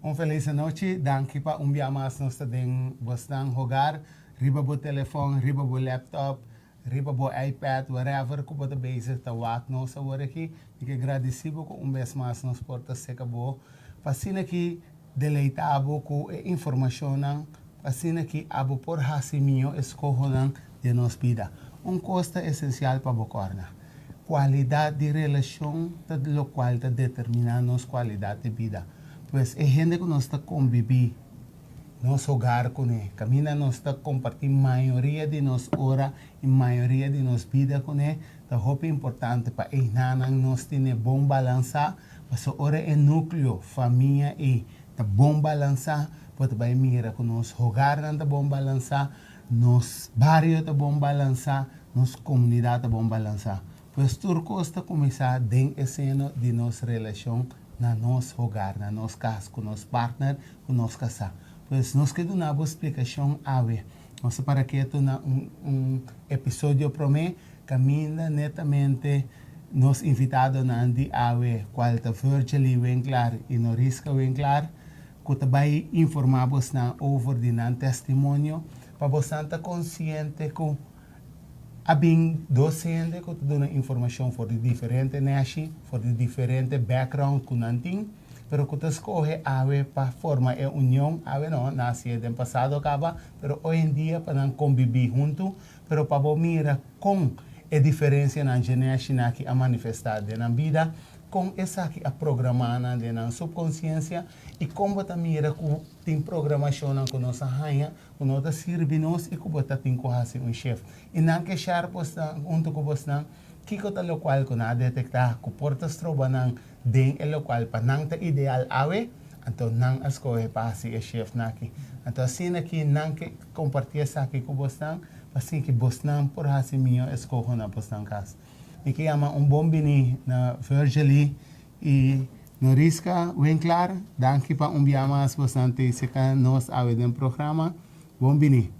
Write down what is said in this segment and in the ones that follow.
Un felis anochi, danki pa un bia mas nos ta den bosnan hogar, riba bo telefon, riba bo laptop, riba bo iPad, wherever ku bo ta bezig ta wak nos awor aki. Mi ke gradisi bo ku un bes mas nos por ta seka bo pa asina ki deleita bo ku e informashonnan, pa asina ki abo por hasi mihó eskohonan den nos bida. Un kos ta esensial pa bo kòrda, kualidat di relashon ta lokual ta determiná nos kualidat di bida. Pues e hende ku nos ta kombibí nos hogar kuné, kaminda nos ta kompartí mayoria di nos ora i mayoria di nos bida kuné, ta hopi importante pa einanan nos tene bon balansá, pasobra ora e núkleo, famia, ei ta bon balansá, bo ta bai mira ku nos hogarnan ta bon balansá, nos bario ta bon balansá, nos komunidat ta bon balansá. Pues tur kos ta kuminsá den e seno di nos relashon na nos hogar, na nos kas, ku nos partner, ku nos kasá. Pues nos ke duna bo splikashon awe. Nos a para ketu na un un episodio promé kaminda netamente nos invitadonan di awe, kual ta Virgely Winklaar i Noriska Winklaar, ku ta bai informá bosnan over di nan testimonio, pa bosnan ta konsiente ku A bin dos hende ku ta duna informashon for di diferente neshi, for di diferente background ku nan tin, pero ku ta skohe awe pa forma e union, awe no, nan a hasié den pasado kaba, pero hoy en dia pa nan kombibí huntu, pero pa bo mira kon e diferensianan dje neshinan aki a manifestá den nan bida, kon esaki a programá nan den nan supkonsiensia i kon bo ta mira ku tin programashonnan ku nos a haña ku no ta sirbi nos i ku bo ta tin ku hasi un shift. I nan ke share bosnan huntu ku bosnan kiko ta lokual ku nan a detektá ku por ta stroba nan den e lokual pa nan ta ideal awe, anto nan a skohe pa hasi e shiftnan aki. Anto asina ki nan ke kompartí esaki ku bosnan pa asina ki bosnan por hasi mihó eskoho na bosnan kas. Mi ke yama un bon bini na Virgely I Noriska Winklaar, danki pa un bia mas bosnan tin serka nos awe den programa. Bon bini.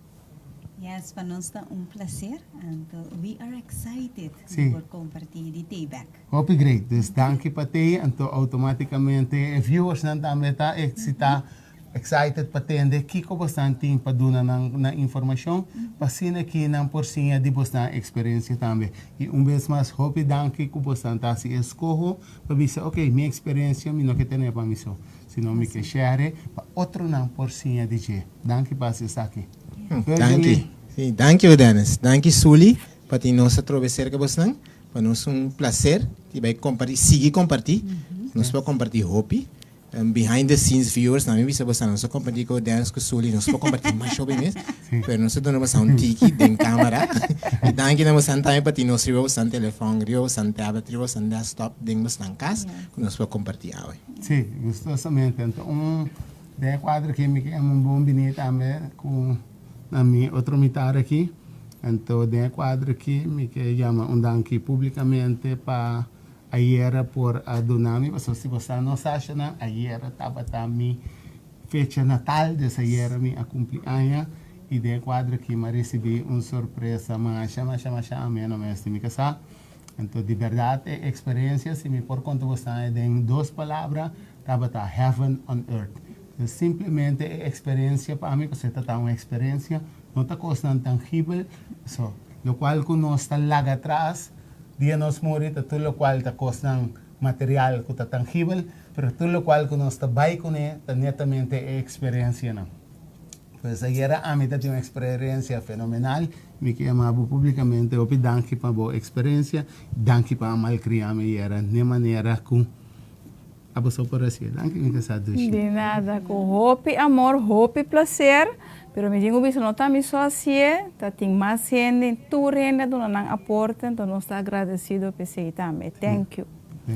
Yes, pa nos ta un placer, anto we are excited di por comparti di tey bek. Hopi great, dus danki pa tey, anto automaticamente e viewersnan tambe ta excita. Excited pa tende kiko bosnan tin pa duna nan na informashon, pa asina ki nan por siña di bosnan eksperensia tambe. I un bes mas hopi danki ku bosnan ta hasi eskoho pa bisa ok mi eksperensia mi no ke tene pa mi so, sino mi ke share pa otronan por siña di dje. Danki pa hasi esaki. Danki. Si, danki Udenis. Danki Sully pa tin nos atrobe serka bosnan. Pa nos un placer di bai komparti, sigui komparti. Nos por komparti hopi. Behind the scenes viewers, nan mi bisa boso nos a comparti cu Dennis cu Sully, nos por comparti mas hopi mes, pero nos a duna boso un tiki den camera. Y danki na boso tambe pa tin nos riba boso telefon, riba boso tablet, riba boso desktop den boso cas, cu nos por comparti awe. Sí, gustosamente. Anto un den e cuadro aki mi ke yama un bon bini tambe cu na mi otro mitar aki. Anto den e cuadro aki mi ke yama un danki publicamente pa Ayera por a duna mi, pasobra si bo sa nos ashanan, ayera tabata mi fecha natal, des ayera mi a cumpli aña, y den e cuadro aki mi a ricibi un sorpresa masha, masha, masha ameno mes di mi casa. Anto di berdad e experiencia, si mi por conta bosan den dos palabra, tabata heaven on earth. Entonces simplemente e experiencia pa mi, pasobra e ta ta un experiencia, no ta cosnan tangibel, so locual cu nos ta laga atras, Dia nos muri ta tur lokual ta kosnan material ku ta tangibel, pero tur lokual ku nos ta bai kuné ta netamente e eksperensianan. Pues ayera ami ta tin un eksperensia fenomenal, mi ke yama bo publikamente hopi danki pa bo eksperensia, danki pa a malkria mi ayera n'e manera ku Abo so por hacié. Danki mi casá dushi. Di nada, cu hopi amor, hopi placer, pero mi tin cu bisa no ta mi so hacié, ta tin mas hende, tur hende a duna nan aporte, enton nos ta agradecido p'esey tambe. Thank you.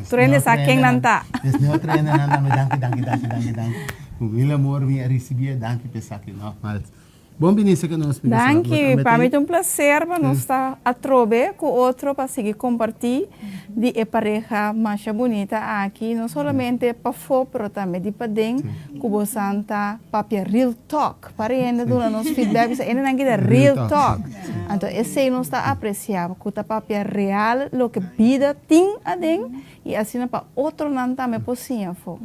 Tur hende sa ken nan ta. Des mi otro hendenan tambe danki, danki, danki, danki, danki. Cu mil amor mi a ricibié, danki p'esaki nogmaals. Bon bini seka nos mi kasá. Danki, pa mi ta un placer pa nos ta atrobe ku otro pa sigui kompartí di e pareha masha bunita aki, no solamente pafó pero tambe di paden ku bosan ta papia real talk. Para e hende duna nos feedback bisa e hendenan kita real talk. Anto esei nos ta apresiá ku ta papia real loke bida tin aden i asina pa otronan tambe por siña afó.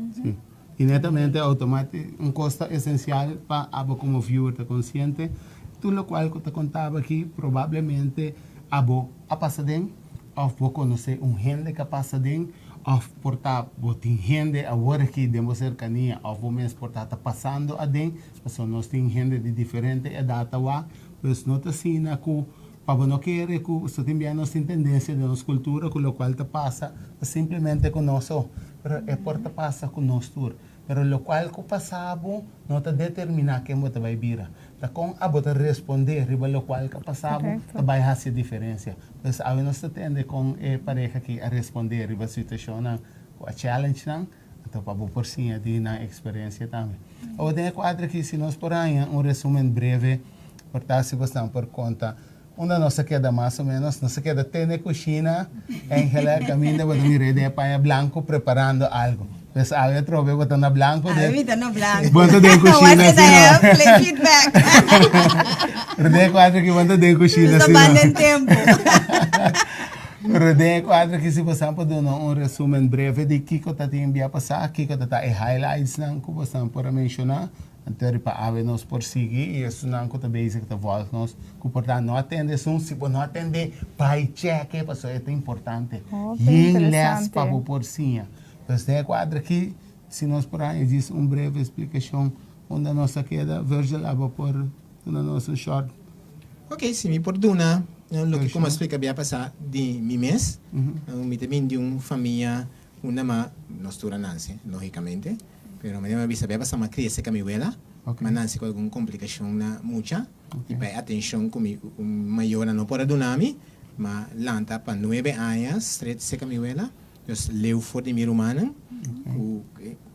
I netamente automati un kos ta esensial pa abo komo viewer ta konsiente, tur lokual ku ta kontaba aki probablemente abo a pasa den òf bo konosé un hende ku a pasa den òf por ta bo tin hende awor aki den bo serkania òf bo mes por ta ta pasando aden, pasobra nos tin hende di diferente edat ta wak, pues no ta asina ku Pa bo no kere ku so tin bia nos tin tendensia den nos kultura ku lokual ta pasa ta simplemente ku nos so, pero e por ta pasa ku nos tur. Pero lokual ku pasa bo no ta determiná ken bo ta bai bira. Ta kon abo ta respondé riba lokual ku a pasa bo ta bai hasi e diferensia. Pues awe nos ta tende kon e pareha aki a respondé riba situashonnan ku a challenge nan, anto pa bo por siña di nan eksperensia tambe. Awor den e kuadro aki si nos por haña un resumen breve. Por ta si bosnan por konta unda nos a keda mas o menos. Nos a keda te na e kushina, Angela, kaminda bo ta mira den e paña blanku preparando algu. Pues awe atrobe bo ta na blanku. Awe mi ta na blanku. Bo ta den kushina si no. Play feedback. Pero den e kuadro aki bo ta den kushina si no. Nos ta banda en tempu. Pero den e kuadro aki si bosnan por duna un resumen breve di kiko ta tin bia pasá, kiko ta ta e highlightsnan ku bosnan por a menshoná. Anto riba awe nos por sigui i esunnan ku ta bezig ta vòlg nos ku por ta no atende esun, si bo no atende bai chèk'e pasobra e ta importante. Hopi Yen lès pa interesante. bo por siña. Pues den e kuadro aki si nos por haña djis un breve splikashon unda nos a keda, Virgil abo por duna nos un short. Ok, si mi por duna loke ku mi a splika bia pasá di mi mes, mi ta bin di un famia Unda ma nos tur a nanse, logicamente, pero manera mi a bisa bia pasa m'a crece ca mi wela, m'a nanse cu algun complicacion na mucha y pa e atencion cu mi mayornan no por a duna mi, m'a lanta pa nuebe aña stret cerca mi wela, dus leu for di mi rumannan, cu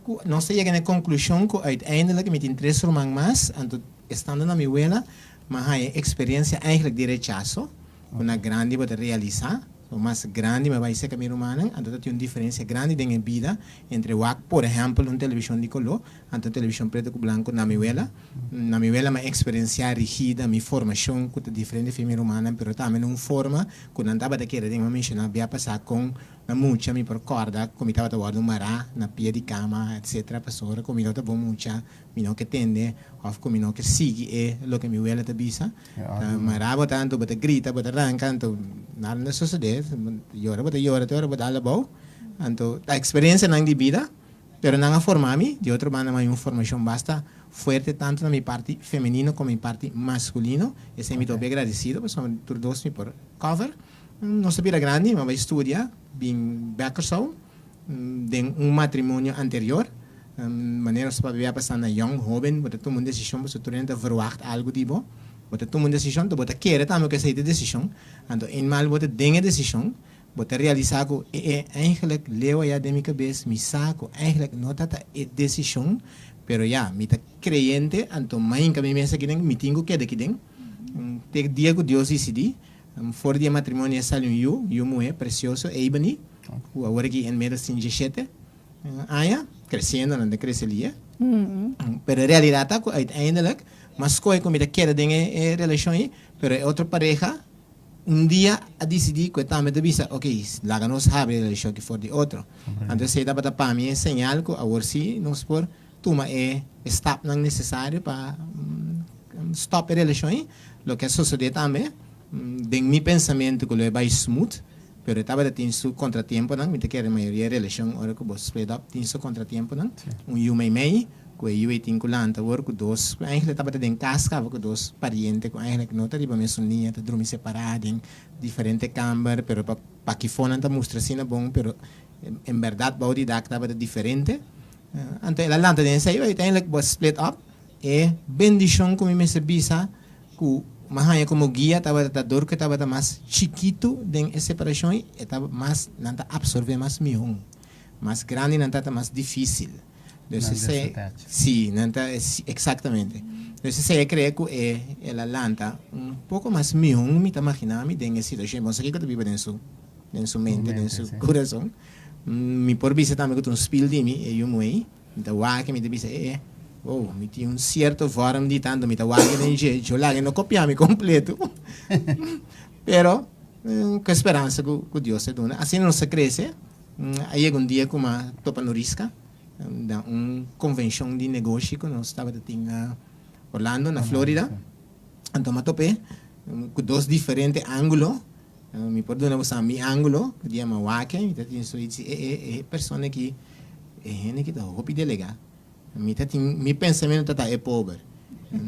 cu nos ta yega na e conclusion cu uiteindelijk mi tin tres ruman mas, anto estando na mi wela m'a haya experiencia eigenlijk di rechaso, Ku na grandi bo ta realisá. So mas grandi mi a bai serka mi rumannan, anto ta tin un diferensia grandi den e bida entre wak por ehèmpel un televishon di koló anto un televishon pretu ku blanku na mi wela. Na mi wela mi a eksperensiá rigida mi formashon ku ta diferente for mi rumannan pero tambe na un forma ku nan tabata kere den. Mi a menshoná bia pasá kon na mucha mi por kòrda ku mi tabata wòrdu mará na pia di kama etsetera pasobra ku mi no ta bon mucha Mi no ke tende of ku mi no ke sigui e loke mi wela ta bisa. Ta mara bo tantu, bo ta grita, bo ta ranka, anto nada no sosode. Yora bo ta yora te ora bo dal abou. Anto ta eksperensianan di bida, pero nan a forma mi. Di otro banda mi a un formashon basta fuerte tantu na mi parti femenino komo mi parti maskulino. Esei mi ta hopi agradesido pasobra tur dos mi por cover. Nos ta bira grandi, mi a bai studia, bin bek Kòrsou. Den un matrimonio anterior, manera nos ta papia a pasa na yong, hoben, bo ta tuma un desishon pasobra tur hende ta verwagt algu di bo. Bo ta tuma un desishon, anto bo ta kere tambe ku esei ta e desishon. Anto eenmaal bo ta den e desishon, bo ta realisá ku e e eigenlijk leu aya den mi kabes, mi sa ku eigenlijk no ta ta e desishon, pero ya, mi ta kreyente, anto mainka mi mes aki den, mi tin ku keda aki den. Te dia ku Dios disidí. For di e matrimonio a sali un yu, yu muhé presioso, Ebony, ku awor aki inmiddels tin diesshete aña, kresiendo, nan ta krese lia. Pero e realidat ta ku uiteindelijk m'a skohe ku mi ta keda den e relashon ei, pero e otro pareha un dia a disidí ku e tambe ta bisa, ok, laga nos habri e relashon aki for di otro. Anto esei tabata pa mi e señal ku awor sí nos por tuma e stapnan nesesario pa stòp e relashon ei. Loke a sosodé tambe, den mi pensamentu ku lo e bai smooth, pero e tabata tin su kontratiemponan. Mi ta kere mayoria relashon ora ku bo split up tin su kontratiemponan. Un yu meimei, ku e yu ei tin ku lanta awor ku dos, ku eigenlijk tabata den kas kaba ku dos pariente ku eigenlijk no ta riba mesun liña, ta drumi separá den diferente kamber, pero pa pakifonan nan ta mustra asina bon, pero en bèrdat bou di dak tabata diferente. Anto el a lanta den esei, uiteindelijk bo a split up. E bendishon ku mi mester bisa ku mi a haña komo guia tabata ta dor ku e tabata mas chikitu den e separashon ei, e ta mas, nan ta apsorbé mas mihó. Mas grandi nan ta, ta mas difísil. Dus Nan esei, desattach. sí, nan ta, eksaktamente. Dus esei a krea ku e, el a lanta un poko mas mihó, mi ta maginá mi, den e situashon ei. Bo no sa kiko ta biba den su, den su mente, den Mente, su sí. kurason. Mi por bisa tambe ku ta un spil di mi, e yu muhé. Mi ta wak mi ta bisa e e, oh, mi tin un sierto vorm di tanto mi ta wak den dje, djo laga e no kopia mi kompleto. Pero ku e speransa ku ku Dios ta duna. Asina nos a krese, a yega un dia ku mi a topa Noriska. Na un konvenshon di negoshi ku nos tabata tin na Orlando, na Florida. Anto mi a top'é ku dos diferente ángulo. Mi por duna boso mi ángulo, ku dia mi a wak-e, mi ta tin zoiets di, e e e persona aki, e hende aki ta hopi delegá. Mi ta tin, mi pensamentu ta ta e pober.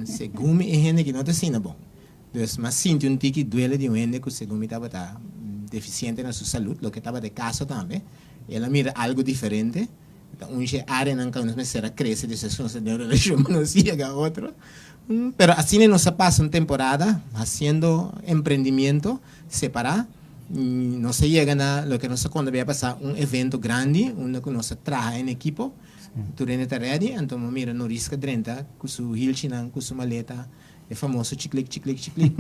Segun mi e hende aki no ta asina bon. Dus mi a sinti un tiki duele di un hende ku segun mi tabata defisiente na su salud, loke tabata e kaso tambe. El a mira algu diferente. Ta un dje areanan ku nos mester a krese despues ku nos ta den un relashon pa nos yega otro. Pero asina nos a pasa un temporada hasiendo emprendimiento separá. Nos a yega na loke nos a konta bia pasá un evento grandi unda ku nos a traha en ekipo. Tur hende ta ready, anto mi a mira Noriska drenta ku su hilchinan, ku su maleta. E famoso chiklik, chiklik, chiklik.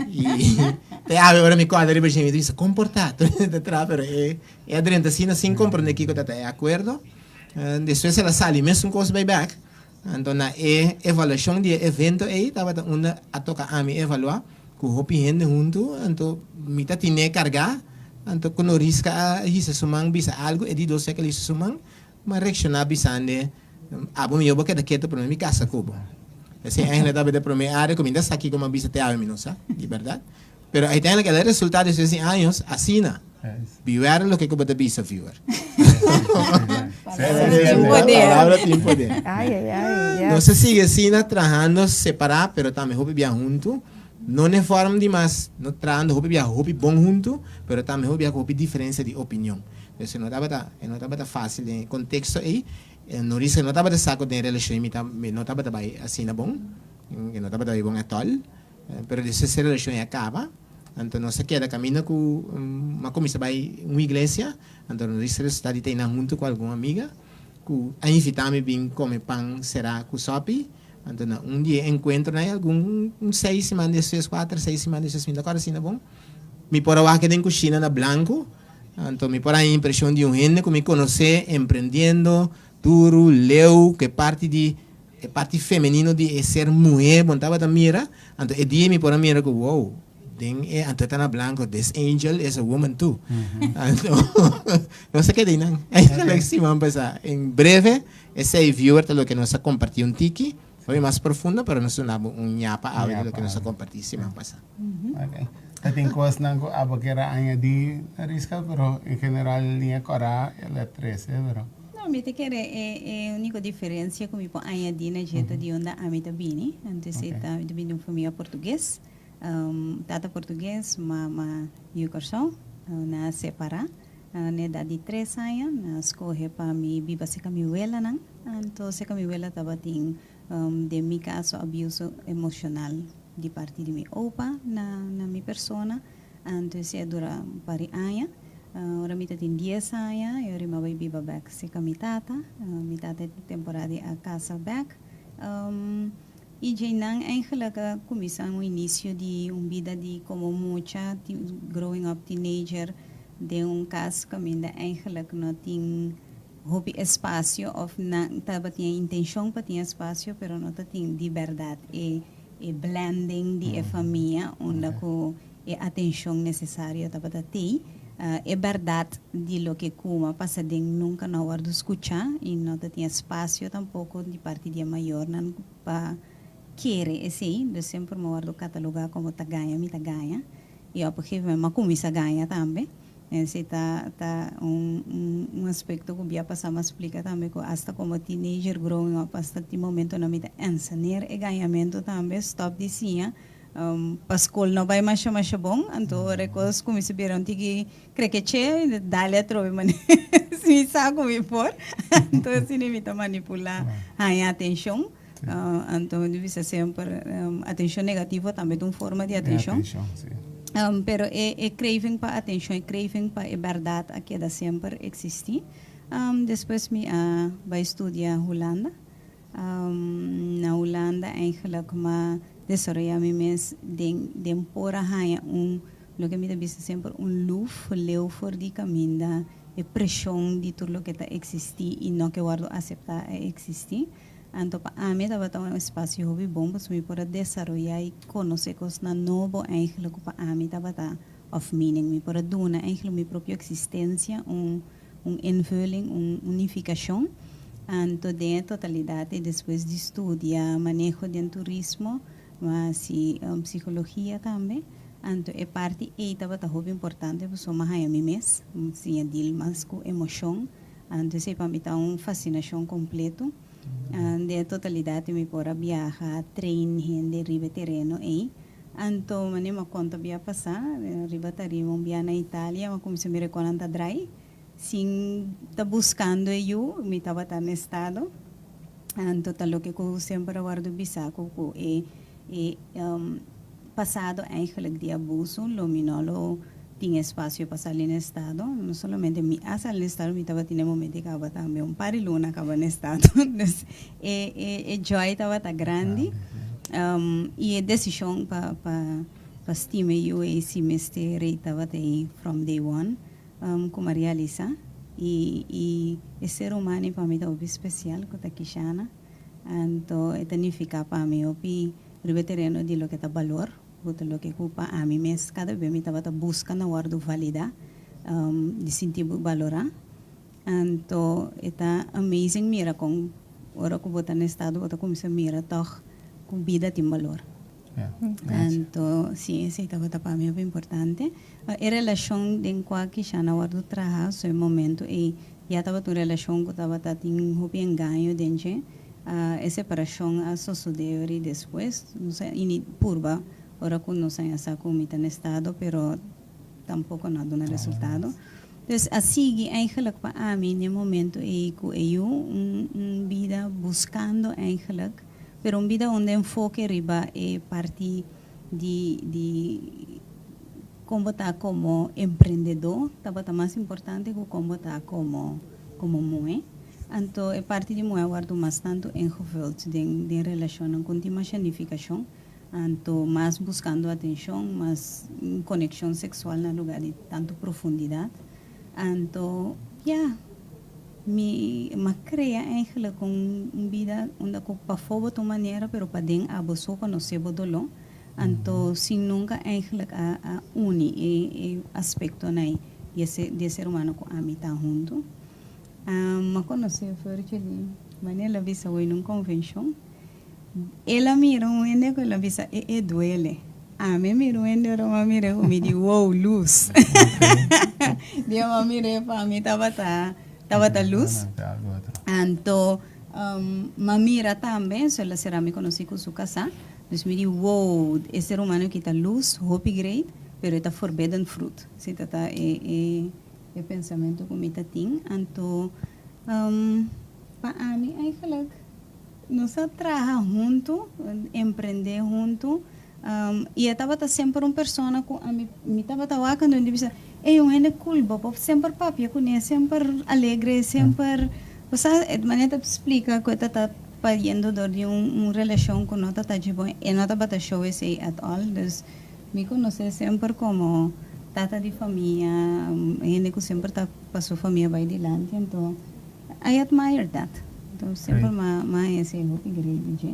I te awe ora mi kòrda riba dje mi ta bisa, kon por ta? Tur hende ta traha, pero e e a drenta asina sin komprondé kiko ta ta e akuerdo. Despues el a sali mesun kos bai bèk. Anto na e evaluashon di e evento ei tabata unda a toka ami evaluá ku hopi hende huntu. Anto mi ta tin'é kargá. Anto ku Noriska a hisa su man bisa algu, e di dos sèkel hisa su man. Mi a reakshoná bisand'e, Abo mihó bo keda ketu promé mi kasa ku bo. Esei eigenlijk tabata e promé área ku mi ta sa kiko mi a bisa te awe mi no sa, di bèrdat. Pero uiteindelijk el a resultá despues di años asina. Beware loke ku bo ta bisa, viewer. Palabra tin poder. Nos a sigui asina trahando separá pero tambe hopi bia huntu. No n'e forma di mas no trahando hopi bia hopi bon huntu pero tambe hopi bia ku hopi diferensia di opinion. Entonces no tabata, e no tabata fácil den e contexto ei. Norisa no tabata sa cu den relacion mi ta, mi no tabata bai asina bon, e no tabata bai bon at all. Pero despues e relacion ei a caba, anto nos a keda caminda cu mi a cuminsa bai un iglesia, anto Norisa resulta di ta einan hunto cu algun amiga cu a invita mi bin come pan cera cu sopi. Anto na un di e encuentronan ei algun un seis siman despues, cuater, seis siman despues, mi no ta acorda asina bon, mi por a wak den cushina na blanco. Anto mi por haña impreshon di un hende ku mi konosé emprendiendo duru, leu, ku e parti di e parti femenino di e ser muhé bon tabata mira. Anto e dia mi por a mira ku wow, den e anto e ta na blanko, this angel is a woman too. Anto nos a keda einan. Eigenlijk siman pasá. En breve esei viewer ta loke nos a kompartí un tiki. Hopi mas profundo, pero nos duna bo un ñapa awe di loke nos a kompartí siman pasá. Ok. Ta tin kosnan ku abo kier a añadí, Mariska, pero en general liña kòrá el a trese, pero. No, mi ta kere e e úniko diferensia ku mi por añadí na dje ta di unda ami ta bini. Anto esei ta, mi ta bini di un famia portugues. Tata portugues, mama yu Kòrsou. Nan a separá na edat di tres aña. Nan a skohe pa mi biba serka mi welanan. Anto serka mi wela tabatin den mi kaso abuso emoshonal di parti di mi opa na na mi persona. Anto esei a dura un par di aña. Ora mi ta tin dies aña e ora mi a bai biba bek serka mi tata. Mi tata e temporada a kasa bek. I djeinan eigenlijk a kuminsá un inisio di un bida di komo mucha, growing up teenager den un kas kaminda eigenlijk no tin hopi espasio òf nan tabatin e intenshon pa tin espasio pero no ta tin di bèrdat e e blending di e famia unda ku e atenshon nesesario tabata tei. E bèrdat di loke ku a pasa den nunka no a wòrdu skuchá i no ta tin espasio tampoko di parti di e mayornan pa kere esei. Dus semper mi a wòrdu katalogá komo ta gaña mi ta gaña i op un gegeven moment mi a kuminsá gaña tambe. Esei ta ta un un aspekto ku bia pasá mi a splika tambe ku asta komo teenager growing up asta tin momentonan mi ta ensener e gañamentu tambe stòp di siña Pa skol no bai masha masha bon, anto ora e kos kuminsá bira un tiki krekeche, dale atrobe manera si mi sa ku mi por, anto asina mi ta manipulá haña atenshon. Anto mi ta bisa semper atenshon negativo tambe ta un forma di atenshon. Pero e e craving pa atenshon, e craving pa e bèrdat a keda semper eksistí. Despues mi a bai studia Hulanda. Na Hulanda eigenlijk m'a desaroyá mi mes den den por a haña un, loke mi ta bisa semper, un luf leu for di kaminda e preshon di tur loke ta eksistí i no ke wòrdu aseptá a eksistí. Anto pa ami tabata un espasio hopi bon pasobra mi por a desaroyá i konosé kosnan nobo eigenlijk ku pa ami tabata of meaning. Mi por a duna eigenlijk mi propio eksistensia un. Un invulling, un unificacion. Anto den e totalidat i despues di studia maneho den turismo, mi a hasi psikologia tambe. Anto e parti ei tabata hopi importante pasobra mi a haña mi mes, mi siña deal mas ku emoshon. Anto esei pa mi ta un fasinashon kompleto. Den e totalidat mi por a biaha, train hende riba e tereno ei. Anto manera mi a konta bia pasá, riba tarima un bia na Italia, mi a kuminsá mira kon nan ta drai. Sin ta buskando e yu, mi tabata na estado. Anto ta loke ku semper a wòrdu bisa ku ku e e pasado eigenlijk di abuso lo mi no lo tin espasio pa sali na estado. No solamente mi a sali na estado, mi tabatin e momento di kaba tambe un par di luna kaba na estado. Dus e e e joy tabata grandi i e desishon pa pa pa stima e yu ei si mester ei tabata ei from day one. Ku mi a realisá i i e ser humano pa mi ta hopi spesial ku ta Kishana. Anto e ta nifiká pa mi hopi riba e tereno di loke ta balor, ku ta loke ku pa ami mes kada bes mi tabata buska na wòrdu validá, di sinti bo balorá. Anto e ta amazing mira kon ora ku bo ta na estado bo ta kuminsá mira tòg ku bida tin balor. Anto, sí, esei tabata pa mi hopi importante. E relashon den kua Kishana a wòrdu traha, so e momento ei ya tabata un relashon ku tabata tin hopi engaño den dje. E separashon a sosodé ori despues. Nos a ini purba ora ku nos a sa ku mi ta na estado, pero tampoko no a duna resultado. Dus a sigui eigenlijk pa ami den e momento ei ku e yu un bida buskando eigenlijk. Pero un bida unda enfoke riba e parti di di kon bo ta komo emprendedó tabata mas importante ku kon bo ta komo komo muhé. Anto e parti di muhé a wòrdu mas tantu ingevuld den den relashonnan ku no tin masha nifikashon. Anto mas buskando atenshon, mas konekshon seksual na lugá di tantu profundidat. Anto ya. Mi a crea eigenlijk un bida unda cu pafó bo ta un manera pero paden abo so conoce bo doló. Anto sin nunca eigenlijk a a uni e e aspectonan di e di e ser humano cu ami ta hunto. Mi a conoce Virgily manera el a bisa hoy na un convencion. El a mira un hende cu el a bisa e e duele. Ami a mira un hende ora mi a mira cu mi di wow luz. Dia mi a mira pa mi tabata tabata luz. Anto mi a mira tambe so el a sera mi conoci cu su casa. Dus mi di wow e ser humano aki ta luz hopi great pero e ta forbidden fruit. Si ta ta e e e pensamento cu mi ta tin. Anto pa ami eigenlijk. Nos a traha huntu, emprendé huntu, i e tabata semper un persona ku ami mi tabata wak anto mi ta bisa, ey un hende cool, bo por semper papia kuné, semper alegre, semper, bo sa e manera ta splika ku e ta ta payendo dor di un un relashon ku no ta ta dje bon, e no tabata show esei at all, dus mi konosé semper komo tata di famia, hende ku semper ta pa su famia bai dilanti, anto. I admire that. Enton semper m'a m'a haña esei hopi great di dje.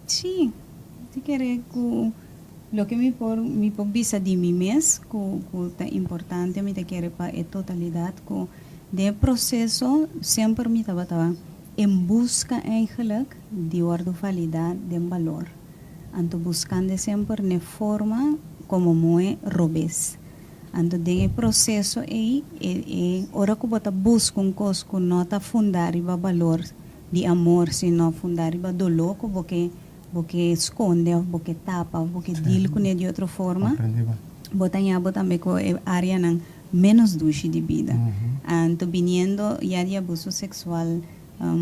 Sí, mi kere ku loke mi por mi por bisa di mi mes ku ku ta importante mi ta kere pa e totalidat ku den e proseso semper mi tabata en buska eigenlijk di wòrdu validá den balor. Anto buskando semper n'e forma komo muhé robes. Anto den e proseso ei, e e ora ku bo ta buska un kos ku no ta fundá riba balor di amor, sino fundá riba doló ku bo ke bo ke skonde òf bo ke tapa òf bo ke deal kuné di otro forma, bo ta haña bo tambe ku e áreanan ménos dushi di bida. Anto biniendo ya di abuso seksual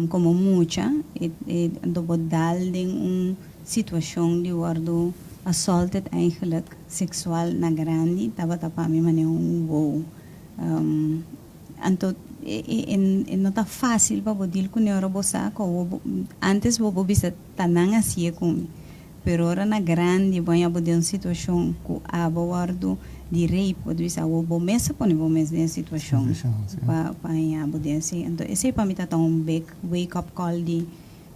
komo mucha, e e anto bo dal den un situashon di wòrdu assaulted eigenlijk. Sexual na grandi tabata pa mi manera un wow. Anto e no ta facil pa bo deal cune ora bo sa cu awor bo antes bo por bisa ta nan haci'e cu mi pero ora na grandi bo haña bo den un situacion cu abo wordo di rape bo ta bisa awor bo mes a pone bo mes den e situacion pa pa haña bo den esey. Anto esey pa mi ta ta un big wake up call di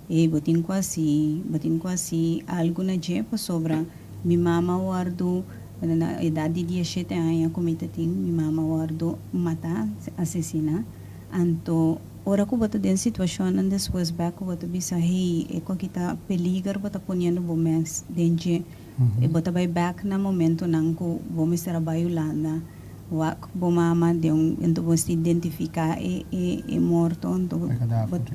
Ey, bo tin cu haci, bo tin cu haci algo na dje pasobra mi mama wordo na edad di dieshete aña cu mi ta tin, mi mama wordo mata, asesina. Anto. Ora ku bo ta den situashonnan despues bek ku bo ta bisa, hey, e ku aki ta peliger bo ta poniendo bo mes den dje. I bo ta bai bek na momentonan ku bo mester a bai Hulanda wak bo mama den un, anto bo mester identifiká e e e morto, anto bo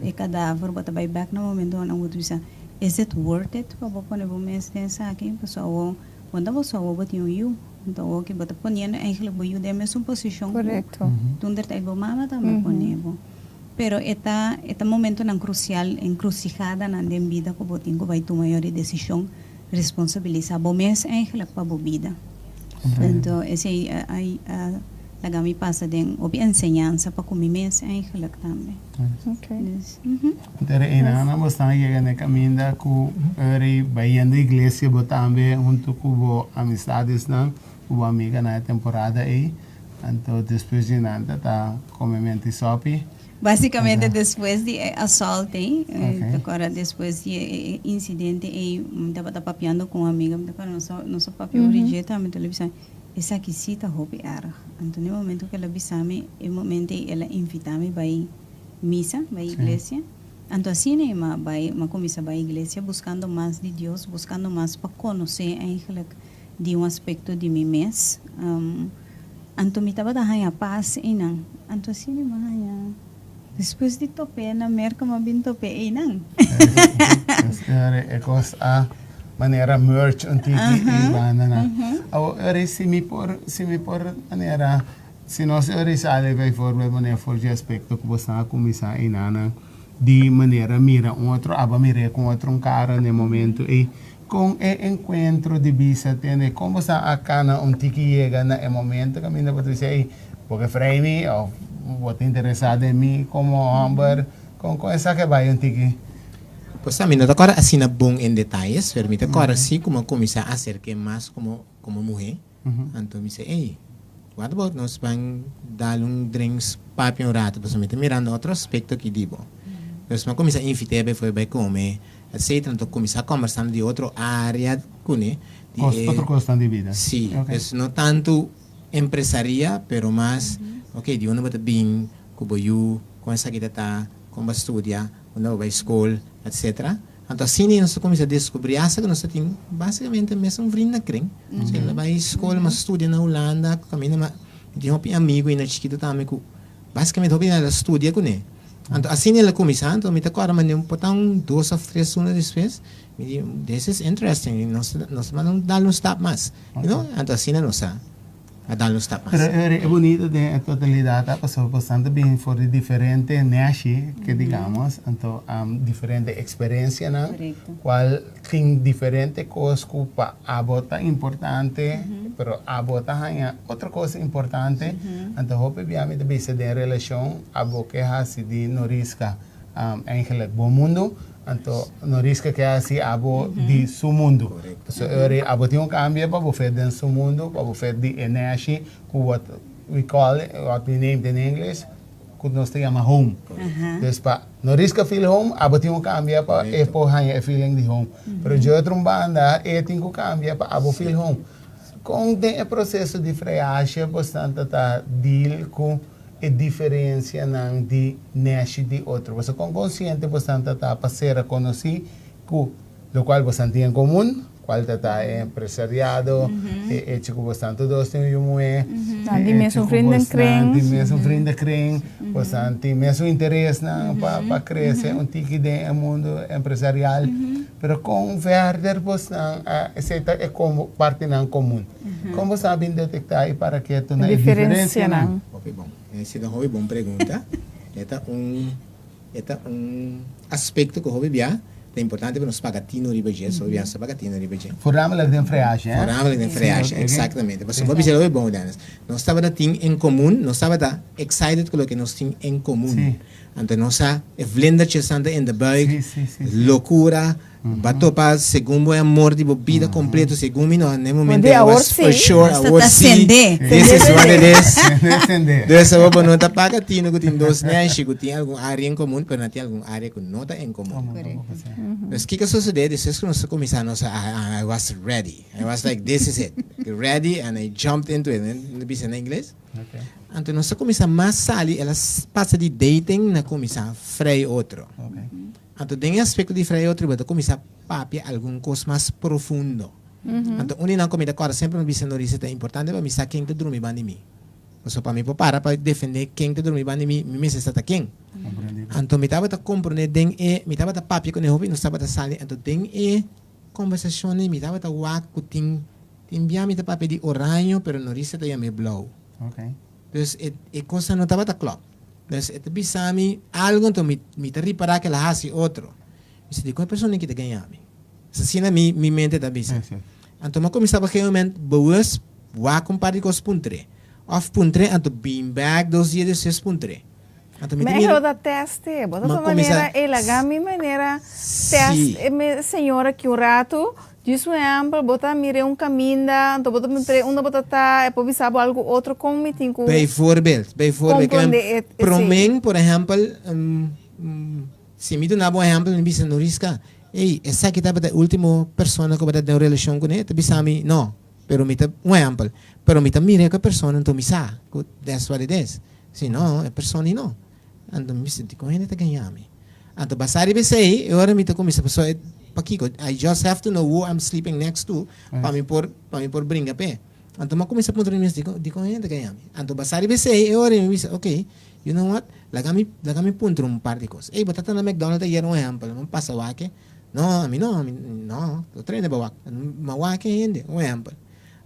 e kadaver, bo ta bai bek na momentonan ku bo ta bisa, is it worth it pa bo pone bo mes den esaki? Pasobra awor bo no ta bo so, awor bo tin un yu. Anto awor ki bo ta poniendo eigenlijk bo yu den mesun posishon ku toen der tijd bo mama tambe pone bo. Pero e ta e ta momentonan krusial, enkrusigadanan den bida ku bo tin ku bai tuma yori desishon, responsabilisá bo mes eigenlijk pa bo bida. Anto esei a a laga mi pasa den hopi enseñansa pa ku mi mes eigenlijk tambe. Dus. Anto einan bo stan a yega na e kaminda ku ora bayendo iglesia bo tambe huntu ku bo amistadesnan, ku bo amiganan e temporada ei. Anto despues di nan ta ta kome menti sopi. Basikamente despues di e assault ei, ta kòrda despues di e insidente ei mi tabata papiando ku un amiga, mi ta kòrda nos a nos a papia over di dje tambe, anto el a bisa esaki si ta hopi erg. Anto na e momento ku el a bisa mi, e momento ei el a invita mi bai misa, bai iglesia. Anto asina ei mi a bai, mi a kuminsá bai iglesia buskando mas di Dios, buskando mas pa konosé eigenlijk di un aspekto di mi mes. Anto mi tabata haña pas einan. Anto asina mi a haña despues di top'é na Merka mi a bin top'é einan. E kos a manera merge un tiki ei banda nan. Awor ora si mi por si mi por manera si nos ora sali bijvoorbeeld manera for dje aspekto ku bo sa a kuminsá einanan di manera mira un otro aba mir'é ku otro un kara na e momento ei. Kon e enkuentro di bisa tene? Kon bo sa a kana un tiki yega na e momento kaminda bo ta bisa, ey, bo ke frei mi òf bo ta interesá den mi komo hòmber? Kon kon esaki a bai un tiki? Pues ami no ta kòrda asina bon en detayes, pero mi ta kòrda si ku mi a kuminsá aserk'é mas komo komo muhé. Anto mi bisa, ey, what about nos ban dal un drinks papia un rato, pasobra mi ta mirando otro aspekto aki di bo. Pues mi a kuminsá invit'é bai bai kome. Etcetera, anto kuminsá kòmbersando di otro área kuné. Di e. Otro kosnan di bida. Sí, pues no tantu empresaria, pero mas, ok, di unda bo ta bin ku bo yu, kon esaki ta ta, kon bo a studia, unda bo bai skol, etcetera. Anto asina nos ta kuminsá deskubrí asta ku nos ta tin básikamente mesun vriendenkring. Pasobra el a bai skol, mas studia na Hulanda, kaminda mas, mi tin hopi amigu ainda chikitu tambe ku Básicamente hopi hende a studia kuné. Anto asina el a kuminsá, anto mi ta kòrda manera un por ta un dos òf tres luna despues, mi di, this is interesting, nos nos ta manda un dal un stap mas, you know, anto asina nos a a dal un stap mas. Pero e bunito den e totalidat ta pasobra bosnan ta bini for di diferente neshi, ke digamos, anto diferente eksperensianan, kual tin diferente kos ku pa abo ta importante, pero abo ta haña otro kos importante, anto hopi bia mi ta bisa den relashon abo ke hasi di no riska eigenlijk bo mundu, anto no riska ke hasi abo di su mundu. Pasobra e ora abo tin un kambia pa bo fet den su mundu, pa bo fet di e neshi ku what we call, what we named in English, ku nos ta yama home. Dus pa no riska feel home, abo tin ku kambia pa e por haña e feeling di home. Pero dje otro un banda, e tin ku kambia pa abo feel home. Kon den e proseso di freasje bosnan ta ta deal ku e diferensianan di neshi di otro? Pasobra kon konsiente bosnan ta ta pa sera konosí ku lokual bosnan tin en komun, kual ta ta e empresariado, e echo ku bosnan tur dos tin un yu muhé, Nan tin e echo mesun ku bosnan vriendenkring. tin mesun vriendenkring, bosnan tin mesun interesnan pa pa krese un tiki den e mundu empresarial. Pero kon verder bosnan a esei ta e komo partinan komun. Kon bosnan a bin detektá i para ketu na e diferensianan? Diferensianan. Hopi bon. Esei ta un hopi bon pregunta. E ta un E ta un aspecto cu hopi bia ta importante pa nos paga tino riba dje, so hopi bia nos ta paga tino riba dje. Voornamelijk den freage, hè? Voornamelijk den freage, exactamente. Pasobra bo bisa hopi bon, Dennis. Nos tabata tin en comun, nos tabata excited cu loke nos tin en comun. Anto nos a, e vlindertjesnan ta in de buik, locura, Ba topa segun bo e amor di bo bida completo, segun mi no, na e momento Di I awor was for sí. sure, Basta awor ta sí, sende. this is what it is. Sende, sende. Dus awor bo no ta paga tino cu tin dos neshi cu tin algun area en comun, pero nan tin algun area cu no ta en comun. Correcto. Dus kico a sosode despues cu nos a cuminsa nos a I, I was ready. I was like this is it. Ready and I jumped into it. No bisa na ingles. Okay. Anto nos a kuminsá mas sali, el a pasa di dating na kuminsá frei otro. Anto den e aspekto di frei otro bo ta kuminsá papia algun kos mas profundo. Anto un di nan ku mi ta kòrda semper mi bisa Norisa ta importante pa mi sa ken ta drumi banda di mi. Pasobra pa mi por para pa defendé ken ta drumi banda di mi, mi mester sa ta ken. Anto mi tabata komprondé den e, mi tabata papia ku e hopi, nos tabata sali, anto den e kombersashonnan mi tabata wak ku tin tin bia mi ta papia di oraño pero Norisa ta yam'é blou. Dus e e kosnan no tabata klòp. Dus e ta bisa mi algu anto mi mi ta ripará ku el a hasi otro. Mi sa dikon e persona aki ta gaña mi? Asina mi mi mente ta bisa. Anto mi a kuminsá pa e moment bewust wak un par di kos puntr'é. Òf puntr'é anto bin bèk dos dia despues puntr'é. Anto mi ta Mi mira. ta teste, bo ta Mi a tuma kuminsá manera, ey laga mi manera test Sí. e me señora aki un ratu, djis un ehempel, bo ta mir'é un kaminda, anto bo ta puntr'é unda bo ta ta, e por bisa bo algu otro, kon mi tin ku Bijvoorbeeld, bijvoorbeeld, komprondé e esei. Promé, por ehempel, Si mi duna bo un ehèmpel, mi bisa Noriska, Ey, esaki tabata e último persona ku bo ta den un relashon kuné? E ta bisa mi, No, pero mi ta, un ehèmpel, pero mi ta mira ku e persona, anto mi sa ku that's what it is. Si no, e persona ei no. Anto mi bisa, Dikon hende ta gaña mi? Anto basá riba esei, e ora mi ta kuminsá, pasobra e, pakiko? I just have to know who I'm sleeping next to pa mi por, pa mi por bringa p'e. Anto mi a kuminsá puntra mi mes, Dikon, dikon hende ta gaña mi? Anto basá riba esei, e ora mi bisa, Oké, You know what? Laga mi, laga mi puntra un par di kos. Ey, bo ta na McDonald's ayer un ehempel, mi pasa wak e. No, ami no, ami no, otro hende bo wak. Mi a wak e hende, un ehempel.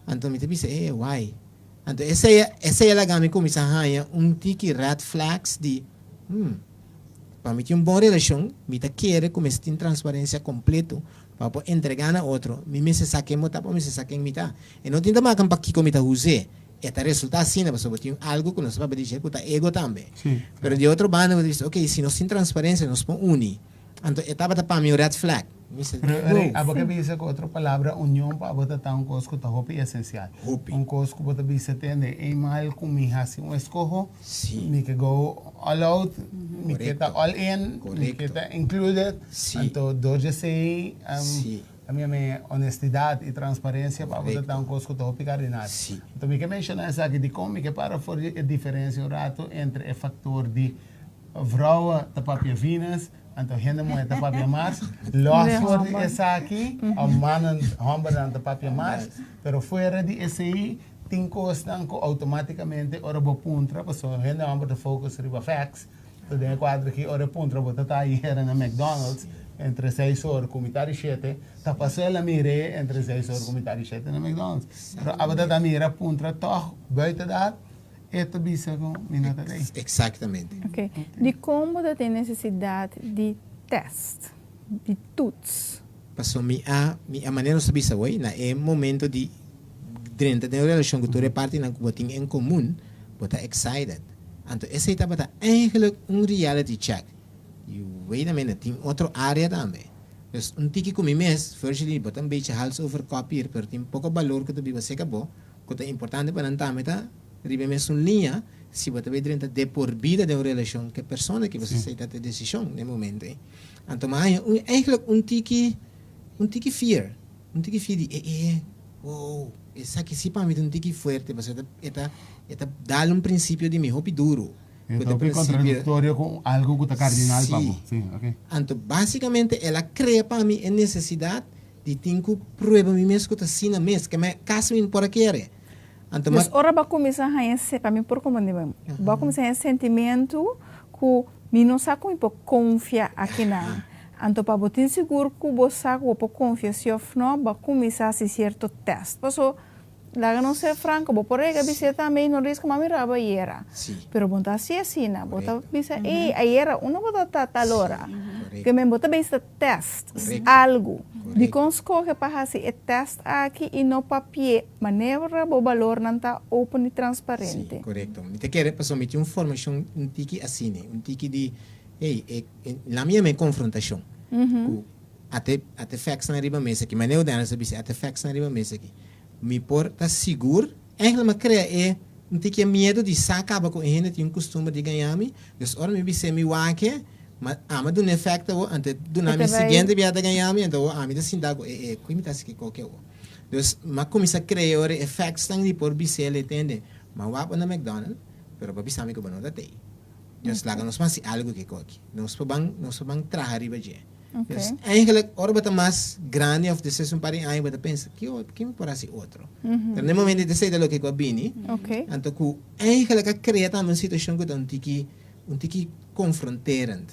Anto mi ta bisa, ey, why? Anto esei, esei a laga mi kuminsá haña un tiki red flags di, hmm, pa mi tin un bon relashon, mi ta kere ku mester tin transparensia kompleto pa por entregá na otro. Mi mester sa ken bo ta, bo mester sa ken mi ta. E no tin ta makan pakiko mi ta us'é. E ta resultá asina pasobra bo tin algu ku nos ta papia di dje ku ta ego tambe. Pero di otro banda bo ta bisa, ok, si nos tin transparensia nos por uni. Anto e tabata pa mi un red flag. Mi bisa, Pero wow. Rey, abo ke bisa ku otro palabra union pa abo ta ta un kos ku ta hopi esensial. Hopi. Un kos ku bo ta bisa tende, eenmaal ku mi hasi un eskoho, Sí. mi ke go all out, mi ke ta Korekto. all in, mi ke Korekto. ta included. Sí. Anto dor dje esei, Sí. A mi mi honestidad y transparencia pa bo ta ta un cos cu ta hopi cardinal. Sí. Anto mi ke menciona esaki dicon mi ke para for di e diferencia un rato entre e factor di vrouwen ta papia Venus anto hende muhe ta papia Mars, los for di esaki of mannen hombernan ta papia Mars, pero fuera di esey tin cosnan cu automaticamente ora bo puntra pasobra hende homber ta focus riba facts, Ta den e kuadro aki ora e puntra bo ta ta ayera na McDonald's entre seis or ku mitad di shete, ta pasó el a mir'é entre seis or ku mitad di shete na McDonald's. Pero abo ta ta mira puntra tòg buiten dat e ta bisa ku mi no ta rei. Exactamente. Ok. Dikon bo ta tin nesesidat di tèst, di toets? Pasobra mi a, mi a manera nos ta bisa awor, na e momento di drenta den un relashon ku tur e partinan ku bo tin en komun, bo ta excited. Anto esei tabata eigenlijk un reality check. Y wait a minute, tin otro area tambe. Dus un tiki cu mi mes, virtually bo ta un beetje hals over kop hier, pero tin poco balor cu ta biba cerca bo, cu ta importante pa nan tambe ta riba e mesun liña, si bo ta bay drenta de por bida den un relacion cu e persona ki bo sa esei ta e decision na e momento ey. Anto mi a haña un eigenlijk un tiki, un tiki fear. Un tiki fi di e e, wow, esaki si pa mi ta un tiki fuerte, pasobra e ta e ta dal un principio di mi hopi duro. E ta hopi contradictorio cu algo cu ta cardinal pa bo. Si. Anto basicamente el a crea pa mi e necesidad di tin cu prueba mi mes cu ta asina mes, ke mi casi mi no por a kere. Anto Dus ora bo a cuminsa haña, pa mi por comprende bo, bo a cuminsa haña sentimento cu mi no sa cu mi por confia akinan. Anto pa bo tin sigur ku bo sa ku bo por konfia si òf nò, bo a kuminsá hasi sierto tèst. Paso, laga nos ser franko, bo por rega bis'é tambe i no riska mami raba ayera. Pero bo no ta hasi asina. Bo ta bisa, ey, ayera unda bo ta ta tal ora? Ke men bo ta bisa tèst algu. Dikon skohe pa hasi e tèst aki i no papi'é manera bo balornan ta open i transparente? Sí, korekto. Mi ta kere pasobra mi tin un formashon un tiki asina, un tiki di, ey, e La mi yama e konfrontashon ku ate ate factsnan riba mesa aki. Manera Daniel sa bisa ate factsnan riba mesa aki. Mi por ta sigur, eigenlijk mi a krea e un tiki e miedu di sa kaba ku e hende tin un kustumber di gaña mi. Dus ora mi bis'é mi wak e, ma ami a duna e fact awor, anto e duna mi e siguiente bia ta gaña mi, anto awor ami ta sinta ku e e ku mi ta hasi kiko ke awor. Dus mi a kuminsá krea ora e factsnan di por bis'é el e tende. Mi a wak bo na McDonald. Pero bo bisa mi ku bo no ta tei. Dios laga nos hasi algu ku e koki. Nos por ban, nos por ban traha riba dje. Dus eigenlijk ora bo ta mas grandi of despues un par di aña bo ta pensa, ki ki mi por hasi otro? Pero na e momento esei ta loke ku a bini. Anto ku eigenlijk a krea tambe un situashon ku ta un tiki un tiki konfronterend.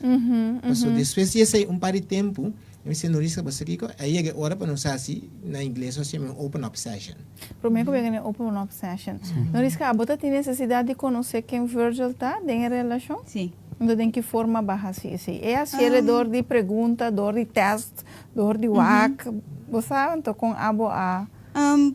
Pasobra despues di esei un par di tempu mi bisa Noriska bo sa kiko? A yega e ora pa nos hasi na ingles nos yama un open up session. Prome ku yega na e open up session. Noriska abo ta tin nesesidat di konosé ken Virgil ta den e relashon? Si. Anto den ki forma bo a hasi esei? E hasiel dor di pregunta, dor di test, dor di wak? Bo sa anto kon abo a.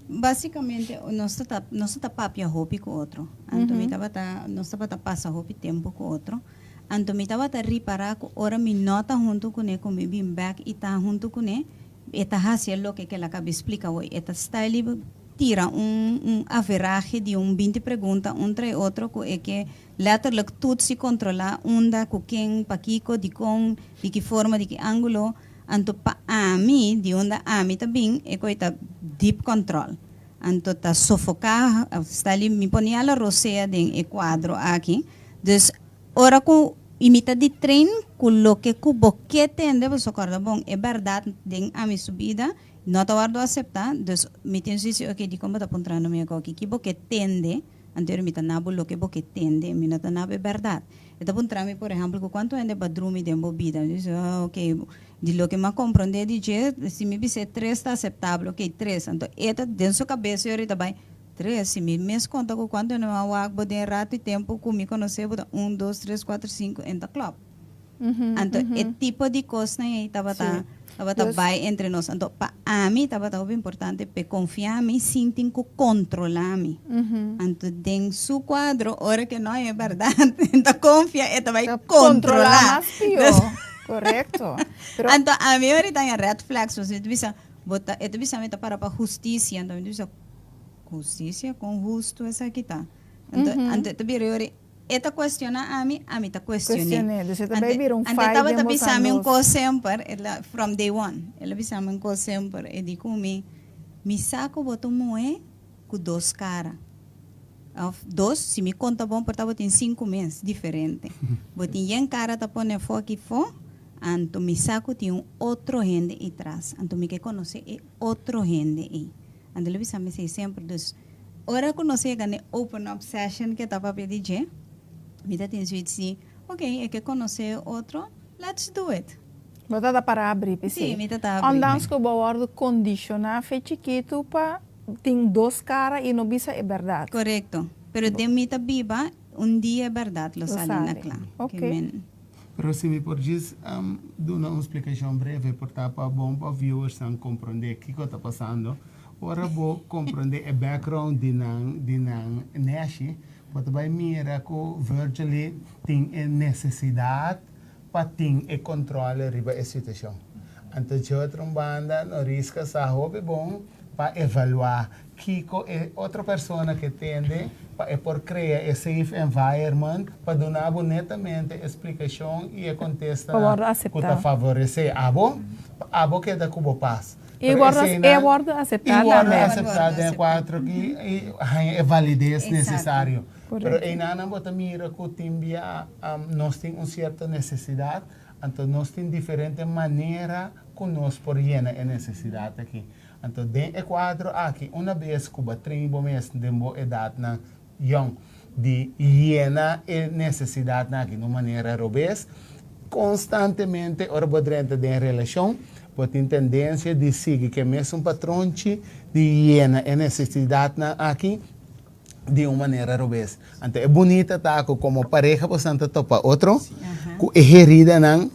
Basicamente nos ta nos ta papia hopi ku otro. Anto mi tabata nos tabata pasa hopi tempu ku otro. Anto mi tabata ripará ku ora mi no ta huntu kuné ku mi bin bèk i ta huntu kuné, e ta hasi e loke ku el a kaba splika awor. E ta sta li tira un un averahe di un 20 pregunta un tra e otro ku e ke letterlijk toets i kontrolá unda, ku ken, pakiko, dikon, di ki forma, di ki ángulo. Anto pa ami, di unda ami ta bin, e koe ta deep control. Anto ta sofoká, sta li, mi pone ala rosea den e kuadro aki. Dus, ora ku i mi ta di train ku loke ku bo ke tende, bo so kòrda bon, e bèrdat den ami su bida no ta wòrdu aseptá. Dus, mi tin suisi, oke, dikon bo ta puntrando mi akò? Kiki bo ke tende? Anto mi ta na bo loke bo ke tende, mi no ta na bo e bèrdat. E ta puntra mi, por ehèmpel, ku kuantu hende bo a drumi den bo bida? Mi dici, ah, ok, di loke mi a komprondé di dje, si mi bis'é tres ta aseptabel, ok, tres. Anto e ta den su kabes yori ta bai, tres, si mi mes konta ku kuantu hende mi a wak bo den ratu i tempu ku mi konosé bo ta un, dos, tres, kuater, sinku, en ta klòp. Anto e tipo di kosnan ei tabata tabata bai entre nos. Anto pa ami tabata hopi importante p'e konfia mi sin tin ku kontrolá mi. Anto den su kuadro ora ke no e bèrdat e ta konfia e ta bai kontrolá. Korekto. Anto ami ora ta haña red flags pasobra mi ta bisa bo ta e ta bisa mi ta para pa hustisia anto mi ta bisa hustisia kon hustu esaki ta? Anto anto e ta bira yori. E ta cuestiona ami, ami ta cuestion'é. Cuestion'é. Dus e ta bay bira un Ante fight tabata den bisa mi un bosan cos dos. semper, el a, from day one, el a bisa mi un cos semper, e di cu mi, Mi sa cu bo ta un muhé cu dos cara. Of dos, si mi conta bon por ta bo tin cinco mes diferente. Bo tin yen cara ta pone afó aki afó, anto mi sa cu tin un otro hende ei tras, anto mi ke conoce e otro hende ei. Anto el a bisa mi esei semper, dus. Ora ku nos yega n'e open up session ke ta papia di dje, mi ta tin zoiets di, ok, e ke konosé e otro, let's do it. Bo ta ta para abri p'esei. Sí, mi ta ta abri. Ondanks ku bo wòrdu kondishoná fe chikitu pa tin dos kara i no bisa e bèrdat. Korekto. Pero den mi ta biba, un dia e bèrdat lo sali na kla. Ok. Pero si mi por djis duna un splikashon breve por ta pa bon pa viewersnan komprondé kiko ta pasando. Ora bo komprondé e background di nan di nan neshi, bo ta bai mira ku Virgily tin e nesesidat pa tin e kontrole riba e situashon. Anto dje otro un banda Noriska sa hopi bon pa evaluá kiko e otro persona ke tende pa e por krea e safe environment pa duna bo netamente e splikashon i e Pa kontestanan wòrdu ku aseptá. ta favoresé abo, pa abo keda ku bo pas. I wòrdu e wòrdu aseptá I wòrdu tambe. aseptá den e kuadro aki i haña e valides nesesario. Pero Korekto. einanan bo ta mira ku tin bia nos tin un sierto nesesidat, anto nos tin diferente manera ku nos por yena e nesesidat aki. Anto den e kuadro aki una bes ku bo a train bo mes den bo edatnan yòn di yena e nesesidatnan aki na un manera robes, konstantemente ora bo drenta den relashon bo tin tendensia di sigui ku e mesun patronchi di yena e nesesidatnan aki di un manera robes. Anto e bunita ta ku komo pareha boso ta topa otro ku e heridanan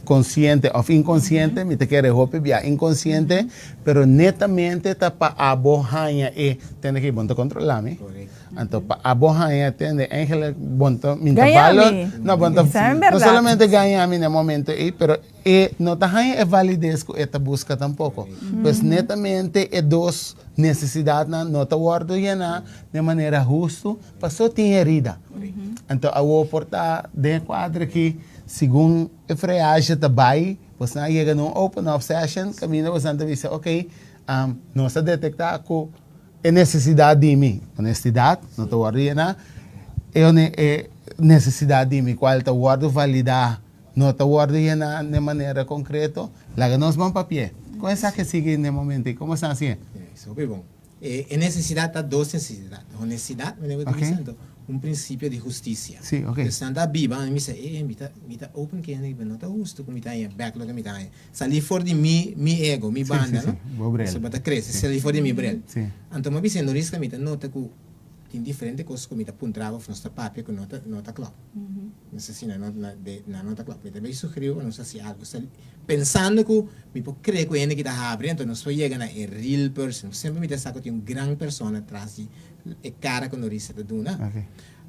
konsiente òf inkonsiente, mi ta kere hopi bia inkonsiente, pero netamente ta pa abo haña e tende ki bon ta kontrolá mi. Anto pa abo haña tende eigenlijk bon ta mi ta Gaña valor, mi. no bon ta Esei no bèrdat. solamente gaña mi na e momento ei, pero e no ta haña e valides ku e ta buska tampoko. Pues netamente e dos nesesidatnan no ta wòrdu yená den manera hustu paso tin herida. Anto awor por ta den e kuadro aki segun e freaje ta bai boso a yega na un open up session kaminda boso ta bisa ok nos a detektá ku E nesesidat di mi, honestidat, no ta wòrdu yená. E nesesidat di mi kual ta wòrdu validá no ta wòrdu yená den manera konkreto, laga nos ban papi'é. Kon esaki a sigui den e momento ei? Komo esnan hasié? Es hopi bon. E nesesidat ta dos nesesidat. Honestidat, manera bo ta bisa, anto un prinsipio di hustisia. Sí, ok. Esnan ta biba, mi bisa, e, mi ta, mi ta open ku hende, no ta hustu ku mi ta haña bèk loke mi ta haña. Salí for di mi, mi ego, mi banda, no? Sí, sí, sí. Bo brel. Pasobra bo ta krese, salí for di mi brel. Sí. Anto mi a bisa, no riska mi ta nota ku Tin diferente kos ku mi ta puntra bo of nos ta papia ku no ta no ta klòp. Nos asina no na de nan no ta klòp. Mi ta bay sugerí bo pa nos hasi algu sali pensando ku mi por kere ku hende ki ta habri anto nos por yega na e real person. Semper mi ta sa ku tin un gran persona tras di e kara ku Norisa ta duna.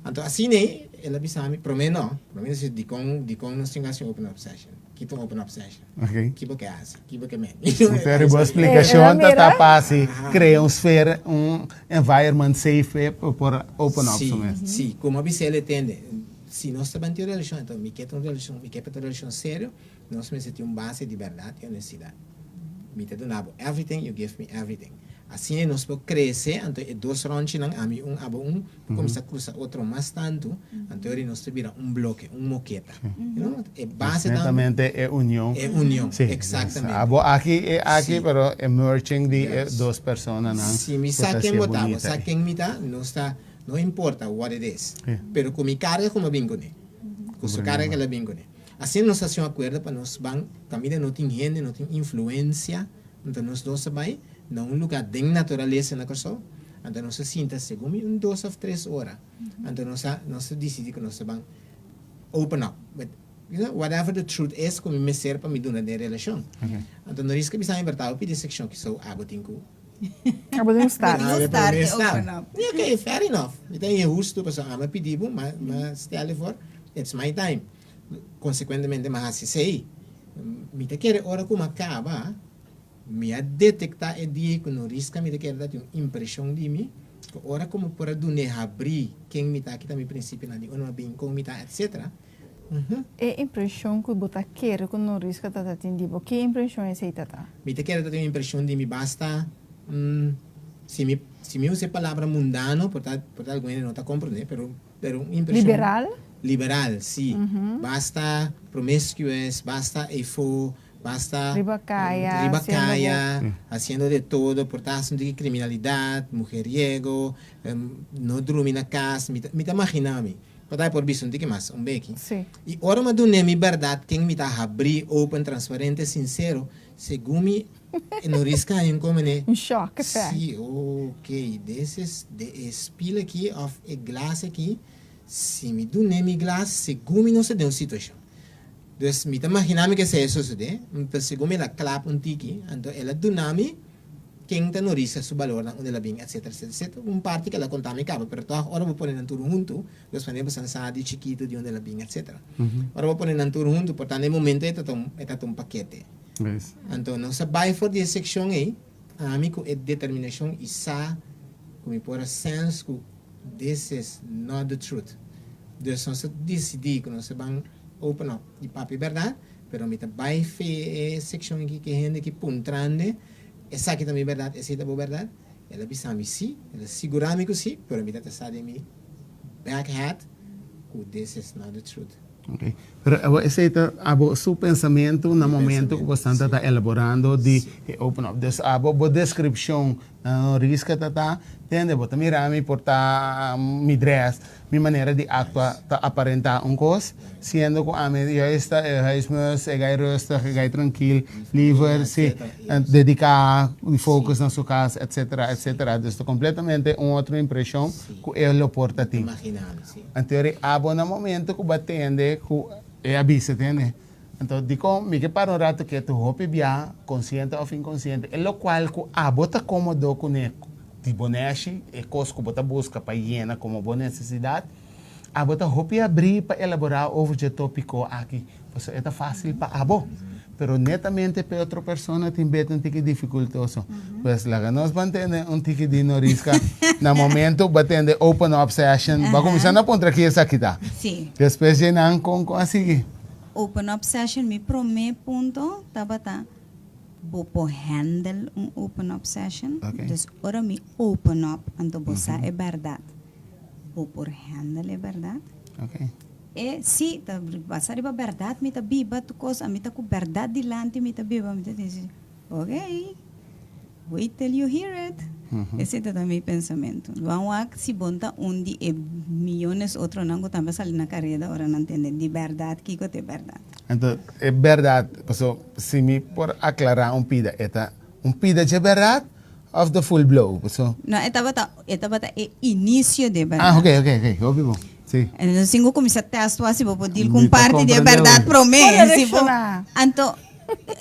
Anto asina ei el a bisa mi promé no, promé nos dikon dikon nos tin ku hasi un open up session. Ki ta un open up session? Ok. Ki bo ke hasi? Ki bo ke men? Pero bo splikashon ta ta pa hasi krea un sfera, un environment safe pa por open up su mes. Si, si. Komo a bisa el e tende, si nos ta ban tin un relashon, enton mi ke ta un relashon, mi ke pa ta un relashon serio, nos mester tin un base di bèrdat i honestidat. Mi ta duna bo everything, you give me everything. Asina nos por krese, anto e dos rònchinan, ami un, abo un, por kuminsá krusa otro mas tantu, anto ori nos ta bira un bloke, un moketa. You know, e base ta. Netamente e union. E union, eksaktamente. Abo aki e aki, pero e merging di e dos personanan. Si mi sa ken bo ta, bo sa ken mi ta, nos ta, no importa what it is, pero ku mi karga ku mi a bin kuné, ku su karga ku el a bin kuné. Asina nos hasi un akuerdo pa nos ban kaminda no tin hende, no tin influensia, anto nos dos a bai na un lugá den naturalesa na Kòrsou, anto nos a sinta segun mi un dos òf tres ora, anto nos a nos a disidí ku nos ta ban open up with you know whatever the truth is ku mi mester pa mi duna den relashon. Anto no riska bisa mi bertá bo pidi sekshon kisou abo tin ku Abo tin ku start. Abo tin ku start e open up. Mi ok fair enough, mi ta inhustu pasobra ami a pidi bo, m'a stel ervoor, it's my time. Konsekuentemente mi a hasi esei. Mi ta kere ora ku mi a kaba, mi a detektá e dia ku no riska mi ta kere ta tin un impreshon di mi, ku ora ku mi por a dun'é habrí ken mi ta, ki ta mi prinsipionan, di unda mi a bin, kon mi ta, etsetera. E impreshon ku bo ta kere ku no riska ta ta tin di bo, ki impreshon esei ta ta? Mi ta kere ta tin un impreshon di mi basta, si mi si mi usa e palabra mundano por ta por ta algun hende no ta komprondé, pero Pero un impresion. Liberal? Liberal, si. Basta promiscuous, basta eyfo, basta. Riba kaya. Riba kaya, haciendo de todo, por ta haci un tiki criminalidad, mujeriego, no drumi na cas, mi ta, mi ta magina mi. Por ta e por bisa un tiki mas, un beki. Si. Y ora mi a dun'e mi berdad, ken mi ta habri, open, transparente, sincero, segun mi E no riska haña un komene. Un shock effect. Si, ok, this is de e spil aki of e glas aki, si mi dun'é mi glas, segun mi nos ta den un situashon. Dus mi ta magina mi ke esei a sosodé, pero segun mi el a klap un tiki, anto el a duna mi ken ta no riska su balornan, unda el a bin, etcetera, etcetera, etcetera. Un parti ke el a konta mi kaba, pero tòg ora bo pone nan tur huntu, dus manera bo san sa di chikitu di unda el a bin, etcetera. Ora bo pone nan tur huntu, por tanto e momento ei ta e ta un pakete. Anto nos a bai for di e sekshon ei, ami ku e determinashon i sa ku mi por a sense ku this is not the truth. Dus nos a disidí ku nos a ban open up i papia bèrdat, pero mi ta bai fe e sekshon aki ku e hende ki puntrande, esaki ta mi bèrdat, esei ta bo bèrdat? El a bisa mi sí, el a sigurá mi ku sí, pero mi ta ta sa den mi back head ku this is not the truth. Ok. Pero abo esei ta abo su pensamentu na momento ku bo santa ta elaborando di e open up. Dus abo bo deskripshon na no riska ta ta, tende bo ta mira mi por ta mi dress, mi manera di aktua ta aparenta un kos, siendo ku ami juist ta e huismus, e gai rustig, e gai trankil, liever, si, dediká i focus na su kas, etcetera, etcetera. Dus ta kompletamente un otro impreshon ku e lo por ta tin. Anto eri abo na momento ku bo a tende ku e a bisa tende. Anto dikon mi ke para un rato ketu hopi bia, konsiente òf inkonsiente, e lokual ku abo ta komodo kuné di bo nèshi, e kos ku bo ta buska pa yena komo bo nesesidat, abo ta hopi abrí pa elaborá over dje tópiko aki, pasobra e ta fásil pa abo. Pero netamente p'e otro persona tin beta un tiki dificultoso. Pues laga nos ban tende un tiki di Norisca na momento ba tende open up session. Ba cuminsa na puntra ki esaki ta. Sí. Despues dje nan con con a sigui. Open up session mi prome punto tabata bo por handle un open up session. Ok. Dus ora mi open up anto bo sa e berdad. Bo por handle e bèrdat? Ok. E si, ta basa riba bèrdat mi ta biba tur kos, ami ta ku bèrdat dilanti mi ta biba, mi ta disi, ok, wait till you hear it. Esei ta ta mi pensamentu. Ban wak si bon ta un di e miyones otronan ku tambe a sali na kareda ora nan tende di bèrdat kiko ta e bèrdat. Anto e bèrdat, paso si mi por aklará un pida, e ta un pida dje bèrdat Of the full blow, paso. No, e tabata, e tabata e inicio di e berdad. Ah, ok, ok, ok, hopi bon, si. Entonces sin cu cuminsa test wak si bo por deal cu Mi un ta parti di e comprende berdad hopi. prome. Por Si bo, reacciona. anto,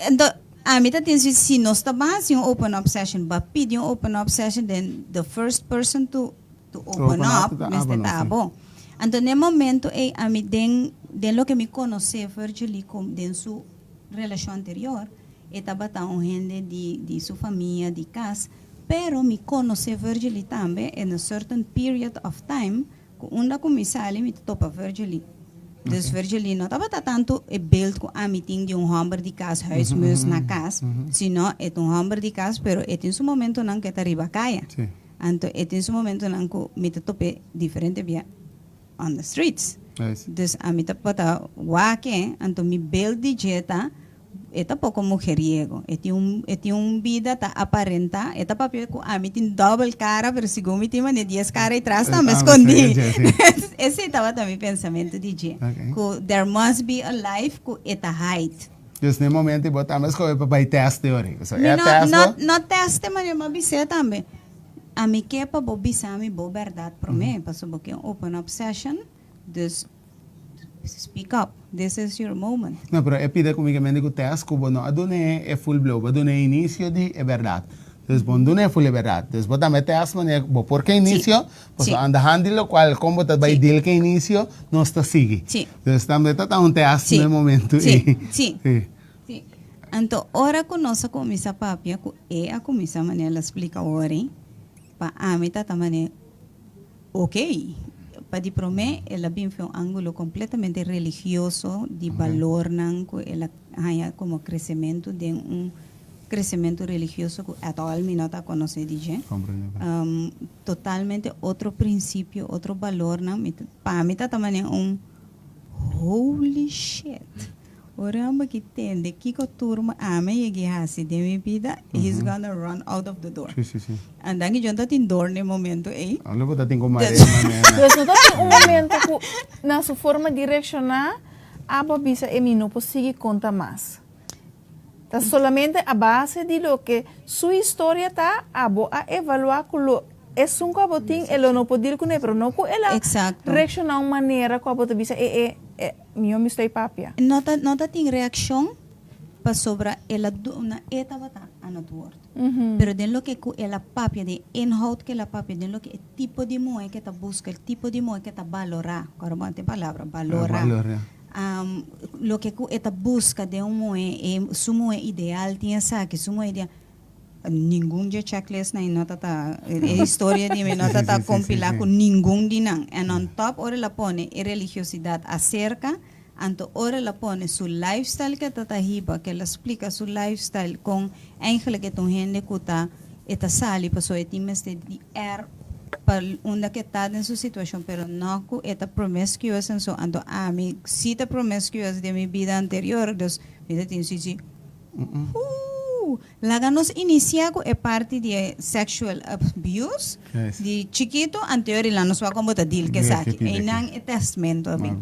anto, ami ta tin si, si nos ta ban haci un open up session, bo a pidi un open up session, then the first person to, to To open open up up ta mester abo no, ta si. abo. Anto na e momento ey ami den, den loke mi conoce Virgily com den su relacion anterior, E tabata un hende di di su famia, di cas, pero mi conoce Virgily tambe in a certain period of time cu unda cu mi sali mi ta topa Virgily. Dus Virgily no tabata tanto e beeld cu ami tin di un homber di cas, huismus na cas, sino e ta un homber di cas pero e tin su momentonan cu e ta riba caya. Anto e tin su momentonan cu mi ta top'e diferente bia. On the streets. Dus ami ta pata wak e, anto mi beeld di dje ta, e ta poko mujeriego. E tin un, e tin un bida ta aparenta, e ta papia ku ami tin dobel kara, pero segun mi tin mane dies kara atras tambe skondí. Esei tabata mi pensamentu di dje, ku there must be a life ku e ta hide. Dus na e momento bo tambe skohe pa bai test e ora. So Mi e no, test no, bo? no teste, ma mi a bis'é tambe. Ami ke pa bo bisa mi bo bèrdat promé, pasobra bo ke un open up session, dus speak up, this is your moment. No, pero e pida ku mi ke mende ku tèst ku bo no a dun'é e full blow, bo a dun'é inisio di e bèrdat. Dus bo no dun'é full e bèrdat. Dus bo tambe tèst manera ku bo por ke inisio, pasobra aan de hand di lokual kon bo ta bai deal ke inisio, nos ta sigui. Dus tambe ta ta un tèst na e momento ei. Sí. Sí. Anto ora ku nos a kuminsá papia ku e a kuminsá manera el a splika ori, pa ami ta ta manera ok. Pa di promé el a bin fe un ángulo kompletamente religioso di balornan ku el a haña komo kresementu den un kresementu religioso ku at all mi no ta konosé di dje. Totalmente otro prinsipio, otro balornan. Mi ta, pa mi ta ta manera un holy shit. Ora mi ki tende kiko tur mi ame yegi hasi den mi bida, he's gonna run out of the door. Sí, sí, sí. Andan ki yo no ta tin door na e momento ei. Alo bo ta tin ku mare manera. Dus no ta tin un momento ku na su forma di reakshoná abo a bisa e mi no por sigui konta mas. Ta solamente a base di loke su historia ta abo a evaluá ku lo esun ku abo tin e lo no por deal kuné pero no ku el a reakshoná un manera ku abo ta bisa e e e mihó mi stoi papia. No ta no ta tin reakshon pasobra el a duna e tabata aan het woord. Pero den loke ku el a papia den inhoud ku el a papia den loke e tipo di muhé ke ta buska e tipo di muhé ke ta balorá kòrda bo a tin palabra balorá. Loke ku e ta buska den un muhé, e su muhé ideal tin esaki, su muhé ideal, ningun dje checklistnan ei no ta ta, e historia di mi no ta ta kompilá ku ningun di nan. En on top ora el a pone e religiosidat aserka, anto ora el a pone su lifestyle ku e ta ta hiba, ku el a splika su lifestyle kon eigenlijk e ta un hende ku ta e ta sali pasobra e tin mester di air pa unda ke ta den su situacion pero no cu e ta promiscuous en so anto ami si ta promiscuous den mi bida anterior dus mi ta tin si si huu laga nos inicia cu e parti di e sexual abuse di chikito anterior y la nos wak con bo ta deal cu esaki eynan e testmento a bin.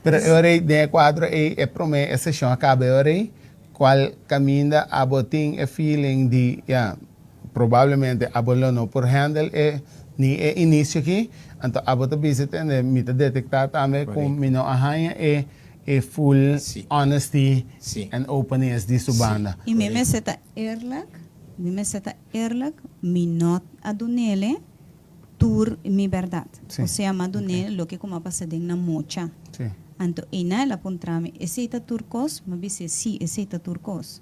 Pero e ora ey den e cuadro ey e prome e sesion a caba e ora ey Cual caminda abo tin e feeling di, ya, probablemente abo lo no por handle e ni e inicio aki, anto abo ta bisa tende, mi ta detecta tambe cu mi no a haña e e full honesty and openness di su banda. Y mi mester ta eerlijk, mi mester ta eerlijk, mi no a dunele tur mi berdad. Osea m'a dun'é loke ku m'a pasa den na mocha. Anto einan el a puntra mi, Esei ta tur kos? M'a bis'é, Sí, esei ta tur kos.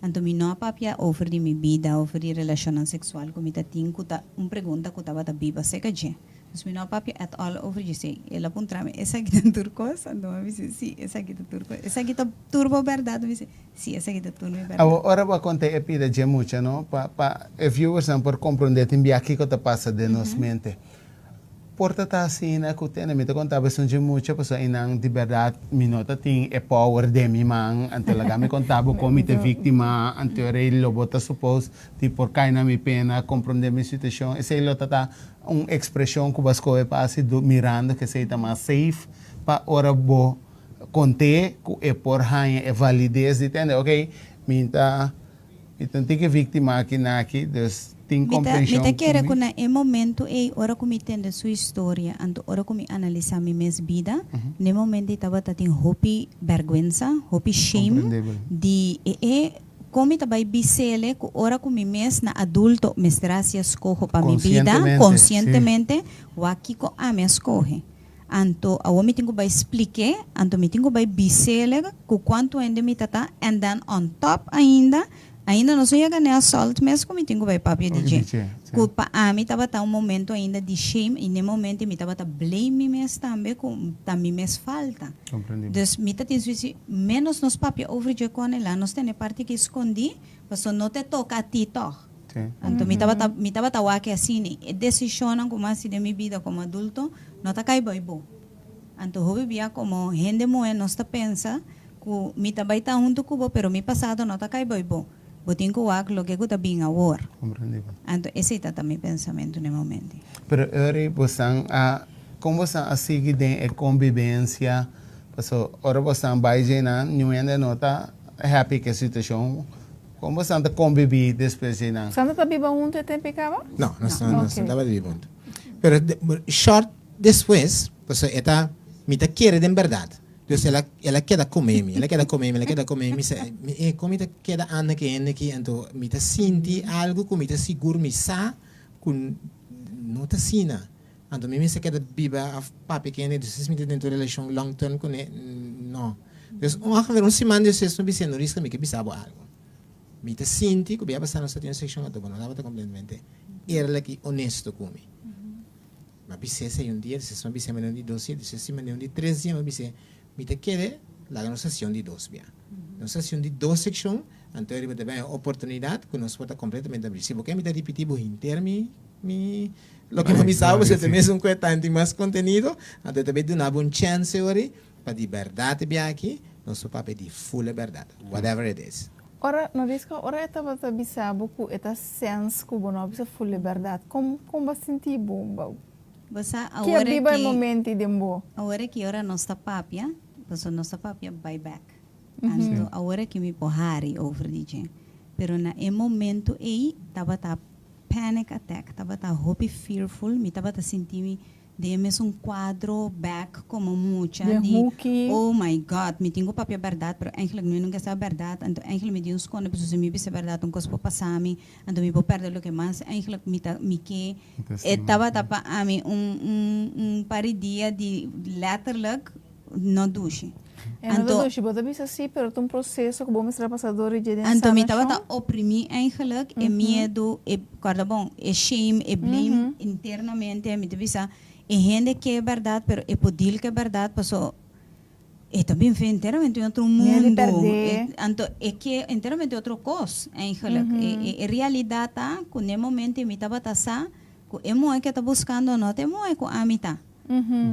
Anto mi no a papia over di mi bida, over di relashonnan seksual ku mi ta tin, ku ta un pregunta ku tabata biba serka dje. Dus mi no a papia at all over djesei. El a puntra mi, Esaki ta tur kos? Anto m'a bis'é, Sí, esaki ta tur kos. Esaki ta tur bo bèrdat? M'a bis'é, Sí, esaki ta tur mi bèrdat. Awor, ora bo a konta e pida dje mucha, no? Pa, pa e viewersnan por komprondé tin bia kiko ta pasa den nos mente. Por ta ta asina ku tene mi ta konta bo esun dje mucha pasobra einan di bèrdat mi no ta tin e power den mi man anto laga mi konta bo kon mi ta víktima anto rei lo bo ta suppose di por kai na mi pena komprondé mi situashon esei lo ta ta un ekspreshon ku bo a skohe pa hasi mirando ku esei ta mas safe pa ora bo kont'é ku e por haña e valides di tende ok mi ta Mi ta tin ke víktima aki na aki, dus tin Mi ta, mi komprenshon ta ku kere mi. ku na e momento ei, ora ku mi tende su historia, anto ora ku mi analisá mi mes bida, na e momento ei tabata tin hopi bèrgwensa, hopi shame Komprendebel. di e e kon mi ta bai bis'ele ku ora ku mi mes na adulto mester hasi e skoho pa mi bida, Konsientemente, sí. konsientemente, wak kiko ami a skohe. Anto awor mi tin ku bai splik'é, anto mi tin ku bai bis'ele ku kuantu hende mi ta ta, and then on top ainda, ainda nos no yega n'e assault mes ku mi tin ku bai papia di dje. Ku pa ami tabata un momento ainda di shame i n'e momento mi tabata blame mi mes tambe ku ta mi mes falta. Dus mi ta tin suisi menos nos papia over dje kon el a nos tene parti ki skondí, pasobra no te toka a ti tòg. Anto mi tabata mi tabata wak asina. E desishonnan ku mi a hasi den mi bida komo adulto no ta kai bai bo. Anto hopi bia komo hende muhé nos ta pensa ku mi ta bai ta huntu ku bo pero mi pasado no ta kai bai bo. Bo tin ku wak loke ku ta bin awor. Anto esei ta ta mi pensamentu na e momento. Pero Eury bosan a kon bosan a sigui den e kombibensia? Paso ora bosan bai djeinan niun hende no ta happy ku e situashon. Kon bosan ta konbibí despues di nan? Santa ta biba huntu e tempu ei kaba? No, nos no nos no tabata biba huntu. Pero short despues, pasobra e ta, mi ta kere den bèrdat. Dus el a el a keda kome mi, el a keda kome mi, el a keda kome mi, mi e kon mi ta keda anda ku e hende aki? Anto mi ta sinti algu ku mi ta sigur mi sa ku no ta asina. Anto mi mester keda biba of papia ku hende, dus mi ta den un relashon long term kuné? No. Dus ongeveer un siman despues mi bisa Noriska mi ke bisa bo algu. Mi ta sinti ku bia pasá nos ta tin un sekshon anto bo no tabata kompletamente eerlijk i honesto ku mi. Mi a bis'é esei un dia, despues mi a bis'é manera un di dos dia, despues si manera un di tres dia mi a bis'é mi ta kere laga nos hasi un di dos bia. Nos hasi un di dos sekshon anto riba ta bin e oportunidat ku nos por ta kompletamente abrí. Si bo ke mi ta ripití bo henter mi mi Loke bo bisa bo si ta mesun ku e tanti mas kontenido, anto e ta bay duna bo un chènse ori pa di bèrdat e biaha aki nos por papia di ful e bèrdat, whatever it is. Ora, Noriska, ora e tabata bisa bo ku e ta sèns ku bo no a bisa ful e bèrdat, kon kon bo a sinti bo? Bo Bo sa Ke a awor biba e aki, momenti den bo? awor aki ora nos ta papia, pasobra nos ta papia bay bèk. Anto awor aki mi por hari over di dje. Pero na e momento ei tabata Panic attack, tabata hopi fearful, mi tabata sinti mi den e mesun cuadro back como mucha Den di hoekie. oh my God, mi tin cu papia berdad pero eigenlijk mi nunca sa berdad, anto eigenlijk mi tin un sconde pasobra si mi bisa berdad un cos por pasa mi, anto mi por perde loke mas eigenlijk mi ta mi ke, e tabata pa ami un un un par di dia di letterlijk no dushi. E no ta dushi, bo ta bisa si, pero ta un proseso ku bo mester a pasa dor di dje den Anto mi sanashon. tabata oprimí eigenlijk e miedu, e kòrda bon, e shame, e blame internamente. Mi ta bisa e hende ke e bèrdat, pero e por deal ku e bèrdat paso e ta bin fe enteramente un otro Miedu di mundu. pèrdè. Anto e ke enteramente otro kos eigenlijk. E realidat ta ku n'e momento mi tabata sa ku e muhé ke ta buskando no ta e muhé ku ami ta.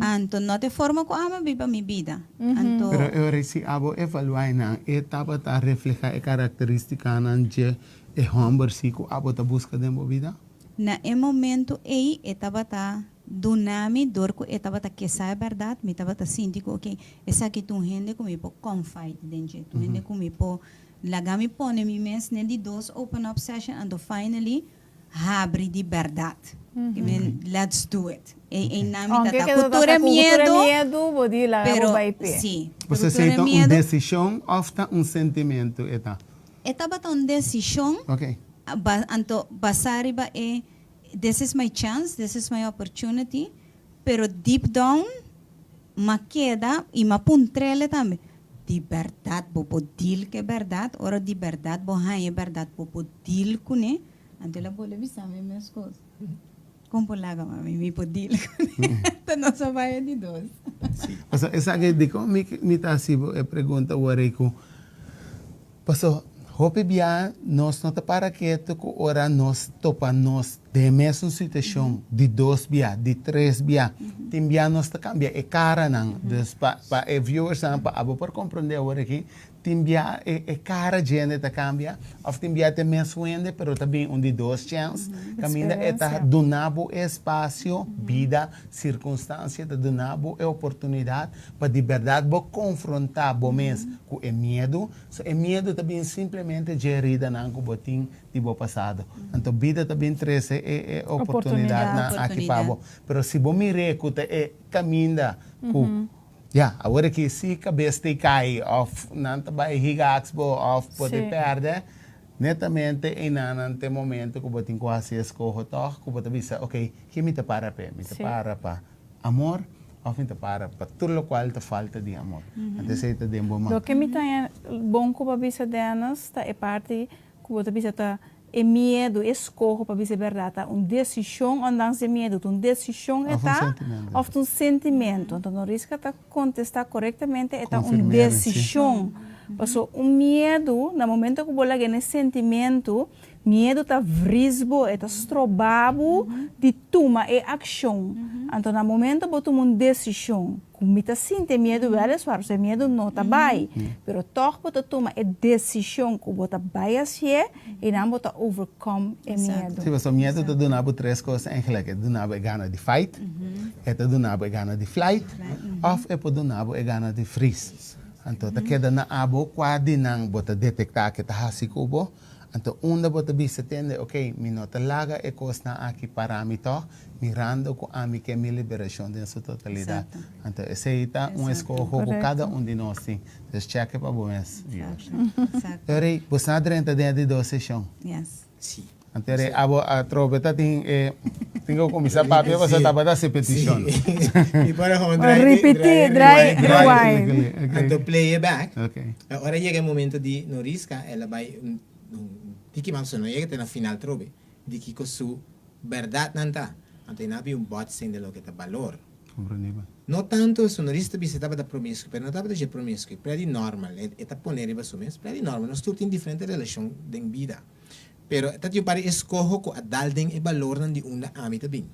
Anto no ta e forma ku ami a biba mi bida. Anto. Pero e ora si abo evaluá einan, e tabata reflehá e karakterístikanan dje e hòmber si ku abo ta buska den bo bida? Na e momento ei e tabata duna mi dor ku e tabata ke sa e bèrdat, mi tabata sinti ku oke, esaki ta un hende ku mi por confide den dje, ta un hende ku mi por laga mi pone mi mes den di dos open up session, anto finally habri di bèrdat. I mean, let's do it. E einan mi ta Aunke ta ke ku ta tur e ku tur e miedu, miedu, bo di laga bo pero bai p'e. si, Bo pero sa tur si e ta un miedu. desishon òf ta un sentimentu e ta? E tabata un desishon, Ok. ba anto basá riba e this is my chance, this is my opportunity, pero deep down m'a keda i m'a puntr'ele tambe, di bèrdat bo por deal ku e bèrdat? Ora di bèrdat bo haña e bèrdat bo por deal kuné? Anto el a bolbe bisa mi meskos. Kon por laga mami, mi por deal kuné. Ta nos a bai di dos. Pasobra esaki dikon mi mi ta hasi bo e pregunta awor ei ku paso hopi bia nos no ta para ketu ku ora nos topa nos. Den e mesun situashon, di dos bia, di tres bia, tin bia nos ta kambia e karanan. Dus pa pa e viewersnan, pa abo por komprondé awor aki, tin bia e e kara dje hende ta kambia, òf tin bia ta e mesun hende pero ta bin un di dos chèns, kaminda e ta duna bo e espasio, bida, sirkunstansia ta duna bo e oportunidat pa di bèrdat bo konfrontá bo mes ku e miedu. So e miedu ta bin simplemente dje heridanan ku bo tin di bo pasado. Anto bida ta bin trese e e oportunidatnan aki pa bo. Pero si bo mir'é ku ta e kaminda ku, ya, awor aki si kabes ta kai òf nan ta bai higaks bo òf bo ta pèrdè, netamente einanan ta e momento ku bo tin ku hasi eskoho tòg, ku bo ta bisa, oke, ki mi ta para p'e? Mi ta para pa amor òf mi ta para pa tur lokual ta falta di amor? Anto esei ta den bo man. Loke mi ta haña bon ku bo a bisa, Dennis, ta e parti Ku bo ta bisa ta e miedu, e skoho pa bisa e bèrdat ta un desishon òndanks di e miedu, ta un desishon e ta òf ta un sentimentu. Anto Noriska ta kontestá korektamente e ta un desishon. Pasobra un miedu, na momento ku bo laga e sentimentu, miedu ta vris bo, e ta stroba bo di tuma e akshon. Anto na momento bo tuma un desishon. Ku mi ta sinti e miedu wèliswaar, pasobra e miedu no ta bai, pero tòg bo ta tuma e desishon ku bo ta bai hasié i nan bo ta overcome e miedu. Sí, pasobra miedu ta duna bo tres kos eigenlijk. E ta duna bo e gana di fight, e ta duna bo e gana di flight, òf e por duna bo e gana di freeze. Anto ta keda na abo kua di nan bo ta detektá ke ta hasi ku bo, anto unda bo ta bisa tende, oke, mi no ta laga e kosnan aki para mi tòg, Mirando ku ami ke mi liberashon den su totalidat. Anto esei ta un eskoho ku kada un di nos tin. Dus chèk'e pa bo mes, viewers. Tori, bo sa drenta den e di dos seshon? Anto eri abo atrobe ta tin e tin ku kuminsá papia pasobra tabata hasi petishon. Ripití, draai rewind. Anto play e back. Ora yega e momento di Noriska el a bai un tiki mas pasobra no yega te na final trobe di kiko su Bèrdatnan ta, anto e no a bin un bòtsing den loke ta balor. Komprendí bo. No tantu su norista bisa e tabata promiskuo, pero no tabata dje promiskuo, predi normal, e e ta pone riba su mes, predi normal, nos tur tin diferente relashon den bida, pero ta tin un par di eskoho ku a dal den e balornan di unda ami ta bin.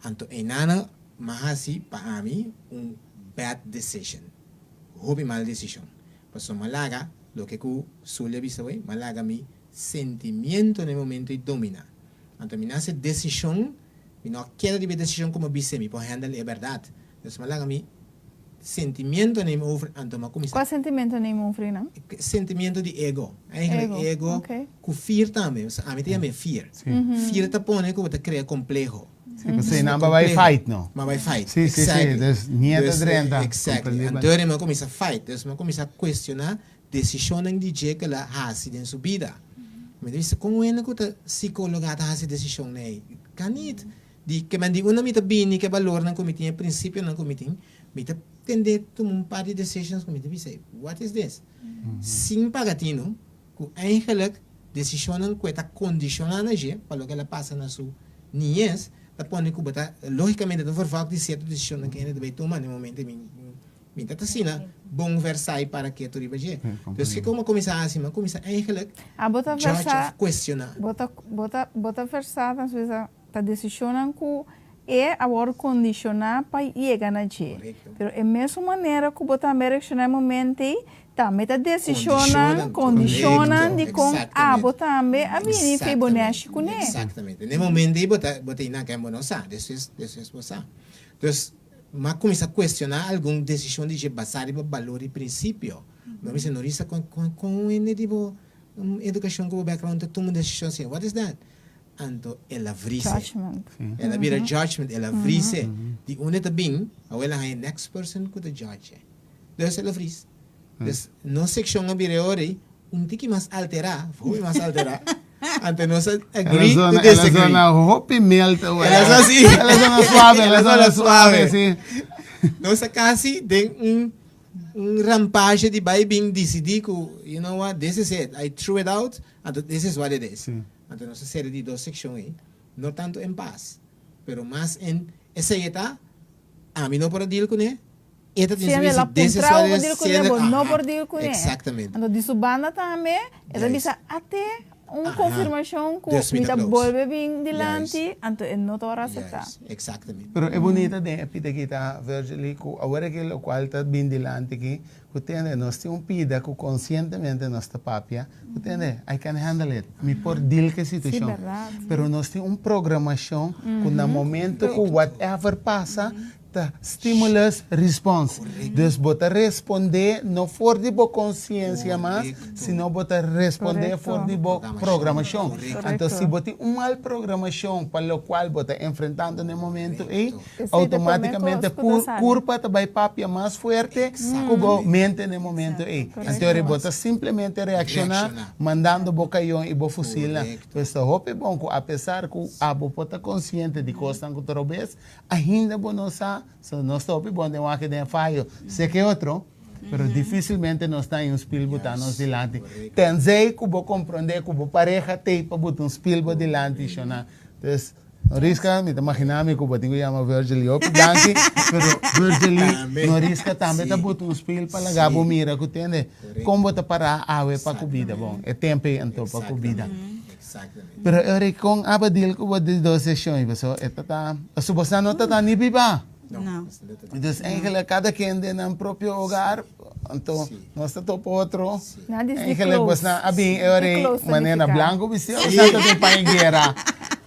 Anto einanan m'a hasi pa ami un bad decision, hopi mal desishon, pasobra m'a laga loke ku Sully a bisa awey, m'a laga mi sentimiento na e momento ei domina. Anto mi nase desishon, mi no a keda riba e desishon ku mi a bis'é, mi por handle e bèrdat. Entonces mi a laga mi sentimiento neem over, anto mi a kuminsá. Kua sentimiento neem over einan? Sentimiento di ego. Eigenlijk ego ku fear tambe. Pasobra ami ta yam'é fear. Fear ta pone ku bo ta krea kompleho. Sí, pasobra einan bo a bai fight, no? Mi a bai fight. Sí, sí, sí. Dus miedo a drenta. Exactly. Anto mi a kuminsá fight. Dus mi a kuminsá kuestioná Desishonnan di dje ku el a hasi den su bida. Mi ta bisa, kon wende ku ta sikóloga ta hasi desishonnan ei? Kan nit. Di ke men di unda mi ta bini, ke balornan ku mi tin, e prinsipionan ku mi tin, mi ta tende tuma un par di decisions ku mi ta bisa, what is this? Sin paga tinu ku eigenlik desishonnan ku e ta kondishoná na dje pa loke el a pasa na su niñes, ta pone ku bo ta lógikamente ta vervolg di sierto desishonnan ku hende ta bai tuma na e momento ei. Mi ta ta asina bon versá i para ketu riba dje. Dus kiko mi a kuminsá hasi? Mi a kuminsá eigenlijk Ah, bo ta judge versá, òf kuestioná. bo ta, bo ta, bo ta versá ta bisa, ta desishonnan ku e a wòrdu kondishoná pa yega na dje. Korekto. Pero e mesun manera ku bo tambe a reakshoná e momento ei, tambe ta desishonnan, Kondishonnan, kondishonnan korekto, di kon abo eksaktamente. tambe a bini fi bo Eksaktamente, nèshi kuné. eksaktamente. Na e momento ei bo ta, bo ta einan, ken bo no sa, despues, despues bo sa. Dus, M'a kuminsá kuestioná algun desishon di dje basá riba balor i prinsipio. Mi a bisa, Norisa, kon kon un hende di bo edukashon ku bo background ta tuma un desishon asina? What is that? Anto el a vrise. Judgment. El a bira judgment, el a vrise. Di unda e ta bin, awor el a haña next person ku ta judge e. Dus el a vris. Dus nos sekshon a bira e ora ei un tiki mas alterá, hopi mas alterá. Anto nos a agree to disagree. El a zona hopi miel te El a zona si. El a zona suave, el a zona suave, si. Nos a casi den un un rampage di bai bin dicidi cu you know what, this is it, I threw it out, anto this is what it is. Anto nos a sera di dos seccion ey, no tanto en paz, pero mas en esey e ta, ami no por a deal cune, E ta tin Si su el a bisi puntra bo por deal kuné, bo no Aha, por deal kuné. Exactamente. Anto di su banda tambe, e ta Juist. bisa, Ate. un konfirmashon ku mi ta bolbe bin dilanti, anto e no ta wòrdu aseptá. Exactamente. Pero e bunita den e pida aki ta, Virgily, ku awor aki lokual ta bin dilanti aki, ku tende nos tin un pida ku konsientemente nos ta papia, ku tende, I can handle it, mi por deal ku e situashon. Pero nos tin un programashon ku na momento ku whatever pasa, Ta stimulus response. Dus bo ta respondé no for di bo konsiensia mas, sino bo ta respondé for di bo programashon. Anto si bo tin un mal programashon pa lokual bo ta enfrentando na e momento ei, outomátikamente kurpa ta bai papia mas fuerte ku bo mente na e momento ei. Anto ora bo ta simplemente reakshoná mandando bo kayon i bo fusilnan. Pues ta hopi bon ku apesar ku abo por ta konsiente di kosnan ku ta robes, Ainda bo no sa, so nos ta hopi bon den wak den fayo, se ke otro, pero dificilmente nos ta haña un spil botá nos dilanti. Tenzij ku bo komprondé ku bo pareha t'ei pa buta un spil bo dilanti, shona. Dus, Noriska, mi ta maginá mi ku bo tin ku yama Virgily hopi danki, pero Virgily, Noriska tambe ta buta un spil pa laga bo mira ku tende kon bo ta pará awe pa ku bida. Bon, e tempu ei anto pa ku bida. Pero e ora kon aba deal ku bo di dos seshon i paso e ta ta paso boso no ta ta ni biba. No. Dus eigenlijk kada ken den nan propio hogar anto nos ta topa otro. Eigenlijk boso a bin e ora ei manera na blanco bisti of boso ta den paña guera.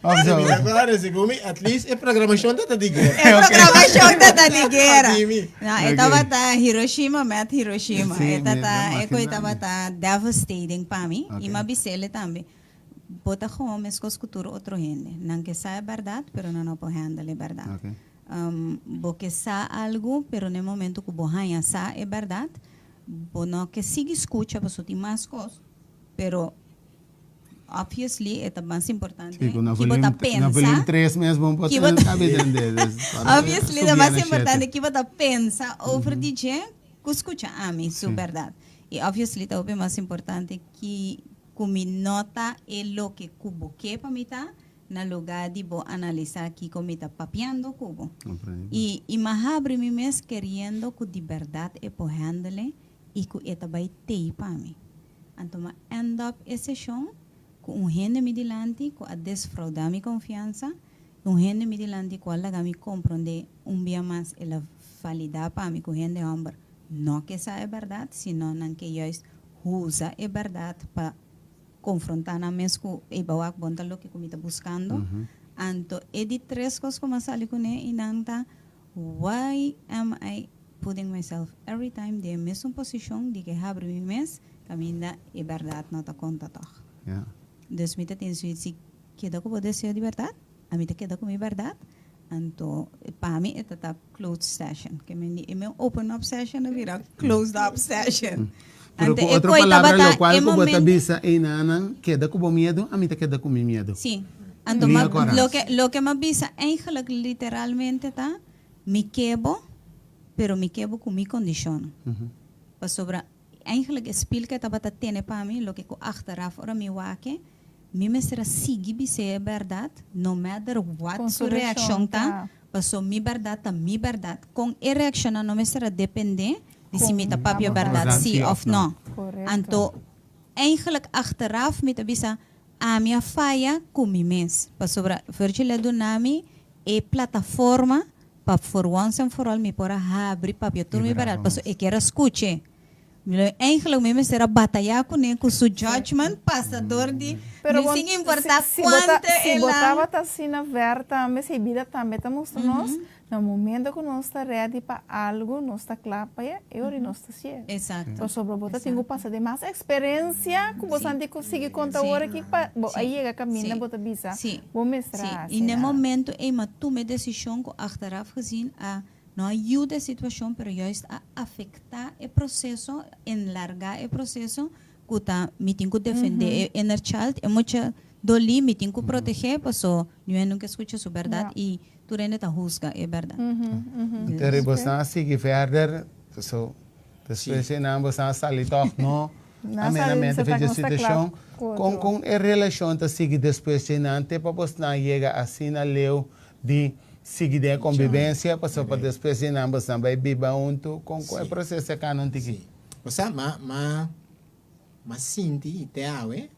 Of zo. Mi ta kòrda segun mi at least e programashon ta ta di guera. E programashon ta ta di guera. No, e tabata Hiroshima met Hiroshima. E ta ta e koe tabata devastating pa mi. I m'a bis'ele tambe, Bo ta gewoon meskos ku tur otro hende. Nan ke sa e bèrdat, pero nan no por handle e bèrdat. Bo ke sa algu, pero na e momento ku bo haña sa e bèrdat, bo no ke sigui skucha pasobra tin mas kos, pero Obviously e ta mas importante Sí, ku na ki bo ta volume, na pensa. volume 3 mes bon por Ki bo ta sabi tende. Dus, para Obviously ta subi mas na importante shete. ki bo ta pensa over di dje ku skucha ami su bèrdat. I obviously ta hopi mas importante ki ku mi no ta e loke ku bo ke pa mi ta na lugá di bo analisá kiko mi ta papiando ku bo. Comprende. I i m'a habri mi mes keriendo ku di bèrdat e por handle i ku e ta bai tei pa mi. Anto m'a end up e seshon ku un hende mi dilanti ku a desfraudá mi konfiansa, un hende mi dilanti ku a laga mi komprondé un bia mas el a validá pa mi ku hende hòmber no ke sa e bèrdat, sino nan ke juist huza e bèrdat pa konfrontá nan mes ku e bawak bon ta loke ku mi ta buskando. Anto e di tres kos ku m'a sali kuné i nan ta, Why am I putting myself every time den e mesun posishon di ke habri mi mes kaminda e bèrdat no ta konta tòg? Dus mi ta tin suit si keda ku bo deseo di bèrdat, ami ta keda ku mi bèrdat, anto pa mi e ta ta closed session. Ke men di e men open up session a bira closed up session. Pero Anto ku e otro koi palabra tabata lokual e ku bo ta momento. bisa einanan keda ku bo miedu, ami ta keda ku mi miedu. Sí. Anto Lia ma Coraz. loke loke m'a bisa eigenlijk literalmente ta mi ke bo, pero mi ke bo ku mi kondishonnan. Pasobra eigenlijk e spil ku e tabata tene pa mi, loke ku achteraf ora mi wak e, mi mester a sigui bis'é e bèrdat, no matter what Kon su su reakshon reakshon ta, ta. paso mi bèrdat ta mi bèrdat. Kon e reakshoná no mester a dependé di si mi ta Kon papia abo ta. bèrdat Bèrdat sí sí òf òf nò. nò. Korekto. Anto eigenlijk achteraf mi ta bisa Ami a faya ku mi mes, pasobra Virgil a duna mi e plataforma pa for once and for all mi por a habri papia tur mi bèrdat, pasobra e kier a skuch'e. Mi lo eigenlijk mi mester a batayá kuné ku su judgment pasa dor di Pero mi bon, sin importá si, si bo ta, kuantu si bo el a. tabata asina vèr tambe, si e bida tambe ta mustra nos, Na momento ku nos ta ready pa algu, nos ta kla pa e, e ora nos ta sié. Exacto. Pasobra bo ta tin ku pasa den mas eksperensia ku bo san di ku sigui konta Sí. ora aki pa bo a Sí. yega kaminda Sí. bo ta bisa Sí. bo mester Sí. a hasi I na e na. momento ei m'a tuma e desishon ku achteraf gezien a no a yuda e situashon pero juist a afektá e proseso, enlargá e proseso ku ta mi tin ku defendé e inner child, e mucha dolí mi tin ku protegé paso niun hende no ke skucha su bèrdat i Tur hende ta husga e bèrdat. Entonces bosnan a sigui verder, so despues di nan bosnan a sali tòg no amenamente for dje situashon. Kon kon e relashon ta sigui despues di nan te pa bosnan yega asina leu di sigui den e kombibensia pasobra pa despues di nan bosnan bai biba huntu? Kon kon e proseso a kana un tiki? Osea, m'a m'a m'a sinti i te awe.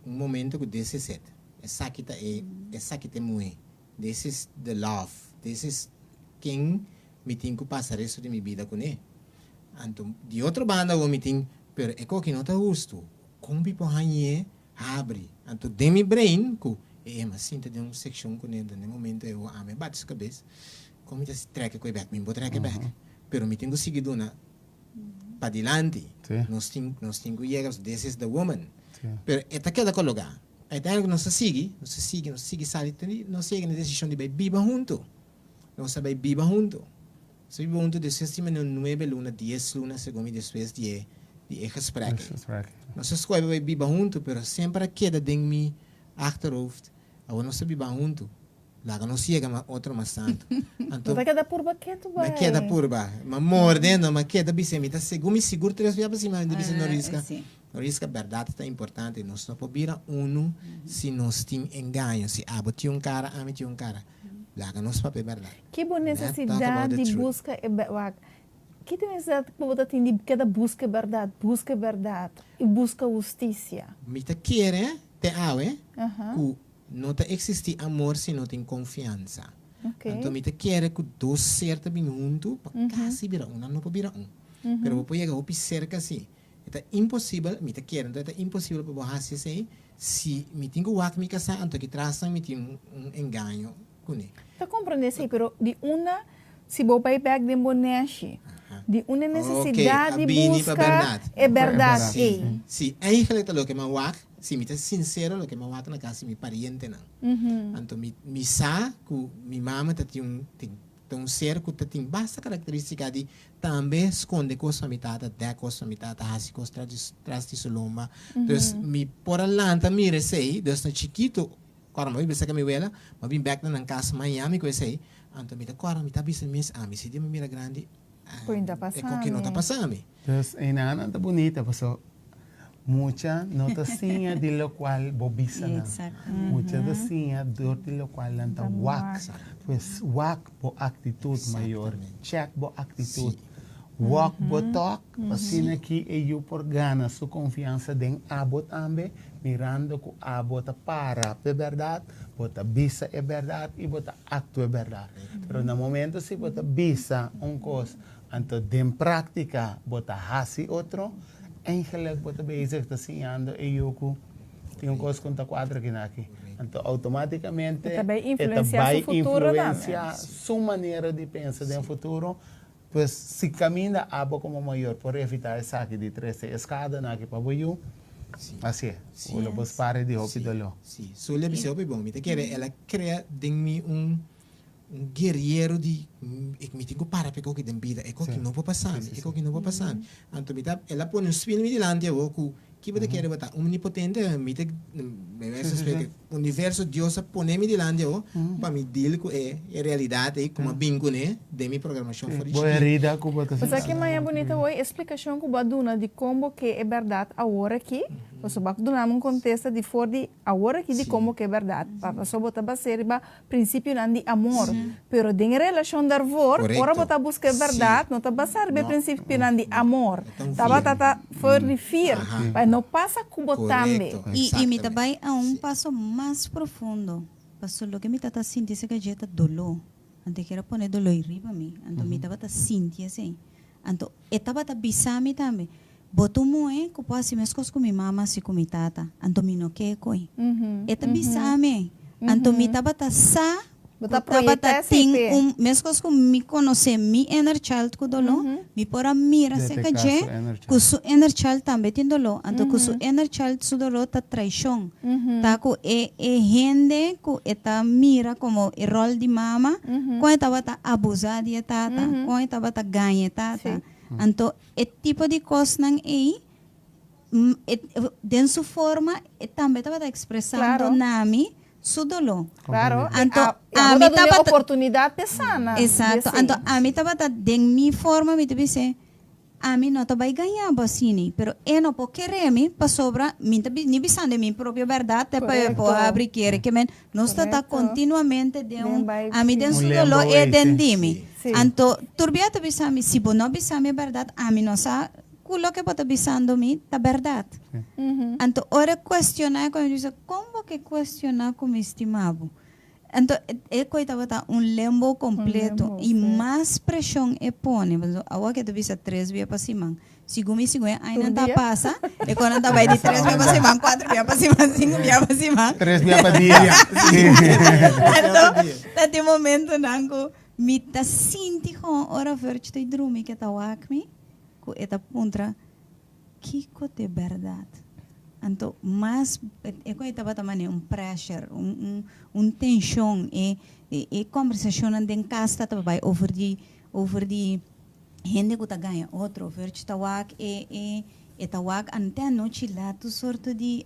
un momento ku this is it. Esaki ta e, esaki ta e muhé. This is the love. This is ken mi tin ku pasa resto di mi bida kuné. Anto di otro banda awor mi tin, pero e koki no ta hustu. Kon mi por hañ'é habri? Anto den mi brain ku e Emma sinta den un sekshon kuné, den e momento ei awor ami a bati su kabes, kon mi ta trek e koe bek? Mi no por trek e bek. Pero mi tin ku sigui duna padilanti. Nos tin, nos tin ku yega, this is the woman. Pero e ta keda kologá. Uiteindelijk nos a sigui, nos a sigui, nos a sigui sali te nos yega na e desishon di bai biba huntu. Nos a bai biba huntu. Nos a biba huntu despues di meno nuebe luna, dies luna segun mi despues di e di e gesprek ei. Nos a skohe pa bai biba huntu pero semper a keda den mi achterhoofd, awor nos ta biba huntu. Laga nos yega mas otro mas tantu. Anto. Bo ta keda purba ketu bai. Mi a keda purba. Mi a morde, no, mi a keda bisa, mi ta segun mi sigur tres bia pa sima mi ta bisa Noriska, Noriska bèrdat ta importante, nos no por bira unu si nos tin engaño, si abo tin un kara, ami tin un kara. Laga nos papia bèrdat. Ki bo nesesidat di buska e bèrdat? Wak, ki ta nesesidat ku bo ta tin di keda buska e bèrdat, buska e bèrdat i buska hustisia? Mi ta kere te awe ku No ta existi amor si no tin confiansa. Anto mi ta kere cu dos ser ta bin hunto pa casi bira un. Nan no por bira un. Pero bo por yega hopi cerca si. E ta imposibel, mi ta kere, anto e ta imposibel pa bo haci esey si mi tin cu wak mi casa anto aki trasnan mi tin un engaño cune. Ta comprende esey, pero di unda si bo bay bek den bo neshi, di unda e necesidad di busca e berdad ey? Si, eigenlijk ta loke mi a wak. Si mi ta sincero loke mi a wak na cas di mi parientenan. Anto mi mi sa cu mi mama ta tin un tin ta un ser cu ta tin basta caracteristica di tambe sconde cos pa mi tata, dek cos pa mi tata, haci cos tras di tras di su lomba. Dus mi por a lanta mira esey, dus na chikito ora mi a biba cerca mi wela, mi a bin bek na nan cas Miami cu esey, anto mi ta corda mi ta bisa mi mes, ami si di mi mira grandi, e coki no ta pasa mi. Dus einanan ta bunita paso Mucha no ta siña di lokual bo bisa nan. Mucha ta siña dor di lokual nan ta wak. Pues wak bo aktitut mayor, chèk bo aktitut, wòk bo tòk, asina ki e yu por gana su konfiansa den abo tambe, mirando ku abo ta para p'e bèrdat, bo ta bisa e bèrdat i bo ta aktua e bèrdat. Pero na momento si bo ta bisa un kos, anto den práktika bo ta hasi otro, Eigenlijk bo ta bezig ta siñando e yu ku tin un kos ku no ta kuadra kina aki. Anto outomátikamente E ta bai e ta influensiá bai su futuro tambe. influensiá su manera di pensa den futuro. Pues si kaminda abo komo mayor por evitá esaki di trese e skadanan aki pa bo yu, hasié. Sí. Bo lo por spara di hopi doló. Sí. Su a bisa hopi bon. Mi ta kere el a krea den mi un Un guerriero di mi tin ku para pa e koki den bida, e koki no por pasa mi, e koki no por pasa mi. Anto mi ta, el a pone un spil mi dilanti awor ku ki bo ta kere bo ta omnipotente, mi ta, mi a sospecha universo Dios a pone mi dilanti awor pa mi deal ku e realidat ei ku mi a bin kuné den mi programashon for di Bo chikito. herida ku bo ta Bo sa ki maña bunita hoy e splikashon ku bo a duna di kon bo ke e bèrdat awor aki, pasobra bo a duna mi un kontesta di for di awor aki di kon bo ke e bèrdat, pasobra bo ta bas'é riba Prinsipionan di amor. Pero den e relashon darvoor, ora bo ta buska e bèrdat, no ta basá riba e prinsipionan di amor. Tabata ta for di fir, pa e no pasa ku bo tambe. I i mi ta bai a un paso mas profundo, paso loke mi tabata sinti esei dje ta doló. Anto e kier a pone doló ei riba mi, anto mi tabata sinti esei. Anto e tabata bisa mi tambe, Bo ta un muhé ku por hasi meskos ku mi mama hasi ku mi tata, anto mi no ke koi. E ta bisa mi. Anto mi tabata sa Bo ku ta proyecta tabata esei tin p'e. un, meskos ku mi konosé mi inner child ku doló, mi por a mira Detectá serka dje su inner ku child. su inner child tambe tin doló. Anto ku su inner child su doló ta traishon. Ta ku e e hende ku e ta mira komo e ròl di mama, kon e tabata abusá di e tata, kon e tabata gaña e tata. Anto e tipo di kosnan ei, e den su forma e tambe tabata ekspresando na mi su doló. Claro, Anto e a ami bo ta duna e tabata oportunidat p'e sana. Exacto, anto ami tabata den mi forma mi ta bis'é, Ami no ta bai gaña bo asini, pero e no por kere mi pasobra mi ta ni bisando e mi propio bèrdat te pa e por habri kere ke men nos ta ta kontinuamente den un ami den su doló e den di mi. Anto tur bia ta bisa mi si bo no bisa mi e bèrdat ami no sa. ku loke bo ta bisando mi ta bèrdat. Anto ora e kuestioná e ku mi bisa, kon bo ke kuestioná ku mi stima bo? Anto e koi tabata un lembo kompleto i mas preshon e pone, pasobra awor ke ta bisa tres bia pa siman, segun mi segun e añanan ta pasa e konan ta bai di tres bia pa siman, kuater bia pa siman, sinku bia pa siman. Tres bia pa dia. Anto ta tin momentonan ku mi ta sinti kon ora Virg ta drumi ke ta wak mi ku e ta puntra Kiko t'e bèrdat? Anto mas e ku e tabata manera un pressure, un un un tenshon, e e kòmbersashonnan den kas ta tabata bai over di over di hende ku ta gaña otro. Virch ta wak e e e ta wak ante anochi lat tur sorto di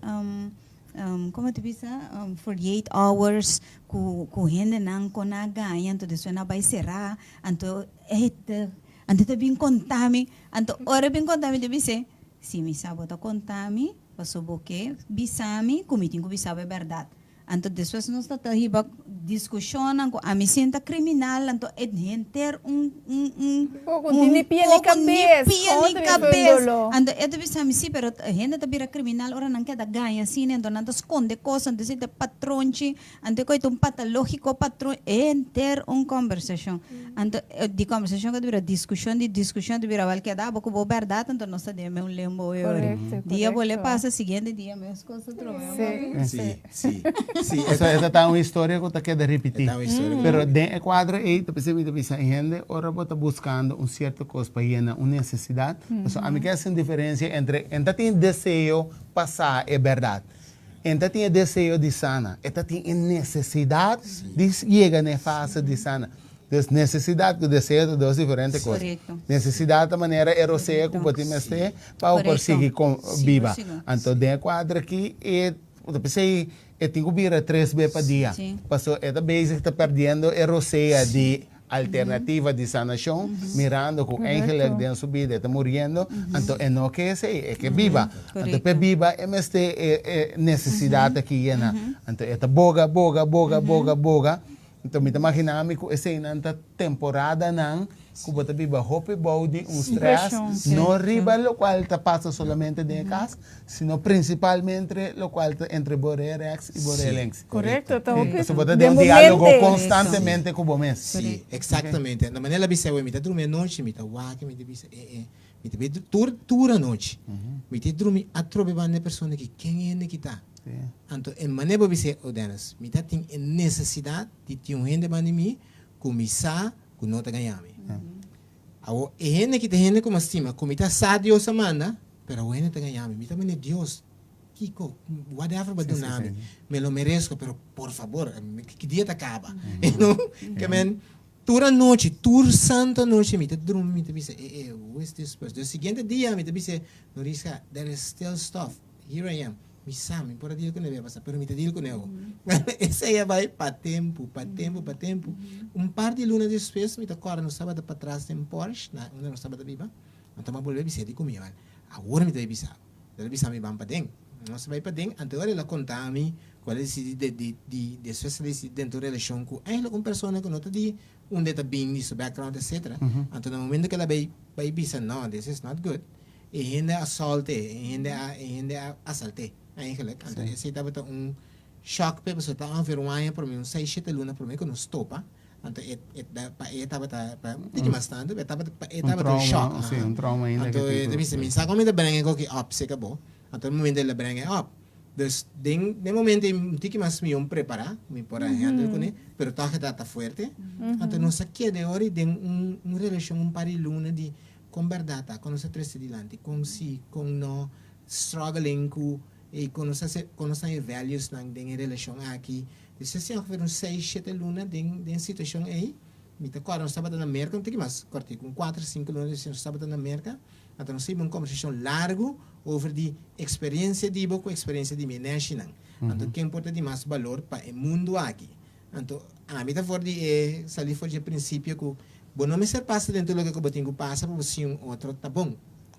komo ta bisa 48 hours ku ku hendenan kon a gaña anto despues nan a bai será anto e ta Anto ta bin konta mi, anto ora e bin konta mi ta bis'é, Si mi sa bo ta konta mi, paso bo ke bisa mi ku mi tin ku bisa bo e bèrdat. Anto despues nos ta ta hiba diskushonnan ku ami sinta kriminal, anto e henter un un un Koko tin ni pia ni kabes, ni pia ni kabes. Anto e ta bisa mi, si, pero hende ta bira kriminal ora nan keda gaña asina, anto nan ta skonde kos, anto esei ta patronchi. Anto e koe ta un patológiko patron henter un kombersashon. Anto di kombersashon ku ta bira diskushon, di diskushon ta bira wèl keda abo ku bo bèrdat anto nos ta den un limbo e ora. Dia bo le pasa siguiente dia mes kos ta trobe Sí, sí, sí. Eso esa ta un historia ku ta keda ripití. Pero den e kuadro ei ta bisa mi ta bisa e hende ora bo ta buskando un sierto kos pa yena un nesesidat, pasobra ami ke hasi un diferensia entre e ta tin deseo pa sa e bèrdat. E ta tin e deseo di sana. E ta tin e nesesidat di yega na e fase di sana. Dus nesesidat ku deseo ta dos diferente kos. Nesesidat ta manera e rosea ku bo tin mester pa bo por sigui biba. Anto den e kuadro aki e ta p'esei e tin ku bira tres be pa dia. Pasobra e ta bezig ta perdiendo e rosea di Alternativa di sanashon, mirando ku eigenlijk den su bida e ta muriendo, anto e no ke esei, e ke biba. Anto p'e biba e mester e e nesesidat aki yena. Anto e ta boga, boga, boga, boga, boga. Anto mi ta magina mi ku eseinan ta temporadanan ku bo ta biba hopi bou di un stress, no riba lokual ta pasa solamente den e kas, sino prinsipalmente lokual ta entre bo re rèks i bo re links. Korekto, ta hopi Pasobra bo ta den un diálogo konstantemente ku bo mes. Sí, eksaktamente. Na manera bisa awe, mi ta drumi anochi, mi ta wak, mi ta bisa e e, mi ta bai tur tur anochi. Mi ta drumi atrobe banda e persona aki, ken hende ki ta? Anto e manera bo bisa, oh Dennis, mi ta tin e nesesidat di tin un hende banda di mi ku mi sa ku no ta gaña mi. Awo e hende ki ta hende ku mi a stima, ku mi ta sa Dios a manda, pero awo hende ta gaña mi. Mi ta manda Dios, Kiko, whatever bo duna mi, me lo merezco, pero por favor, ki dia ta caba? You know? Ke men, tur anochi, tur santo anochi mi ta drumi, mi ta bisa, eh, eh, who is this person? De siguiente dia mi ta bisa, Noriska, there is still stuff, here I am. Mi sa, mi por a deal cune bia pasa, pero mi ta deal cune awo. Esei a bai pa tempu, pa tempu, pa tempu. Un par di luna despues mi ta corda nos tabata patras den Porsche, na unda nos tabata biba, anto mi a bolbe bisa di cu mi, awor mi ta bai bisa bo. El a bisa mi ban paden. Nos a bai paden, anto ora el a konta mi ku el a disidí di di di despues el a disidí denter un relashon ku eigenlijk un persona ku no ta di unda e ta bin, di su background etcetera. Anto na momento ku el a bai bai bisa no, this is not good, e hende a assault'e, e hende a e hende a asalt'e eigenlijk. Anto esei tabata un shock p'e pasobra ta ongeveer un aña promé, un seis shete luna promé ku nos topa. Anto e e pa e tabata pa un tiki mas tantu, pero tabata pa e tabata un shock. Sí, un trauma ainda Anto e ta bisa mi sa kon mi ta bring e koki op seka bo. Anto e momento el a bring e op. Dus den den momento ei un tiki mas mihó prepará, mi por a handle kuné, pero tòg e tabata fuerte. Anto nos a keda e ora ei den un un relashon un par di luna di kon bèrdat ta, kon nos a trese dilanti, kon si, kon no, struggling ku e kon nos a kon nos ta e valuesnan den e relashon aki. Despues di ongeveer un seis, shete luna den den situashon ei, mi ta kòrda nos tabata na Merka, un tiki mas kòrtiku, un kuater, sinku luna despues nos tabata na Merka, anto nos hiba un kombersashon largu over di eksperensia di bo ku eksperensia di mi neshinan. Anto ken por ta di mas balor pa e mundu aki? Anto ami ta for di e sali for di e prinsipio ku bo no mester pasa den tur loke ku bo tin ku pasa pa bo siña un otro ta bon.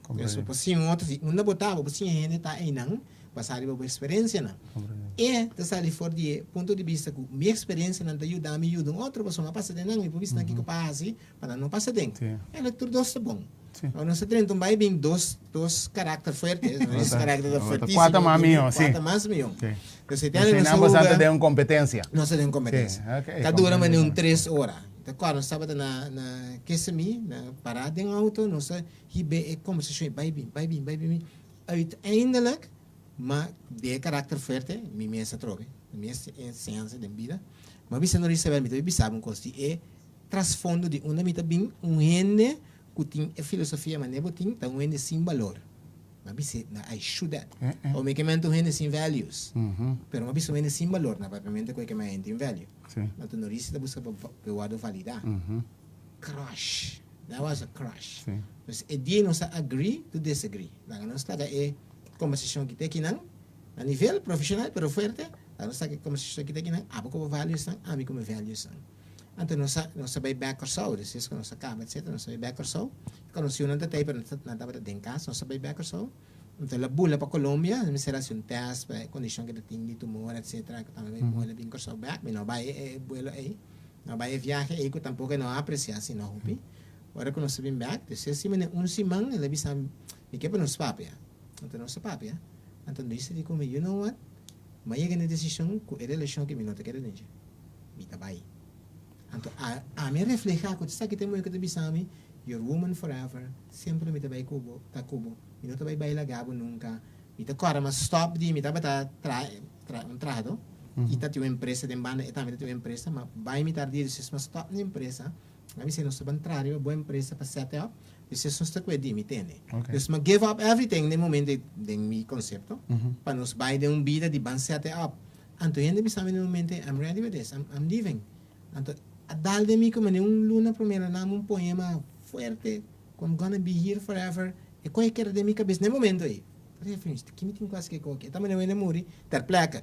Bo por siña un otro, si unda bo ta, bo por siña hende ta einan. Basá riba bo eksperensianan. E ta sali for di e punto di bista ku mi eksperensianan ta yuda mi yuda un otro pasobra mi a pasa den nan, mi por bisa nan kiko pa hasi pa nan no pasa den. Eigenlijk tur dos ta bon. No, nos a drenta un bai bin dos dos karakter fuerte. Nos karakter ta fuertísimo. Kuater mas mihó, si. Kuater mas mihó. Si. Entonces, uiteindelijk nos nos a ta den un kompetensia. Nos ta den un kompetensia. Si, ok. Ta dura manera un tres ora. Ta kòrda nos tabata na na Kissimmee, na pará den outo, nos a hib'é e kombersashon bai bin, bai bin, bai bin. Uiteindelijk, ma den e karakter fuerte, mi mes atrobe, mi mes enseñansa den bida, mi a bisa Nor Isabel, mi ta bisa bo un kos, di e trasfondo di unda mi ta bin, un hende ku tin e filosofia manera bo tin, ta un hende sin balor. Mi a bisa, na I shoot that. O mi ke mente un hende sin values. Pero mi a bisa un hende sin balor, na papiamento ku e ke men hende tin value. Anto Norisi ta buska pa pa e wòrdu validá. Crush. That was a crush. Dus e dia nos a agree to disagree. Laga nos laga e kombersashon ki ta akinan, na nivel profeshonal pero fuerte, laga nos laga e kombersashon ki ta akinan, abo ku bo valuesnan, ami ku mi valuesnan. Anto nos a nos a bai bek Kòrsou, despues ku nos a kaba etcetera, nos a bai bek Kòrsou. Konosí nan ta tei pero nan tabata den kas, nos a bai bek Kòrsou. Anto el a bula pa Colombia, mi mester hasi un tèst pa e kondishon ku e ta tin di tumor etcetera, ku tambe mi a bin Kòrsou bek, mi no a bai e buelo ei, no a bai e viahe ei ku tampoko e no a apresiá asina hopi. Ora ku nos a bin bek, despues si mene un siman el a bisa mi, mi ke pa nos papia. Anto nos a papia, anto Luis a di ku mi, you know what, mi a yega na e desishon ku e relashon aki mi no ta keda den dje. Mi ta bai. Anto a ami a reflehá ku esaki ta e muhé ku ta bisa mi, Your woman forever, semper mi ta bai ku bo, ta ku bo, mi no ta bai bai laga bo nunka. Mi ta kòrda mas stòp di mi tabata tra tra un trahadó i ta tin un empresa den banda, e tambe ta tin un empresa, ma bai mi tardi despues mas stòp na empresa, a mi si nos ta ban traha riba bo empresa pa set up, despues nos ta kue di mi tende. Dus mi a give up everything den momento den mi konsepto pa nos bai den un bida di ban set up. Anto hende bisa mi den un mente, I'm ready with this, I'm, I'm leaving. Anto a dal den mi como den un luna prome el a dame un poema fuerte, cu I'm gonna be here forever. E coge keda den mi cabes na e momento ey. Mi a pensa, ki mi tin cu haci cu e coge? E ta manera wende muri ter plekke.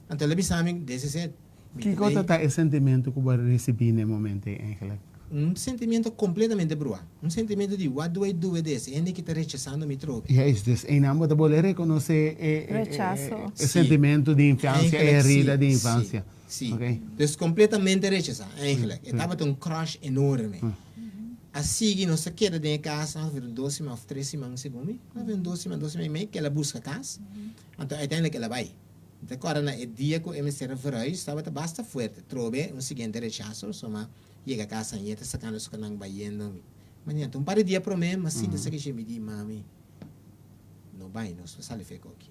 Anto el a bisa mi, this is it. Mi ta Kico bay. ta ta e sentimento cu bo a ricibi na e momento ey eigenlijk? Un sentimiento completamente brua. Un sentimiento di what do I do with this? E hende ki ta rechasando mi trobe. Juist, dus einan bo ta bolbe reconoce e Rechazo. e sentimento di infancia, e Eigenlijk herida si, di infancia. si, si. Ok. Dus completamente rechasa, eigenlijk. E tabata un crush enorme. A sigui, nos a keda den e cas ongeveer un dos siman of tres siman segun mi. Ongeveer un dos siman, dos siman y mei, ke el a busca cas. Anto uiteindelijk el a bay. Mi ta corda na e dia cu e mester a verhuis tabata basta fuerte. Trobe un siguiente rechazo, so ma Yega casa y e ta sacando su canan bayendo mi. Mañana un par di dia prome m'a sinti esaki dje mi di mami no bay nos no sali fek oki.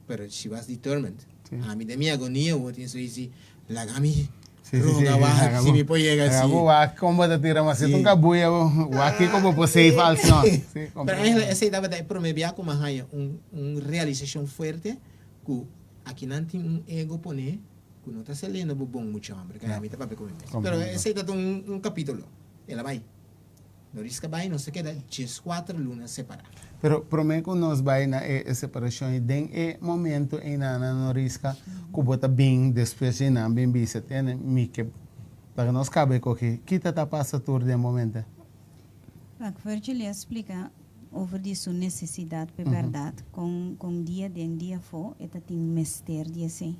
Pero she was determined. Ami den mi agonia wou tin soisi laga mi roga wak si mi por yega si. Laga bo wak con bo ta tira mas si ta un cabuya bo wak kico bo por safe als no. Pero eigenlijk esey tabata e prome bia cu m'a haya un un realisacion fuerte cu akinan tin un ego pone Ku no ta saliendo bo bon mucha homber, kaya mi ta papia ku mi mes. Pero esei ta un un kapitulo. El a bai. No riska bai, nos a keda dieskuater luna separá. Pero promé ku nos bai na e separashon ei, den e momento einan no riska ku bo ta bin despues dje nan bin bisa, Tene, mi ke laga nos kaba e koki. Kita ta pasa tur den momento? Wak, Virgil a splika over di su nesesidat p'e bèrdat, kon kon dia den dia afó e ta tin mester di esei.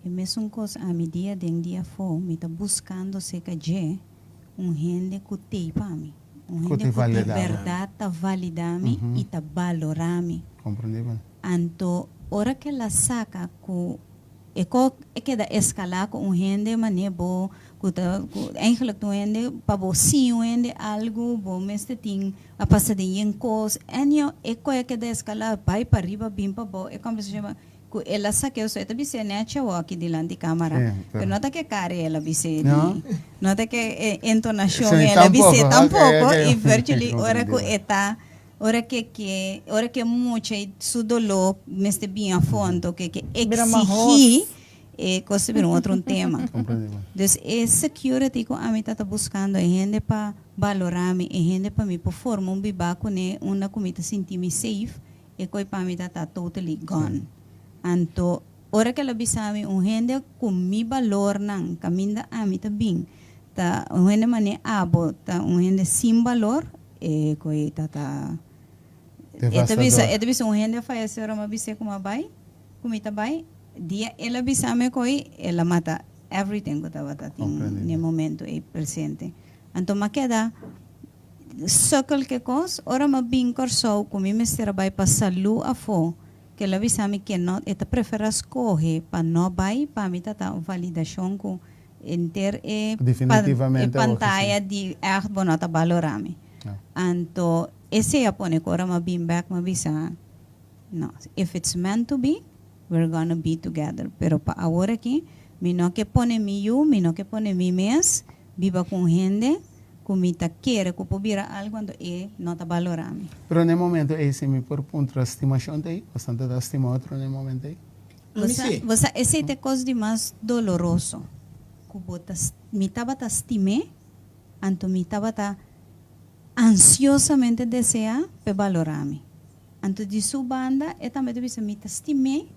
E mesun kos ami dia den dia afó mi ta buskando serka dje un hende ku t'ei pa mi, un Ku hende te ku di validá bo. bèrdat ta validá mi i ta balorá mi. Komprendí bo. Anto ora ku el a saka ku E ko e keda eskalá ku un hende manera bo ku ta ku eigenlijk ta un hende pa bo siña un hende algu bo mester tin a pasa den yen kos anyhow e ko e keda eskalá bai pariba bin pabou e kombersashon ku el a sak'é so e ta bis'é nechi awor aki dilanti kamara pero no ta ke kara el a bis'é di no ta ke entonashon el a bis'é tampoco i virtually ora ku e ta Ora ke ke ora ke mucha i su doló mester bin afó anto ke ke eksigí e kos ta bira un otro un tema. Dus e security ku ami ta ta buskando e hende pa balorá mi, e hende pa mi por forma un bibá kuné unda ku mi ta sinti mi safe, e koi pa mi ta ta totally gone. Anto ora ke el a bisa mi un hende ku mi balornan kaminda ami ta bin ta un hende manera abo ta un hende sin balor, E koe ta ta E ta bisa e ta bisa un hende a fayesé ora mi a bis'é ku mi a bai ku mi ta bai dia el a bisa mi koe el a mata everything ku tabata tin n'e momento ei presente anto mi a keda. sukkel ku e kos, ora mi a bin Kòrsou ku mi mester a bai pa salú afó, ku el a bisa mi ke no, e ta preferá skohe pa no bai, pa mi ta ta un validashon ku henter e e pantaya di ègt bo no ta balorá mi. Anto esei a pone ku ora mi a bin bèk mi a bisa, no, if it's meant to be, we're gonna be together. Pero pa awor aki mi no ke pone mi yu, mi no ke pone mi mes biba ku un hende ku mi ta kere ku por bira algu anto e no ta balorá mi. Pero na e momento ei si mi por puntra stimashon ta ei? Bastante ta stima otro na e momento ei? Ami si. Bo sa esei ta e kos di mas doloroso ku bo ta mi tabata stim'é anto mi tabata ansiosamente deseá p'e balorá mi. Anto di su banda e tambe ta bisa mi ta stim'é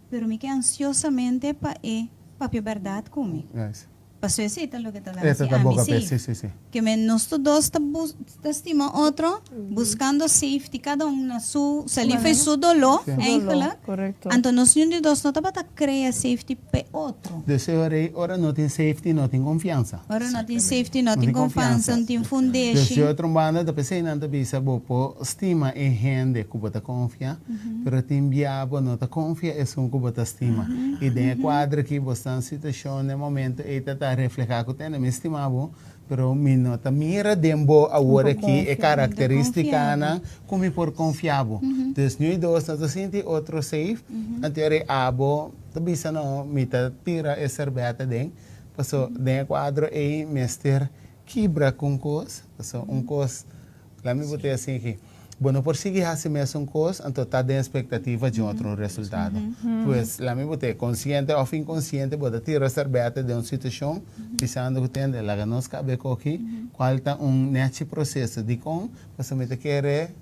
pero mi ke ansiosamente pa e papia bèrdat ku mi. Pasobra esei ta loke ta laga si ami safe. Ke men nos tur dos ta bus ta stima otro buscando safety kada un na su sali for su doló eigenlijk. Anto nos niun di dos no tabata crea safety p'e otro. Dus e ora ei ora no tin safety no tin confiansa. Ora no tin safety no tin confiansa no tin fundeshi. Dus di otro banda ta p'esei nan ta bisa bo por stima e hende ku bo ta confia Pero tin bia bo no ta confia esun cu bo ta stima. Y den e cuadro aki bo sta en situacion den momento ey ta ta refleha cu tende mi stima bo, pero mi no ta mira den bo awor aki e caracteristicanan cu mi por confia bo. Dus nu y dos no ta sinti otro safe, anto ora abo ta bisa no mi ta tira e serbet aden, paso den e cuadro ey mester kibra cu un cos, paso un cos Laat mi bot'é asin aki. Bo no por sigui hasi mesun kos, anto ta den espektativa dje otro resultado. Pues, laat mi bot'é, konsiente òf inkonsiente bo ta tira sèrbète den un situashon bisando ku tende, laga nos kab'é koki, kual ta un nèchi proseso. Dikon? Pasobra mi ta kere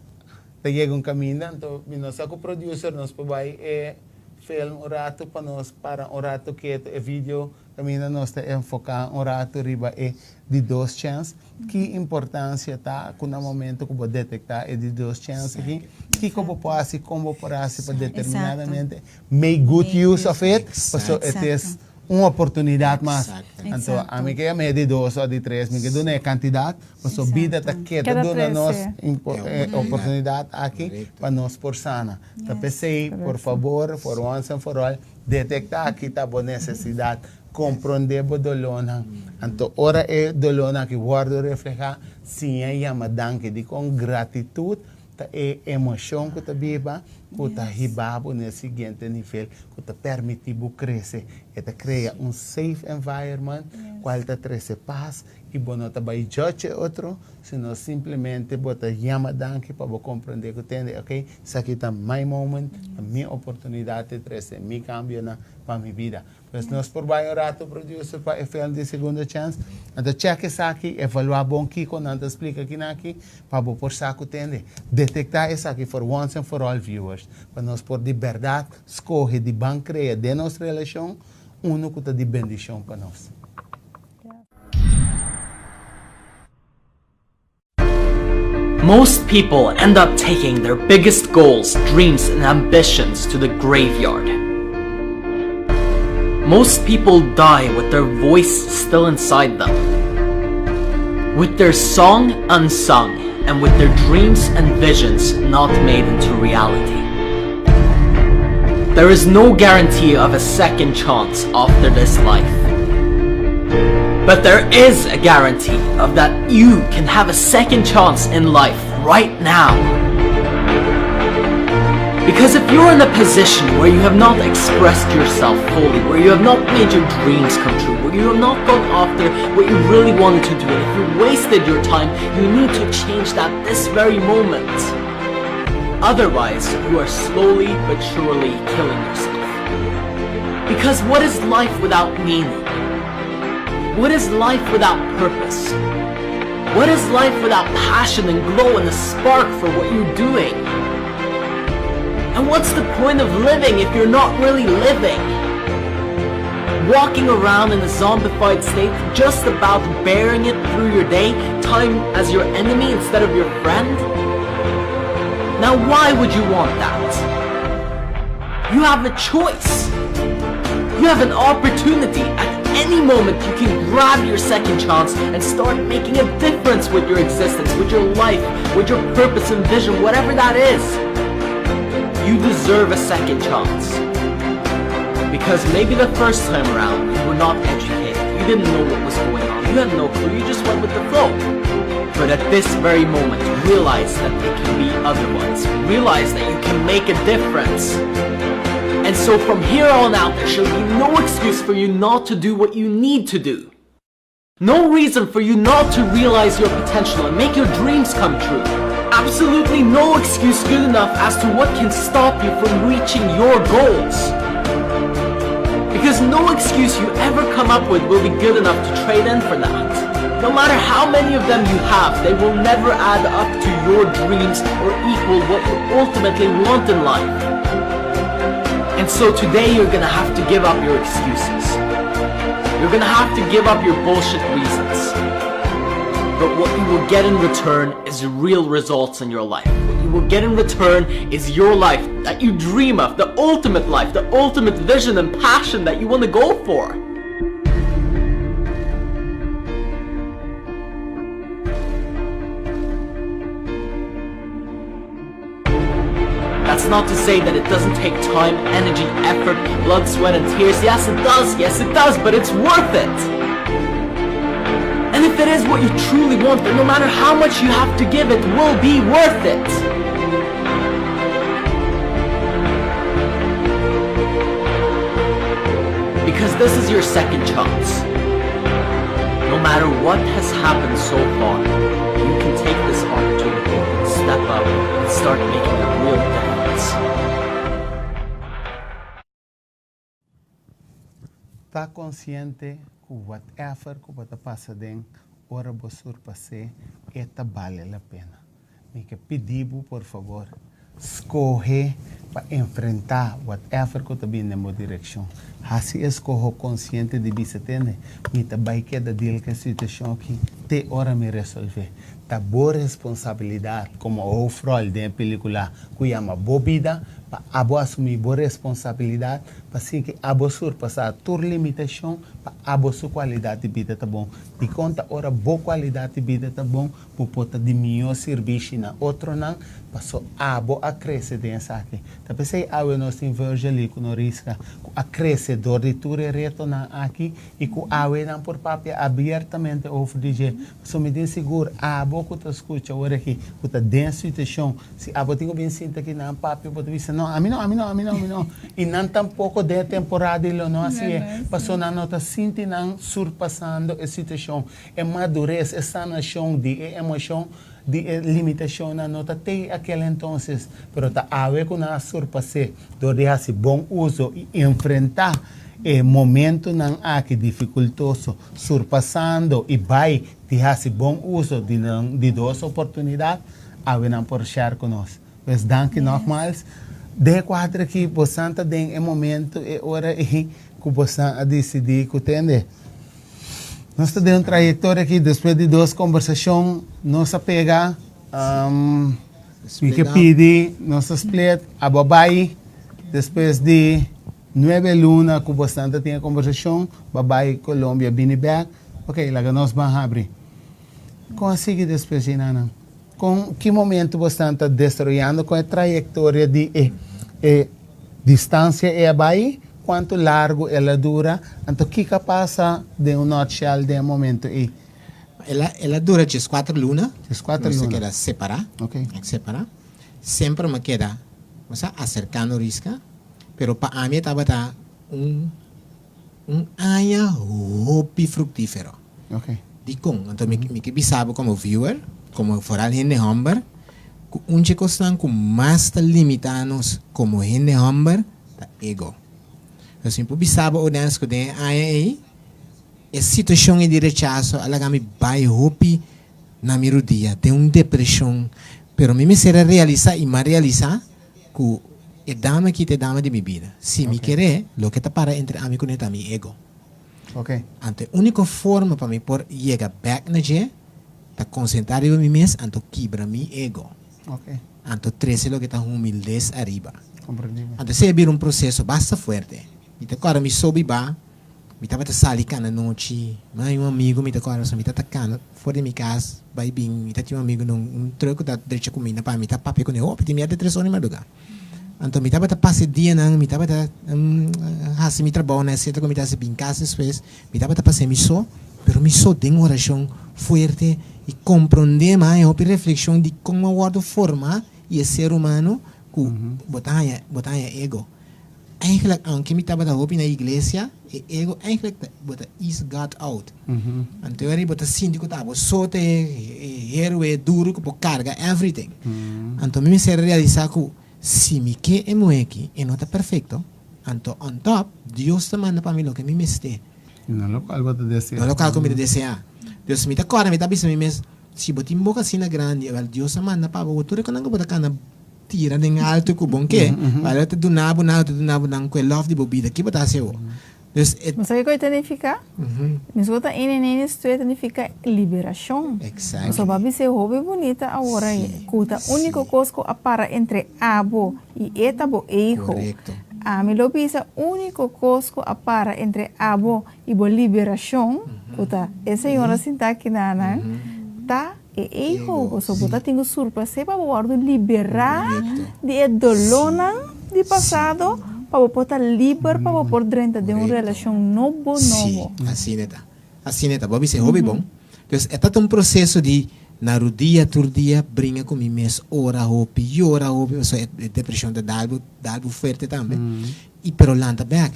ta yega un kaminda, anto mi no sa ku producer nos por bai e film un ratu pa nos para un ratu ketu e video kaminda nos ta enfoká un ratu riba e di dos chèns. Ki importancia ta cu na momento cu bo detecta e di dos chance aki, kico bo por haci, con bo por haci pa determinadamente make good use of it, pasobra it is un oportunidad mas. Anto ami ke yama e di dos o di tres, mi ke duna e cantidad, pasobra bida ta keda duna nos e oportunidad aki pa nos por sana. Ta p'esey, por fabor, for once and for all, detecta aki ta bo necesidad. Komprondé bo dolónan. Anto ora e dolónan aki wòrdu reflehá, siña yama danki. Dikon gratitut ta e emoshon ku ta biba ku ta hiba bo na e siguiente nivel, ku ta permití bo krese. E ta krea un safe environment kual ta trese pas i bo no ta bai judge e otro, sino simplemente bo ta yama danki pa bo komprondé ku tende, ok, esaki ta my moment, ta mi oportunidat di trese mi kambionan pa mi bida. Pues nos por bai un rato producer pa e film di Segundo Chance. Anto check esaki, evalua bon kiko nan ta splika kinaki pa bo por sa ku tende. Detekta esaki for once and for all viewers, pa nos por di bèrdat skohe di ban krea den nos relashon unu ku ta di bendishon pa nos. Most people end up taking their biggest goals, dreams, and ambitions to the graveyard. Most people die with their voice still inside them, with their song unsung, and with their dreams and visions not made into reality. There is no guarantee of a second chance after this life. But there is a guarantee of that you can have a second chance in life right now. Because if you're in a position where you have not expressed yourself fully, where you have not made your dreams come true, where you have not gone after what you really wanted to do, and if you wasted your time, you need to change that this very moment. Otherwise, you are slowly but surely killing yourself. Because what is life without meaning? What is life without purpose? What is life without passion and glow and a spark for what you're doing? And what's the point of living if you're not really living? Walking around in a zombified state, just about bearing it through your day, time as your enemy instead of your friend? Now why would you want that? You have a choice. You have an opportunity at. any moment you can grab your second chance and start making a difference with your existence, with your life, with your purpose and vision, whatever that is. You deserve a second chance. Because maybe the first time around, you were not educated. You didn't know what was going on. You had no clue. You just went with the flow. But at this very moment, realize that it can be otherwise. Realize that you can make a difference. And so from here on out, there should be no excuse for you not to do what you need to do. No reason for you not to realize your potential and make your dreams come true. Absolutely no excuse good enough as to what can stop you from reaching your goals. Because no excuse you ever come up with will be good enough to trade in for that. No matter how many of them you have, they will never add up to your dreams or equal what you ultimately want in life. And so today you're gonna have to give up your excuses. You're gonna have to give up your bullshit reasons. But what you will get in return is real results in your life. What you will get in return is your life that you dream of, the ultimate life, the ultimate vision and passion that you want to go for. That's not to say that it doesn't take time, energy, effort, blood, sweat, and tears. Yes, it does. Yes, it does, but it's worth it. And if it is what you truly want, then no matter how much you have to give, it will be worth it. Because this is your second chance. No matter what has happened so far, you can take this opportunity, step up, and start making a real difference. Ta konsiente ku whatever ku bo ta pasa den ora bo surpas'é, e ta bale la pena. Mi ke pidi bo por fabor, skohe pa enfrentá whatever ku ta bini den bo direkshon. Hasi e skoho konsiente di bisa, Tende, mi ta bai keda deal ku e situashon aki te ora mi resolvé. Ta bo responsabilidat komo hoofdrol den e pelikula ku yama Bo Bida pa abo asumí bo responsabilidat pa sigui abo surpasá tur limitashon pa abo su kualidat di bida ta bon. Dikon ta ora bo kualidat di bida ta bon Bo por ta di mihó sirbishi na otronan, paso abo a krese den esaki. Ta p'esei awe nos tin Virgil ku Noriska ku a krese dor di tur e retonan aki i ku awe nan por papia abiertamente over di dje. Paso mi tin sigur abo ku ta skucha ora aki ku ta den situashon, si abo tin ku bin sinta aki nan papia bo ta bisa no, ami no, ami no, ami no, ami no. I nan tampoko den e temporada i lo no hasié, paso nan no ta sinti nan surpasando e situashon. E madures, e sanashon di e emoshon, di e limitashonnan no ta tei akel entonces, pero ta awe ku nan a surpas'é dor di hasi bon uso i enfrentá e momentunan aki difikultoso, surpasando i bai di hasi bon uso di nan di dos oportunidat, awe nan por share ku nos. Pues danki nogmaals. Den e kuadro aki bosan ta den e momento, e ora ei ku bosan a disidí ku tende. Nos ta den un trayektoria aki despues di dos kombersashon nos a pega mi ke pidi nos a split abo a bai despues di nuebe luna ku bosnan ta tin e kombersashon bo a bai Colombia bini bek ok laga nos ban habri kon a sigui despues di nan Kon ki momento bosnan ta desaroyando kon e trayektoria di e e distansia e a bai, kuantu largu el a dura, anto kiko a pasa den un nutshell den e momento ei? El a el a dura dieskuater luna. Dieskuater luna. Nos a keda separá. Ok. Separá. Semper mi a keda, nos a aserká Noriska, pero pa ami e tabata un un aña hopi fruktífero. Ok. Dikon? Anto mi mi ke bisa bo komo viewer, komo foral hende hòmber, ku un dje kosnan ku mas ta limitá nos komo hende hòmber ta ego. Entonces mi por bisa bo Odens ku den e aña ei e situashon ei di rechaso a laga mi bai hopi na mi rudia den un depreshon, pero mi mester a realisá i m'a realisá ku e dama aki ta e dama di mi bida. Si mi kere, loke ta para entre ami kuné ta mi ego. Ok. Anto e úniko forma pa mi por yega bèk na dje ta konsentrá riba mi mes anto kibra mi ego. Ok. Anto trese loke ta humildes ariba. Komprendí. Anto esei a bira un proseso basta fuerte. Mi ta kòrda mi so bibá. Mi tabata sali kana nochi, mi a un amigo mi ta kòrda pasobra mi ta ta kana for di mi kas bai bin, mi ta tin un amigo na un truck ku ta drecha kuminda pa mi, mi ta papia kuné hopi tin mia te tres ora di madrugá. Anto mi tabata pasa e dianan, mi tabata hasi mi trabounan etcetera ku mi ta hasi bin kas despues, mi tabata pasa mi so, pero mi so den orashon fuerte i komprondé mi a haña hopi reflekshon di kon a wòrdu formá i e ser humano ku bo ta haña bo ta haña ego. Eigenlijk aunke mi tabata hopi na iglesia, e ego eigenlijk ta bo ta is God out. Anto e ora bo ta sinti ku ta abo so ta e héroe duru ku por karga everything. Anto mi mester a realisa ku si mi ke e muhé aki, e no ta perfekto, anto on top Dios ta manda pa mi loke mi mester. I no lokual bo ta deseá. No lokual ku mi ta deseá. Dus mi ta kòrda mi ta bisa mi mes, si bo tin boka asina grandi, awèl Dios a manda pa bo, tur e konan ku bo ta kana Tira den alto ku bon ke, pero e ta duna bo nan, e ta duna bo nan ku e lòf di bo bida. Ki bo ta hasi awor? Dus e. Bo sa kiko e ta nifiká? Mesku ta ene en ene stue ta nifiká liberashon. Exactly. Pasobra bo a bisa e hopi bunita awor ei, ku ta úniko kos ku a para entre abo i e ta bo ego. Korekto. Ami lo bisa úniko kos ku a para entre abo i bo liberashon, ku ta e señora sintá kinanan, ta E ego, pasobra bo ta tin ku surpas'é pa bo wòrdu liberá di e dolónan di pasado, pa bo por ta liber pa bo por drenta den un relashon nobo nobo. Sí, asina e ta. Asina e ta. Bo a bisa e hopi bon. Dus e ta ta un proseso di na rudia tur dia bringa ku mi mes, ora hopi, yora hopi, pasobra e depreshon ta dal bo, dal bo fuerte tambe. I pero lanta bèk.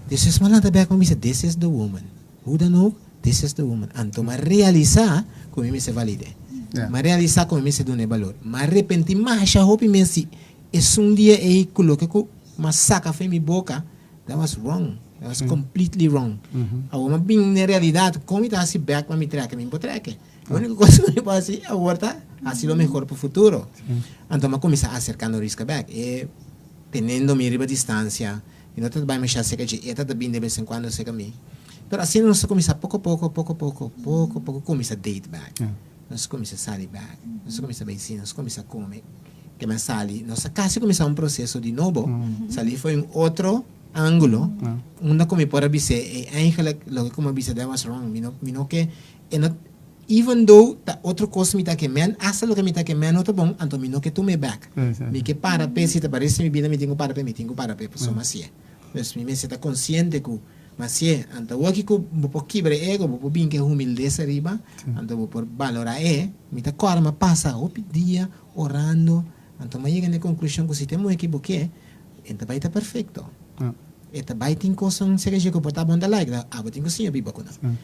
Despues mi a lanta bèk mi a bisa, this is the woman. Hoe dan ook, this is the woman. Anto m'a realisa ku mi mester valid'é. M'a realisa ku mi mester dun'é balor. M'a repentí masha hopi mes si esun dia ei ku loke ku m'a saka for mi boka, that was wrong. That was completely wrong. Awor m'a bin n'e realidat kon mi ta hasi bèk pa mi trèk'e, mi no por trèk'e. E úniko kos ku mi por hasi awor ta hasi lo mehor pa futuro. Anto m'a kuminsá aserká Noriska bèk. E tenendo mi riba distansia. Mi no ta bai masha serka dje, e ta ta bin de bes en cuando serka mi. Pero asina nos ta cuminsa poco poco, poco poco, poco poco cuminsa date back. Nos cuminsa sali back, nos cuminsa bai cine, nos cuminsa come. Ke men sali, nos a casi cuminsa un proceso di nobo, sali for un otro angulo, unda cu mi por a bis'é, ey, eigenlijk loke cu mi a bisa that was wrong, mi no, mi no ke, e no, even though ta otro cos mi ta ke men, hasta loke mi ta ke men no ta bon, anto mi no ke tuma e back. Mi ke para p'e, si ta parece mi bida mi tin ku para p'e, mi tin ku para p'e, pasobra masié. Pues mi mester ta konsiente ku masié. Anto awor ki ku bo por kibra e ego, bo por bin ku e humildesa riba, anto bo por balorá e. Mi ta kòrda mi a pasa hopi dia orando, anto mi a yega na e konklushon ku si ta e muhé ki bo ke, e ta bai ta perfekto. E ta bai tin kosnan serka dje ku por ta bon ta like, abo tin ku siña biba ku nan.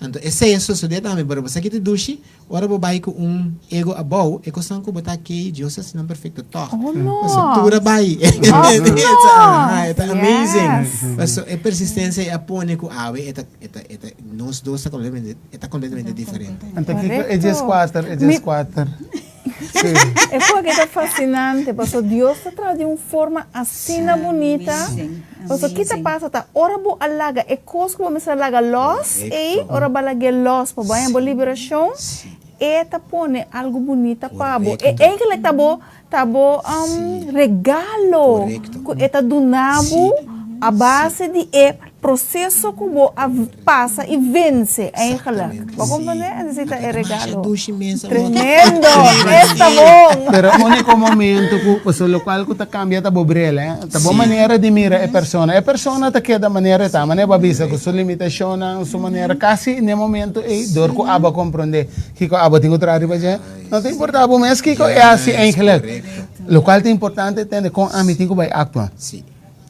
Anto esei a sosodé tambe, pero bo sa ki ta dushi? Ora bo bai ku un ego abou, e kosnan ku bo ta kei, Dios ta hasi nan perfekto tòg. Oh no! Pasobra tur a bai. Oh no! E ta amazing. Pasobra e persistensia ei a pone ku awe e ta, e ta, e ta, nos dos ta kompletamente, e ta kompletamente diferente. Anto kiko e dieskuater, e dieskuater? Sí. E ku aki ta fasinante, pasobra Dios ta traha di un forma asina bunita. Pasobra ki ta pasa ta ora bo a laga e kos ku bo mester a laga lòs ei, ora bo a lag'é lòs pa bo haña bo liberashon, e ta pone algu bunita pa bo. E eigenlijk ta bo ta bo regalo ku e ta duna bo a base di e proseso ku bo a pasa i vense eigenlijk. Bo a komprendé? Esei ta e regalo. Tremendo! Esta bon! Pero úniko momento ku pasobra lokual ku ta kambia ta bo bril, eh. Ta bo manera di mira e persona. E persona ta keda manera e ta, manera bo a bisa ku su limitashonnan, su manera, kasi n'e momento ei dor ku abo a komprondé kiko abo tin ku traha riba dje, no ta importá bo mes kiko e hasi eigenlijk. Lokual ta importante tende kon ami tin ku bai aktua.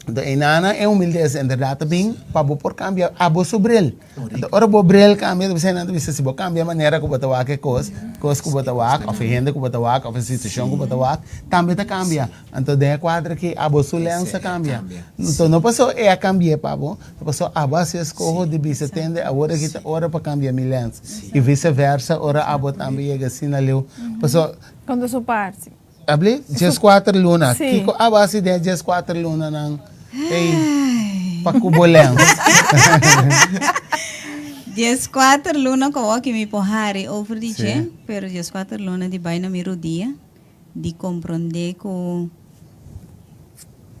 Enton e nana e humildesa inderdat ta bin pa bo por kambia abo su bril. Enton ora bo bril kambia ta bisa nan ta bisa si bo kambia manera ku bo ta wak e kos, kos ku bo ta wak òf e hende ku bo ta wak òf e situashon ku bo ta wak tambe ta kambia. Enton den e kuadro aki abo su lens a kambia. Enton no paso e a kambi'é pa bo, ta paso abo a hasi eskoho di bisa tende awor aki ta ora pa kambia mi lens i vise versa ora abo tambe yega asina leu. Paso. Konta su parti. Abli? Dieskuater luna. Sí. Kiko abo hasi den e dieskuater lunanan ei pa ku bo lens? Dieskuater luna ku awor ki mi por hari over di dje, Sí. pero dieskuater luna di bai na mi rudia, di komprondé ku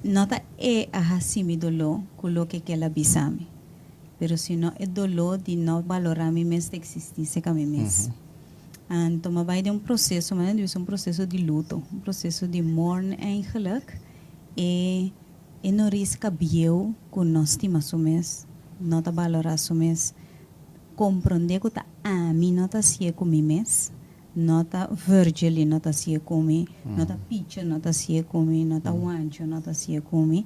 no ta e a hasi mi doló ku loke ku el a bisa mi. Pero sino e doló di no balorá mi mes ta eksistí serka mi mes. Anto mi a bai den un proseso, mi a bisa un proseso di luto, un proseso di mourn eigenlijk. E e no riska bieu ku no stima su mes, no ta balorá su mes, komprondé ku ta ami no ta hasié ku mi mes. No ta Virgil no ta hacié cu mi, no ta Picho no ta hacié cu mi, no ta Juancho no ta hacié cu mi.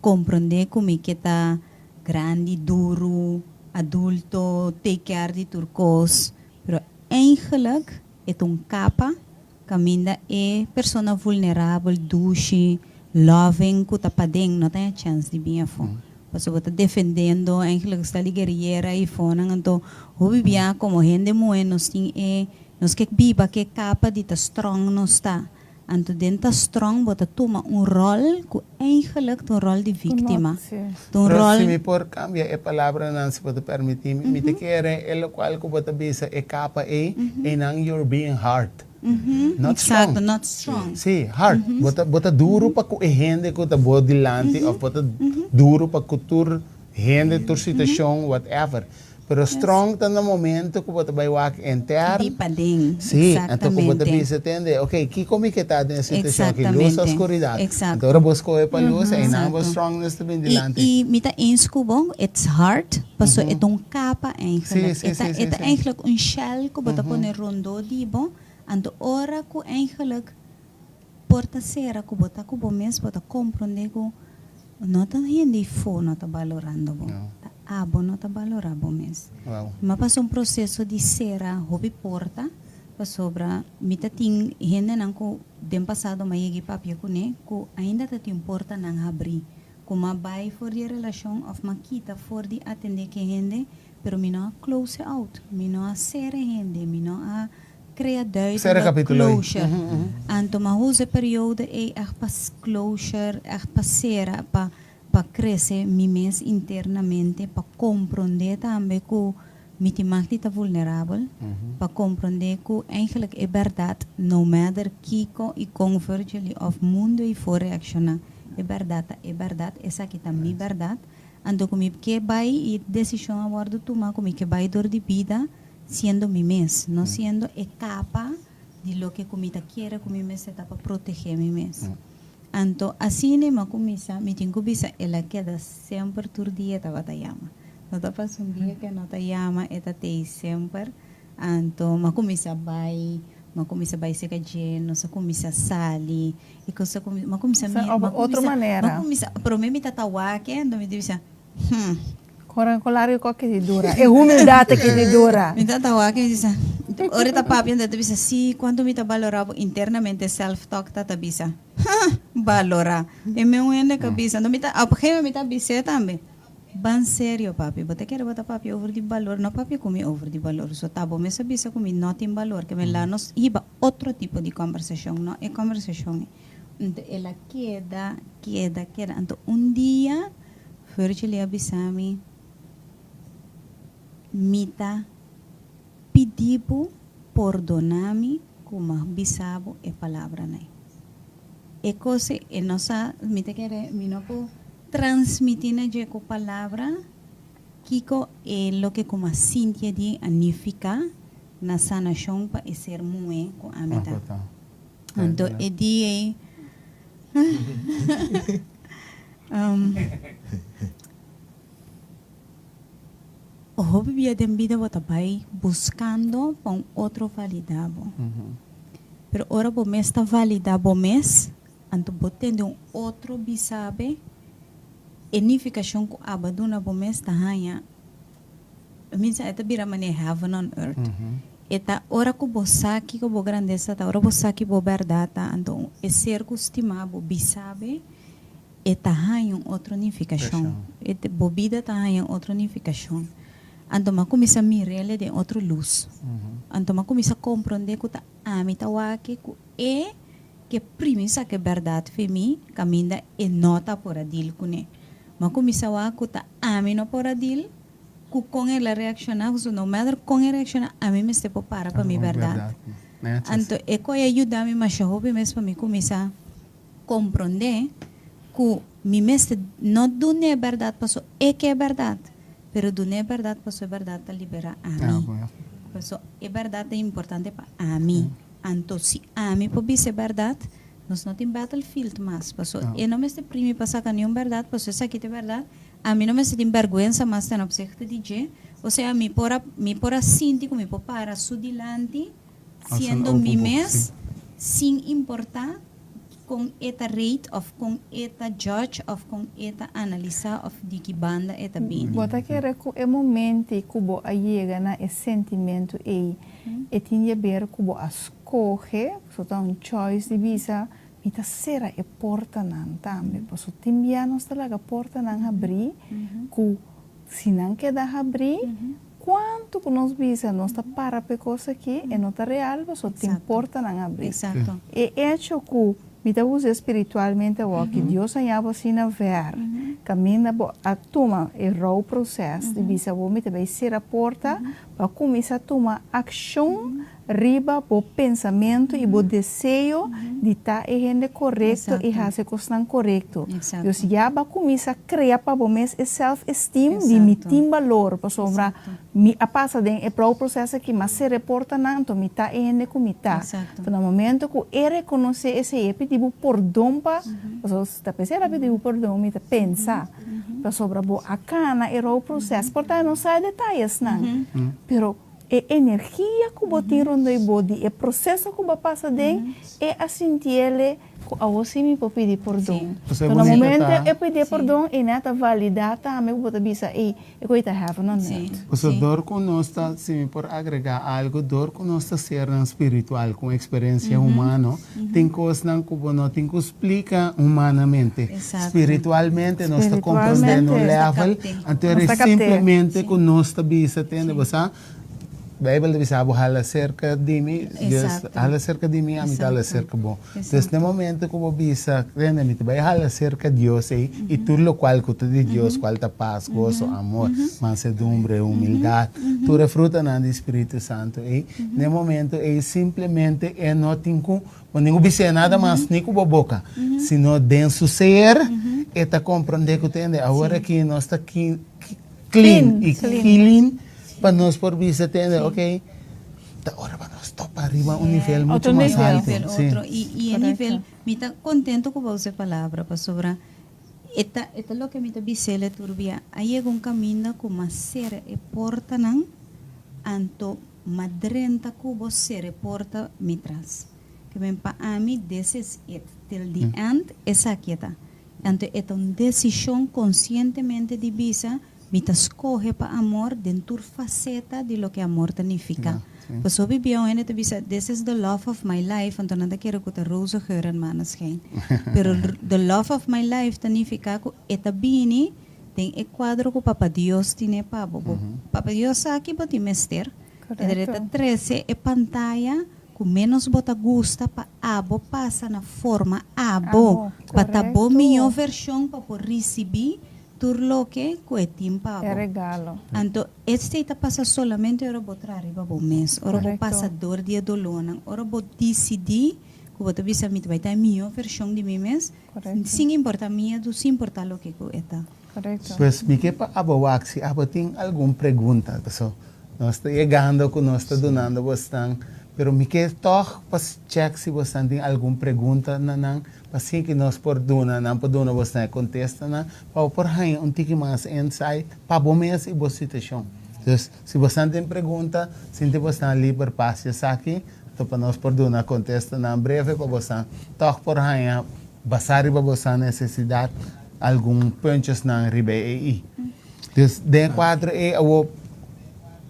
Comprende cu mi ke ta grandi, duru, adulto, take care di tur cos, pero eigenlijk e ta un capa caminda e persona vulnerabel, dushi, loving cu ta paden no ta haña chance di bin afo. Pasobra bo ta defendendo eigenlijk sta di guerriera y fonan anto hopi bia como hende muhe nos tin e nos ke biba ke capa di ta strong nos ta anto den ta strong bo ta tuma un rol cu eigenlijk ta un rol di victima ta un Pero rol. si mi por cambia e palabranan si bo ta permiti mi, mi ta kere e locual cu bo ta bisa e capa ey, eynan you're being hard. Not strong. Exacto, not strong. Sí, hard. Bo ta, bo ta duru pa ku e hende ku ta bo dilanti of bo ta duru pa ku tur hende, tur situashon, whatever. Pero strong ta na momento ku bo ta bai wak intern. Di paden, Sí, anto ku bo ta exactamente. bisa tende, ok, kiko mi ke ta den e situashon aki, lus of Exactamente, skuridat? exacto. Anto ora bo skohe pa lus, einan bo Exacto. strongness ta bin I, dilanti. i mi ta eens ku bo, it's hard, paso e ta un kapa Sí, eigenlijk. sí, E ta, sí, e sí, ta sí. eigenlijk un shell ku bo ta pone rondó di bo, anto ora ku eigenlijk por ta sera ku bo ta ku bo mes, bo ta komprondé ku no ta hende ifó no ta balorando bo, No. ta abo no ta balorá bo mes. Wow. Mi a pasa un proseso di sera hopi porta, pasobra mi ta tin hendenan ku den pasado mi a yega i papia kuné ku ainda ta tin portanan habrí. Ku m'a bai for di e relashon òf m'a kita for di atendé ku e hende, pero mi no a close out, mi no a sera e hende, mi no a krea Sera duidelijk kapítulo ei. closure. Anto m'a usa e periodo ei ègt pa closure, ègt pa sera, pa pa krese mi mes internamente, pa komprondé tambe ku mi tin mag di ta vulnerabel, pa komprondé ku eigenlijk e bèrdat, no matter kiko i kon Virgil òf mundu ei for reakshoná, E bèrdat ta e bèrdat, esaki ta mi bèrdat. Anto ku mi ke bai i desishon a wòrdu tuma ku mi ke bai dor di bida siendo mi mes, no siendo e kapa di loke ku mi ta kere ku mi mester ta pa protegé mi mes. Anto asina mi a kuminsá, mi tin ku bisa el a keda semper tur dia e tabata yama. No ta pasa un dia ku e no ta yama, e ta tei semper. Anto mi a kuminsá bai, mi a kuminsá bai serka dje, nos a kuminsá sali, e kos a kuminsá, mi a kuminsá mira, mi a Otro kuminsá, mi a manera. kuminsá, promé mi ta wak e, anto mi ta bisa, Hm. Kora ku largu kok ki di dura, e humildat aki di dura. Mi ta wak e, mi ta bisa, ora e ta papia anto e ta bisa, sí, kuantu mi ta balorá bo, internamente self talk ta ta bisa, Huh, balorá, e meun hende ka bisa, anto mi ta, op een gegeven moment mi ta bis'é tambe. Ban serio papi, bo ta kere bo ta papia over di balor, no papia ku mi over di balor, so ta bo mes a bisa ku mi no tin balor, ke mi la nos hiba otro tipo di kombersashon, no e kombersashon ei. Anto el a keda, keda, keda, anto un dia Virgil a bisa mi, Mi ta pidi bo pordona mi ku mi a bisa bo e palabranan ei. E kos ei e no sa, mi ta kere mi no por transmití na dje ku palabra kiko e loke ku mi a sinti e di a nifiká na sanashon pa e ser muhé ku ami ta. Anto e di ei Hopi bia den bida bo ta bai buskando pa un otro validá bo. Pero ora bo mes ta validá bo mes, anto bo tende un otro bisa be, e nifikashon ku abo a duna bo mes ta haña, mi sa e ta bira manera heaven on earth. E ta ora ku bo sa kiko bo grandesa ta, ora bo sa ki bo bèrdat ta, anto e ser ku stima bo bisa be, E ta haña un otro nifikashon. E bo bida ta haña un otro nifikashon. Anto mi a kuminsá mir'el den otro lus. Anto mi a kuminsá komprondé ku ta ami ta wak ku e ke primi saka e bèrdat fi mi kaminda e no ta por a dil kuné. Mi a kuminsá wak ku ta ami no por a dil ku kon el a reakshoná, pasobra no matter kon e reakshoná ami mester por para pa mi bèrdat. Anto e koi a yuda mi masha hopi mes pa mi kuminsá. Komprondé ku mi mester no dun'é bèrdat paso e ke bèrdat. Pero dun'é e bèrdat pasobra e bèrdat ta liberá ami. Pasobra e bèrdat ta importante pa ami. Anto si ami por bisa e bèrdat, nos no tin battlefield mas. Pasobra e no mester primi pa saka niun bèrdat, pasobra esaki ta e bèrdat. Ami no mester tin bèrgwensa mas ten opzichte di dje. Osea mi por a mi por a sinti ku mi por para su dilanti siendo mi mes sin importá Kon e ta rate of kon e ta judge of kon e ta analisa of di ki banda e ta bini. Bo ta kere ku e momenti ku bo a yega na e sentimentu ei, e tin di aber ku bo a skohe, pasobra ta un choice di bisa, mi ta sera e portanan tambe, pasobra tin bia nos ta laga portanan habrí ku si nan keda habrí, Cuanto cu nos bisa nos ta para p'e cos aki, e no ta real pasobra tin portanan abri. E hecho cu mi ta usa spiritualmente awor cu Dios a yaba asina ver, caminda bo a tuma e rouwproces di bisa bo mi ta bay cera porta pa cuminsa tuma accion riba bo pensamentu i bo deseo di ta e hende korekto i hasi kosnan korekto. Dios ya bo a kuminsá krea pa bo mes e self esteem di mi tin balor pasobra mi a pasa den e prou proseso aki, mi a sera e portanan anto mi ta e hende ku mi ta. Anto na momento ku e rekonosé esei e pidi bo pordon pa, pasobra si ta p'esei el a pidi bo pordon mi ta pensa pasobra bo a kana e rou proseso por ta e no sa e detayesnan pero E energia ku bo tin rondó i bo di e proseso ku bo a pasa den, e a sintiele ku awor sí mi por pidi pordon. Pero na momento e pidi e pordon, e nan ta validá tambe ku bo ta bisa, ey, e koe ta heaven on earth. Pasobra dor ku nos ta, si mi por agregá algu, dor ku nos ta sernan spiritual ku un eksperensia humano, tin kosnan ku bo no tin ku splika humanamente. Spiritualmente nos ta komprondé na un level, anto e simplemente ku nos ta bisa, tende, bo sa, Beibel ta bisa bo hala serka di mi, Dios hala serka di mi, ami ta hala serka bo. Entonces, na e momento ku bo bisa, tende, mi ta bai hala serka Dios ei, i tur lokual ku ta di Dios, kual ta pas, goso, amor, mansedumbre, humildat, tur e frutanan di Spiritu Santu ei, na e momento ei simplemente e no tin ku Bo ni ku bis'é nada mas, ni ku bo boka, sino den su ser e ta komprondé ku tende awor aki nos ta clean i healing pa nos por bisa tende ok ta ora pa nos topa riba un nivel mucho mas alto. I e nivel, mi ta kontento ku bo usa e palabra pasobra e ta e ta loke mi ta bis'el tur bia, a yega un kaminda ku mas sera e portanan anto Ma drenta ku bo sere porta mi tras. Ke men pa ami this is it till the end esaki e ta. Anto e ta un desishon konsientemente di bisa mi ta skohe pa amor den tur faseta di loke amor ta nifiká. Pasobra bia un hende ta bisa this is the love of my life anto nan ta kere ku ta rozengeur en maneschijn. Pero the love of my life ta nifiká ku e ta bini Den e kuadro ku Papa Dios tine pa bo. Bo Papa Dios sa ki bo tin mester. E ta trese e pantaya ku ménos bo ta gusta pa abo pasa na forma abo, pa ta bo mihó vershon pa por risibí tur loke ku e tin pa bo. Anto esei ta pasa solamente ora bo traha riba bo mes, ora bo pasa dor di e dolónan, ora bo disidí ku bo ta bisa mi ta bai ta e mihó vershon di mi mes, Sin importa miedu, sin importa loke ku e ta. Pues mi ke pa abo wak si abo tin algun pregunta, paso nos ta yegando ku nos ta dunando bosnan, pero mi ke tòg pa chèk si bosnan tin algun pregunta na nan, pa asina ki nos por duna, nan por duna bosnan e kontestanan, pa bo por haña un tiki mas insight pa bo mes i bo situashon. Dus si bosnan tin pregunta, sinti bosnan liber pa hasi esaki. Anto pa nos por duna kontestanan breve pa bosan tòg por haña basá riba bosan nesesidat algun puntjesnan riba e i. Dus den e kuadro ei awor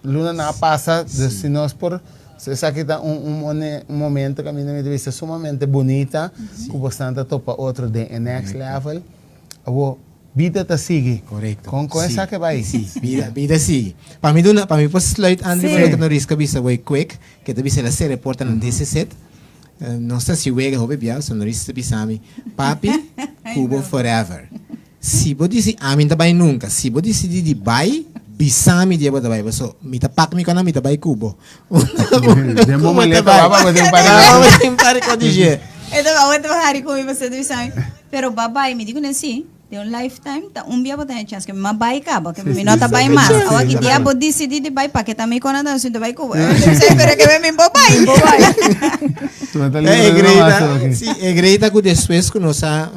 lunanan a pasa, dus si nos por esaki ta un un momento kaminda mi ta bisa sumamente bunita ku bosan ta topa otro den e next level. Awor Bida ta sigui. Korekto. Kon kon esaki bai? Si, bida, bida sigui. Pa mi duna, pa mi por sluit aan riba loke Noriska bisa wei kwek, ke ta bisa el a sera e porta na dese-set. Nos ta hasi wega hopi bia, so Noriska ta bisa mi, Papi, ku bo forever. Si bo disi ami no ta bai nunka, si bo disidi di bai, bisa mi dia bo ta bai, paso mi ta pak mi kònan mi ta bai ku bo. Den bo maleta baba bo tin pari ku dje. E ta bai, bo ta hari ku mi, pasobra ta bisa mi, pero ba bai, mi di ku nan si. Den un lifetime ta un bia bo ta haña chance ke mi a bai kaba ke mi no ta bai mas. Awa ki dia bo disidi di bai pake ta mi kona ta sinti bai ku bo. Pero ke mi bo bai. Bo bai. E greita, si, e greita ku despues ku nos a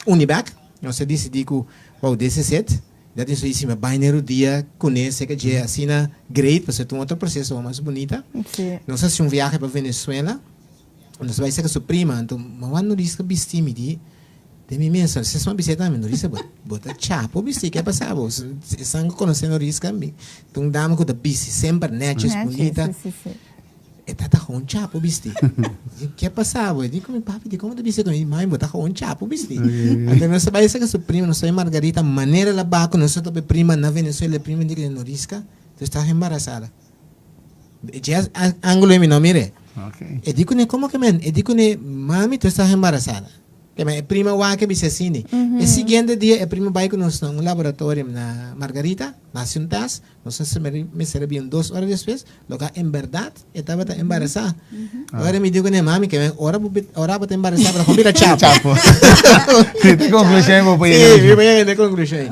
uni bek, nos a disidi ku wow this is it. Dat is si mi a bai na e rodia kuné seka dje asina great pasobra ta un otro proseso mas bunita. Nos a hasi un viahe pa Venezuela. Nos bai seka su prima, anto mama no riska bisti mi di den mi mesa, ses m'a bis'é tambe, no riska bo bo ta chapo bisti, ke a pasa bo? Esan ku konosé no riska mi ta un dama ku ta bisti semper neches, bunita, e ta ta gewoon chapo bisti, ke a pasa bo? E di ku mi papi dikon bo ta bisti kon? Mami bo ta gewoon chapo bisti. Anto nos a bai seka su prima, nos a bai Margarita, manera el a baku nos a topa e prima na Venezuela, e prima di ku no riska, tu estás embarazada. Dje angulo ei mi no mir'é. E di kuné, Komo ke men? E di kuné, Mami, tu estás embarazada. Ke men e prima wak a bisa asini. E siguiente dia e prima bai ku nos na un laboratorium na Margarita, na hasi un tèst. Nos a mester a bin un dos ora despues, loke en bèrdat e tabata embarazá. Ora mi di kuné, Mami, ke men ora bo ora bo ta embarazá bo ta bira chapo. Sí, te konklushon bo por yega. Sí, mi por yega na e konklushon ei.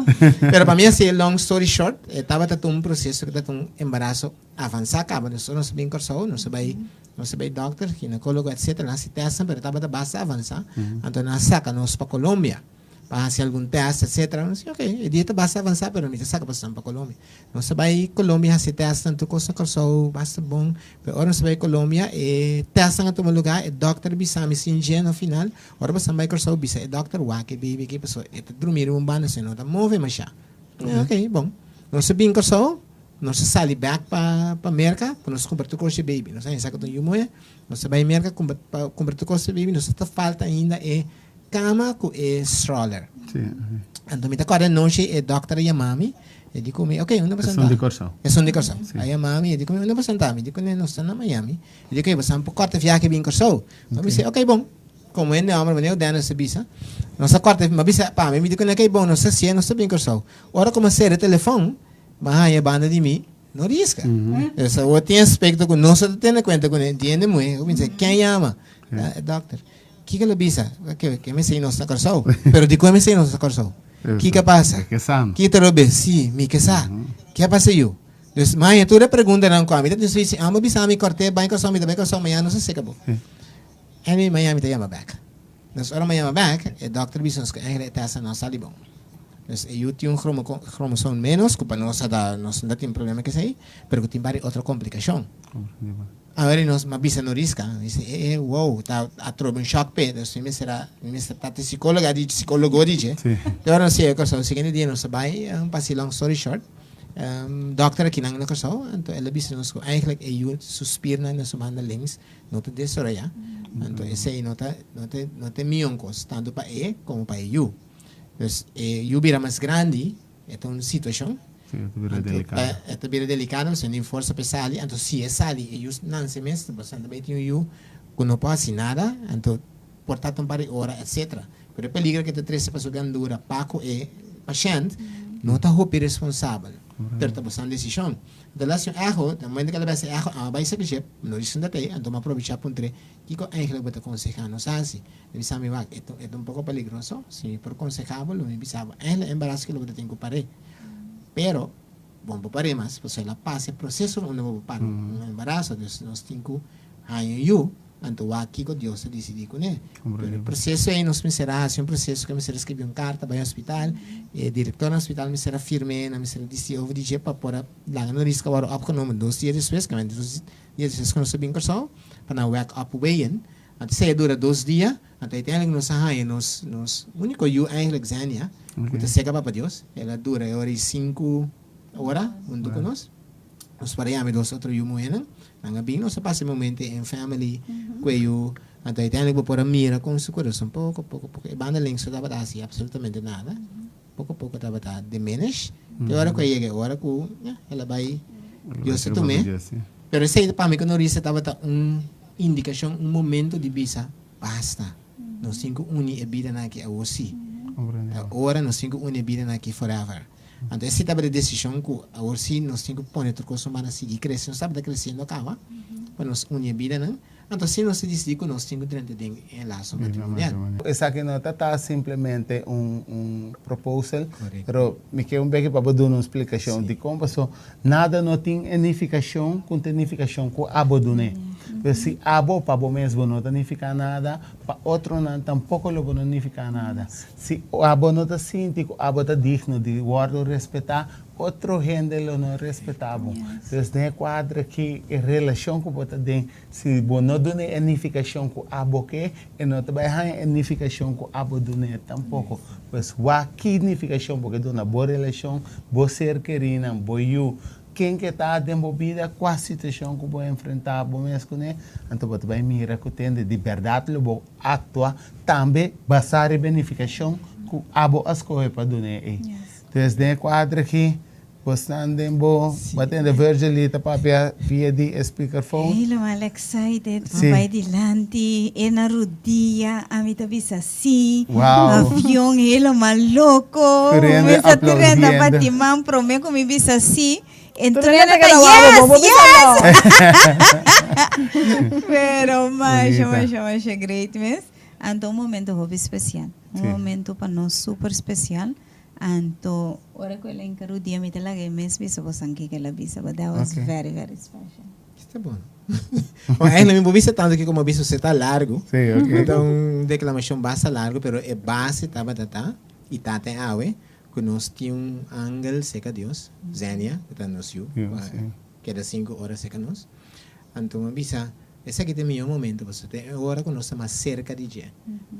Pero pa mi a hasi e long story short, e tabata ta un proseso ku ta un embaraso avansá kaba. Nos nos a bin Kòrsou, nos a bai nos a bai dòkter, ginekólogo etsetera, nan hasi tèstnan pero tabata basta avansá. Anto nan a saka nos pa Colombia pa hasi algun tèst etsetera. Nos di oke, e dia ta basta avansá pero mi ta saka pasobra pa Colombia. Nos a bai Colombia hasi tèstnan, tur kos na Kòrsou basta bon. Pero ora nos a bai Colombia e tèstnan a tuma lugá, e dòkter a bisa mi sin dje na final, ora bo esnan bai Kòrsou bisa e dòkter wak e baby aki pasobra e ta drumí riba un banda, e no ta move mashá. Oke, bon. Nos a bin Kòrsou. Nos a sali bek pa pa Merka pa nos kumpra tur kos dje baby. Nos a hesa ku ta un yu muhé. Nos a bai Merka kumpra pa kumpra tur kos dje baby. Nos ta falta ainda e kama ku e stroller. Sí. Anto mi ta kòrda anochi e dòkter a yama mi. E di ku mi, oke, unda bo Esun sentá? di Kòrsou. Esun di Kòrsou. Sí. A yama mi, e di ku mi, unda bo sentá? Mi di ku ne, nos ta na Miami. E di, oke, bo sa por kòrta viahe bin Kòrsou. Mi si, oke, bon. Komo hende hòmber, manera ku Dennis a bisa, nos a kòrta, mi a bisa pa mi, mi di ku ne, oke, bon, nos ta hasié, nos ta bin Kòrsou. Ora ku mi a sera e telefòn, Bo a haña banda di mi, no riska. Dus awor tin aspekto ku nos no ta tene kuenta kuné. Di hende muhé, ku bisa, ken yama? E dòkter. Kiko lo bisa? Ke ke mester nos na Kòrsou. Pero dikon mester nos na Kòrsou? Kiko a pasa? Kiko ta robes? Sí, mi ke sa. Ke a pasa yu? Dus mi a haña tur e preguntanan ku ami ta disi, si amo bisa mi kòrt'é bai Kòrsou, mi ta bai Kòrsou, mañana nos a seka bo. Anyway, mañana mi ta yama bèk. Nos ora mi yama bek, e dokter bisa nos ku eigenlijk e tèstnan no a sali bon. Dus e yu tin un kromosoom ménos, ku pa nos a da, nos no ta tin problema ku esei, pero ku tin bari otro komplikashon. Awor nos a bisa no riska, mi bisa e e wow, ta atrobe un shòk p'e, dus mi mester a, mi mester ta te sikóloga di, sikólogo di dje. Te ora nos yega Kòrsou, siguiente dia nos a bai, pa hasi long story short, dòkter akinan na Kòrsou, anto el a bisa nos ku eigenlijk e yu su spiernan na su banda links No ta desaroyá. Anto esei no ta no ta no ta e mion kos, tantu pa e komo pa e yu. Dus e yu bira mas grandi, e ta un situashon. Sí, e ta bira Anto delikado. e ta bira delikado, pasobra no tin forsa pa e sali. Anto si e sali, e yu nanse mes, pasobra ta bai tin un yu ku no por hasi nada, anto por ta ta un par di ora, etcetera. Pero e peligro ku e ta trese pa su gandura pa ku e pashènt no ta hopi responsabel, pero ta boso nan desishon. Anto la si un echo, den momento ku el a bes e echo, a bai sa kishep, no di sunda tei, anto mi a probechá puntr'é, Kiko eigenlijk bo ta konsehá nos hasi? El bisa mi, Wak, e ta e ta un poko peligroso, si mi por konsehá bo, lo mi bisa bo, eigenlijk e embaraso ki lo bo ta tin ku par'é. Pero, bo no por par'é mas, pasobra el a pasa e proseso unda bo por para un embaraso, dus nos tin ku haña un yu. Anto wak kiko Dios ta disidí kuné. Pero e proseso ei nos mester a hasi un proseso ku mester a skribí un karta bai hospital, e direktor na hospital mester a firm'é, nan mester a disidí over di dje pa por a laga nos riska wòrdu opgenomen dos dia despues, kamente dos dia despues ku nos a bin Kòrsou, pa nan wèk op weien. Anto esei a dura dos dia, anto uiteindelijk nos a haña nos nos úniko yu eigenlijk Xenia, ku ta seka Papa Dios, el a dura e ora i sinku ora huntu ku nos. Nos para yama e dos otro yu muhénan. Nan a bin, nos a pasa e momento en family ku e yu. Anto uiteindelijk bo por a mira kon su kurason poko poko poko. E banda links no tabata hasi absolutamente nada. Poko poko tabata diminish. Te ora ku a yega e ora ku ya, el a bai, Dios a tum'é. Pero esei pa mi ku Norisa tabata un indikashon, un momento di bisa, basta. Nos tin ku uni e bidanan aki awor sí. Ta ora nos tin ku uni e bidanan aki forever. Anto esei tabata e desishon ku awor sí nos tin ku pone tur kos humano a sigui krese. Nos tabata kresiendo kaba pa nos uni e bidanan. Anto asina nos ta disidí ku nos tin ku drenta den e laso matrimonial. Esaki no ta ta simplemente un un proposal, pero mi ke un beki pa bo duna un splikashon dikon paso nada no tin e nifikashon ku ta e nifikashon ku abo dun'é. Pero si abo pa bo mes bo no ta nifiká nada, pa otronan tampoko lo bo no nifiká nada. Si abo no ta sinti ku abo ta digno di wòrdu respetá, otro hende lo no respetá bo. Entonces den e kuadro aki e relashon ku bo ta den, si bo no dun'é e nifikashon ku abo ke, e no ta bai haña e nifikashon ku abo dun'é tampoko. Pues wak ki nifikashon bo ke duna bo relashon, bo ser kerínan, bo yu, ken ke ta den bo bida, kua situashon ku bo enfrentá bo mes kuné, anto bo ta bai mira ku tende di bèrdat lo bo aktua tambe basá riba e nifikashon ku abo a skohe pa dun'é ei. Entonces den e kuadro aki bo stan den bo bo a tende Virgil ta papia via di e speakerphone. Helemaal excited, bo bai dilanti, e na rudia, ami ta bisa si, avion helemaal loko, Tur hende mesa tur hende a aplaudiendo. bati man prome ku mi bisa si, en Tur tur hende hende ta ta keda wou, yes, bo bo bisa yes! no. Pero masha Bunita. masha masha great mes. Anto un momento hopi special, un momento pa nos super special. Anto ora cu el a hinca rudia mi ta laga e mes bisa bosan kico el a bisa but that was very very special. Esta bon. Bon, eigenlijk mi bo bisa tanto kico mi a bisa usted ta largo. Sí, ok. Ta un declamacion basta largo pero e base tabata ta y ta te awe cu nos tin un angel cerca Dios, Zenia, cu ta nos yu, cu a keda cinco ora cerca nos. Anto mi a bisa Esaki ta e mihó momento pasobra ta e ora ku nos ta mas serka di dje.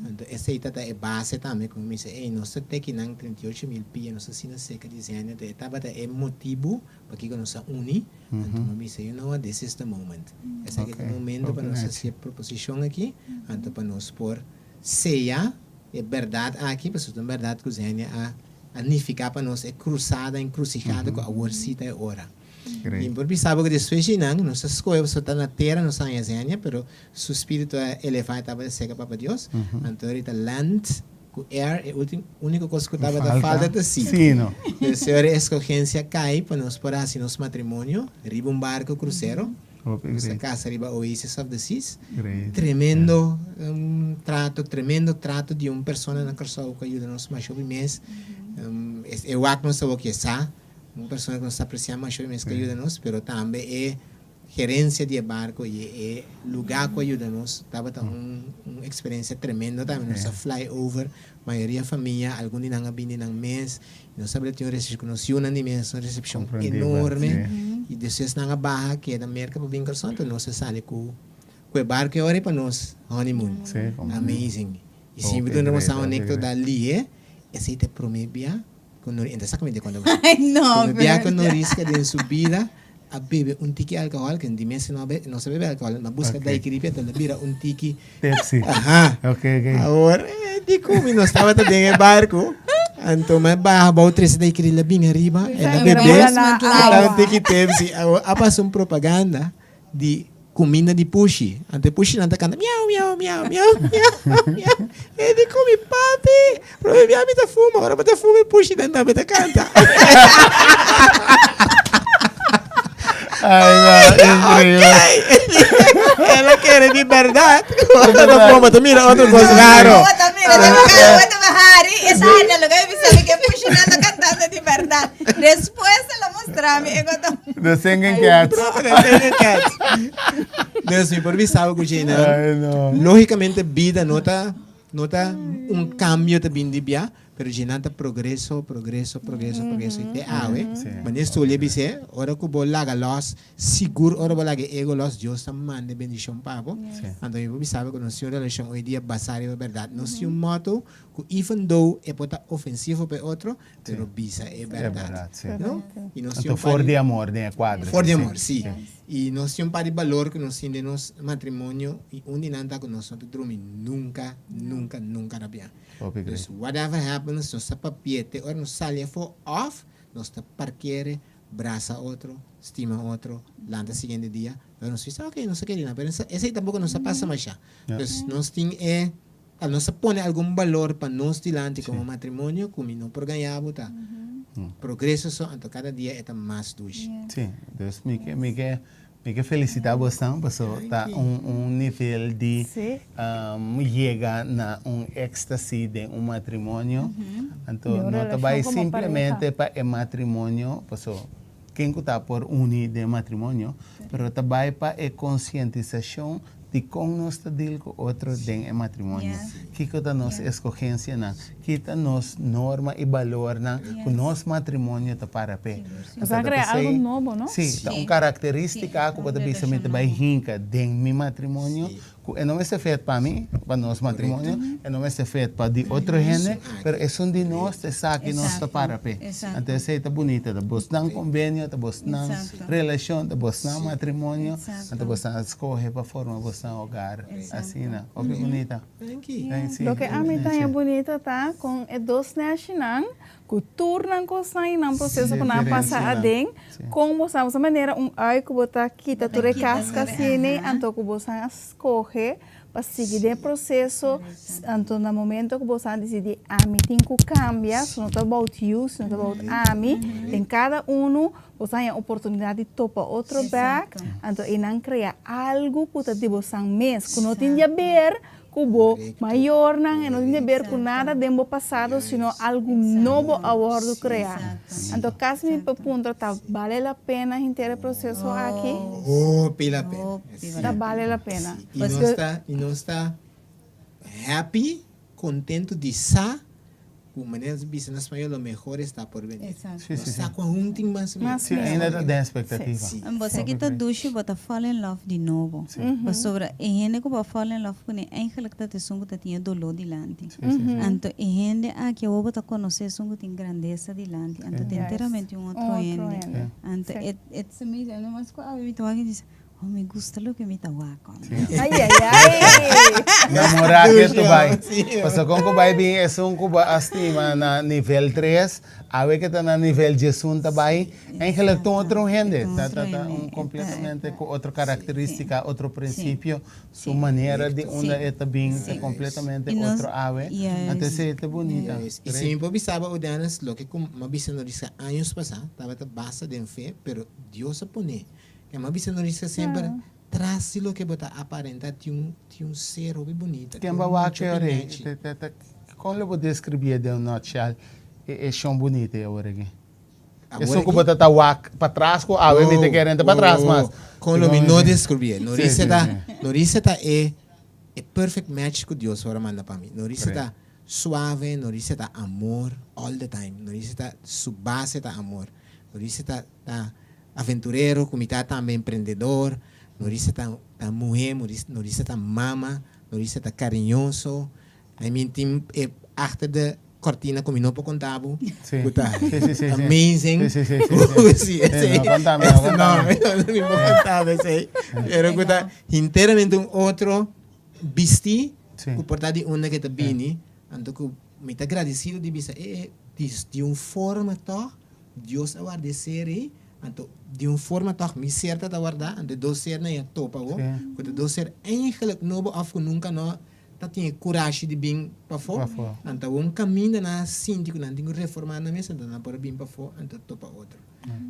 Anto esei ta ta e base tambe ku mi bisa, ey, nos ta te kinan 38 mil pia, nos ta asina serka di Zenia, anto e tabata e motibu pakiko nos a uni. Anto mi bisa, you know what, this is the moment. Esaki ta e momento pa nos hasi e proposishon aki, anto pa nos por seya e bèrdat aki, pasobra ta un bèrdat ku Zenia a a nifiká pa nos, e krusada, enkrusihada ku awor sí ta e ora. Mi por bisa bo ku despues di nan, nos a skohe pasobra ta na tera nos a haña Zenia, pero su spiritu a elevá i tabata serka Papa Dios. Anto ahorita land ku air, e ultimo, úniko kos ku tabata falta ta sea. Entonces ora e eskogensia kai pa nos por hasi nos matrimonio riba un barko krusero. Nos a kasa riba Oasis of the Seas. Tremendo trato, tremendo trato di un persona na Kòrsou ku a yuda nos masha hopi mes. E wak nos ta wak e sa. Un persona ku nos ta apresiá masha hopi mes ku a yuda nos, pero tambe e gerensia di e barko i e lugá ku a yuda nos tabata un un eksperensia tremendo tambe. Nos a fly over mayoria famia, algun di nan a bini nan mes. Nos tabata tin un resepshon ku nos yunan di mes, un resepshon enorme. I despues nan a baha keda Merka pa bin Kòrsou, anto nos a sali ku ku e barko e ora ei pa nos honeymoon. Amazing. I si mi duna boso un anekdota lihe, esei ta e promé bia. Ku no entra exactamente cuando bo. Ay no, Prome bia ku no riska den su bida a bebe un tiki alcohol, ke di mes no no sa bebe alcohol, ma buska daiquiri p'e ta bira un tiki. Tipsy. Aha. Ok, ok. Awor e di ku mi nos tabata den e barco, anto mi a baha abou trese daiquiri la bin ariba, el a bebe, e ta un tiki tipsy. Awor a pasa un propaganda di kuminda di pushi. Anto e pushinan ta kanta miau, miau, miau, miau, miau, miau. E di ku mi, Papi, prome bia mi ta fuma, ora bo ta fuma e pushinan tambe ta kanta. Ay, no, increíble. Ok. El a kere di bèrdat. Ora bo ta fuma, bo ta mira otro kos raro. Bo ta mira, bo ta mira, Harry, esa Harry lo ke bisa mi ke pushinan ta kantando di bèrdat. Despues el a mustra mi e ku ta. The Singing Cats. The Singing Cats. Dus mi por bisa bo ku Gina, Ay, no. lógicamente bida no ta no ta un cambio ta bin di bia, pero Gina ta progreso, progreso, progreso, progreso. I te awe, Sí. manera Stulia bis'é, ora ku bo laga lòs, sigur ora bo laga e ego lòs, Dios ta manda e bendishon pa bo. Sí. Anto mi por bisa bo ku nos tin un relashon hoy dia basá riba bèrdat. Nos tin un motto ku even though e por ta ofensivo pa e otro, Pero bisa e E bèrdat. bèrdat, sí. No? I nos tin Anto un par for di di amor den e kuadro For aki, di sí. amor, sí. I nos tin un par di balor ku nos tin den nos matrimonio i un di nan ta ku nos no ta drumi nunka, nunka, nunka rabiá. Hopi great. Dus whatever happens, nos ta papia te ora nos sali afó òf nos ta parkere, brasa otro, stima otro, lanta siguiente dia, pero nos bisa ok, nos a kere nan, pero esei tampoko nos a pasa mashá. Dus nos tin e A nos a pone algun balor pa nos dilanti komo matrimonio ku mi no por gaña bo ta progreso so anto kada dia e ta mas dushi. Sí, dus mi ke mi ke. Mi ke felisitá bosnan paso ta un un nivel di yega na un éxtasis den un matrimonio. Anto no ta bai simplemente pa e matrimonio paso ken ku ta por uni den matrimonio, pero ta bai pa e konsientisashon di kon nos ta deal ku otro den e matrimonio. Kiko ta nos eskogensianan, ki ta nos norma i balornan ku nos matrimonio ta para p'e. Nos a krea algu nobo, no? Sí, ta un karakterístika ku bo ta bisa mi ta bai hinka den mi matrimonio, ku e no mester fet pa mi, pa nos matrimonio, e no mester fet pa di otro hende, pero esun di nos ta esaki nos ta para p'e. Anto esei ta bunita, ta bosnan kombenio, ta bosnan relashon, ta bosnan matrimonio, anto bosnan a skohe pa forma bosnan hogar asina. Hopi bunita. Loke ami ta haña bunita ta kon e dos neshinan Ku tur nan kosnan i nan proseso ku nan a pasa aden, kon bo sa, bo sa manera un ui ku bo ta kita tur e kaska asina, anto ku bo san a skohe pa sigui den e proseso, anto na momento ku bo san disidí ami tin ku kambia, so no ta about you, sino ta about ami, den kada unu bo sa haña oportunidat di topa otro bèk, anto einan krea algu ku ta di bo san mes, ku no tin di haber Ku bo mayornan e no tin deber ku nada den bo pasado sino algu nobo a wòrdu kreá. Anto kas mi por puntra ta bale la pena henter e proseso aki? Hopi la pena. Ta bale la pena. I nos ta i nos ta happy, kontentu di sa Ku manera nos bisa na spañol lo mehor esta por venir. Sí, Nos sí, sa sí. ku aun tin mas mihó. Mas Sí, ainda ta den expectativa. Sí. En bo sa ki ta dushi bo ta fall in love di nobo. Pasobra e hende ku bo a fall in love kuné eigenlijk ta esun ku ta tin e doló dilanti. Sí, sí, sí. Anto e hende aki awor bo ta konosé esun ku tin grandesa dilanti. Anto ta enteramente un otro hende. Anto it's amazing. Nomás ku awe mi ta wak i bisa, Oh, mi gusta loke mi ta wak. Ai, ai, ai. Namorá ke tu bai. Paso kon ku bai bin esun ku bo a stima na nivel tres, awe ke ta na nivel diesun ta bai, eigenlijk ta un otro hende. Ta ta ta un kompletamente ku otro karakteristika, otro prinsipio, su manera di unda e ta bin ta kompletamente otro awe. Anto esei ta bunita. I si mi por bisa bo, Dennis, loke ku mi a bisa Norisa años pasá tabata basa den fe, pero Dios a pone E m'a bisa Norisa semper, tras di loke bo ta aparenta tin un tin un ser hopi bunita, tin Ken ba un wak mucha e ora ei? pinechi. Kon lo bo describié den un nutshell e e shon bunita e ora aki? Awor Esun ku aki? bo ta ta wak patras ku awe mi ta kere enta patras mas. Kon lo mi no describié? Sí, Norisa sí, ta sí. Norisa ta e e perfect match ku Dios ora manda pa mi. Norisa ta suave, Norisa ta amor all the time. Norisa ta su base ta amor. Norisa ta ta Aventurero, ku mi ta tambe emprendedor, Norisa ta ta muhé, Norisa ta mama, Norisa ta kariñoso. I mean tin e achter de kortina ku mi no por konta bo, ku ta amazing. Sí, esei. No, mi por konta bo esei. Pero ku ta hinteramente un otro bistí ku por ta di unda ke ta bini. Anto ku mi ta gradesido di bisa e di un forma tòg Dios a warda e ser ei, anto di un forma tòg mi ser ta ta wardá, anto e dos sernan ei a topa awor, ku ta dos ser eigenlijk nobo òf ku nunka no ta tin e kurashi di bin pafó, anto awor un kaminda nan a sinti ku nan tin ku reformá nan mes, anto nan por a bin pafó, anto topa otro.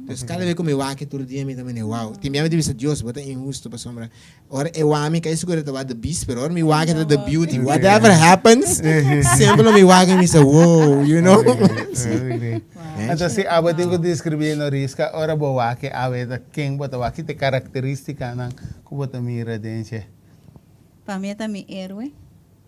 Dus kada bes ku mi wak e tur dia mi ta mende wow, tin bia mi ta bisa Dios bo ta inhusto pasobra Ora e wak mi kai sigur e ta wak the beast, pero ora mi wak e ta the beauty. Whatever happens, semper lo mi wak e mi sa, wow, you know. Anto si abo tin ku describi Noriska, ora bo wak e awe ta ken bo ta wak, ki ta e karakteristikanan ku bo ta mira den dje? Pa mi e ta mi héroe.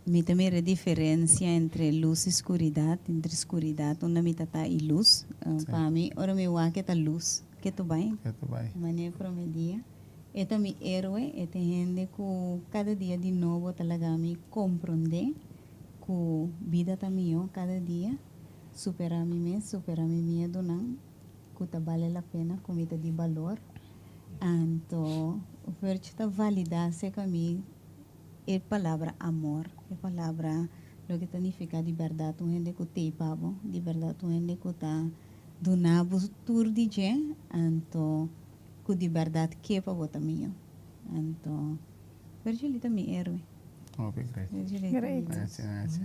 Mi ta mira e diferencia entre luz y scuridad, entre scuridad unda mi ta ta y luz. Pa mi ora mi wak e ta luz ke tu bai, manera prome dia. E ta mi héroe, e ta e hende ku kada dia di nobo ta laga mi komprondé ku bida ta mihó kada dia, superá mi mes, superá mi miedunan, ku ta bale la pena, ku mi ta di balor. Anto Virtue ta validá serka mi e palabra amor, e palabra loke ta nifiká di bèrdat un hende ku t'ei pa bo, di bèrdat un hende ku ta duna bo tur di dje, anto Ku di bèrdat ke pa bo ta mio. Anto, Virgily ta mi héroe. Hopi great. Virgily ta mi Great. Gracias, gracias.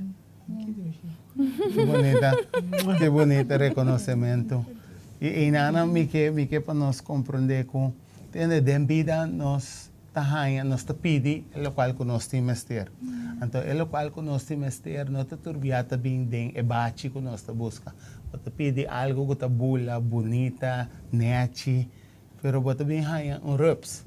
Ke bonita, ke bonita rekonosementu. I einana mi ke, mi ke pa nos komprondé ku Tende, den bida nos ta haña, nos ta pidi e lokual ku nos tin mester. Anto e lokual ku nos tin mester no ta tur bia ta bin den e bachi ku nos ta buska. Bo ta pidi algu ku ta bula, bunita, nèchi, pero bo ta bin haña un rups,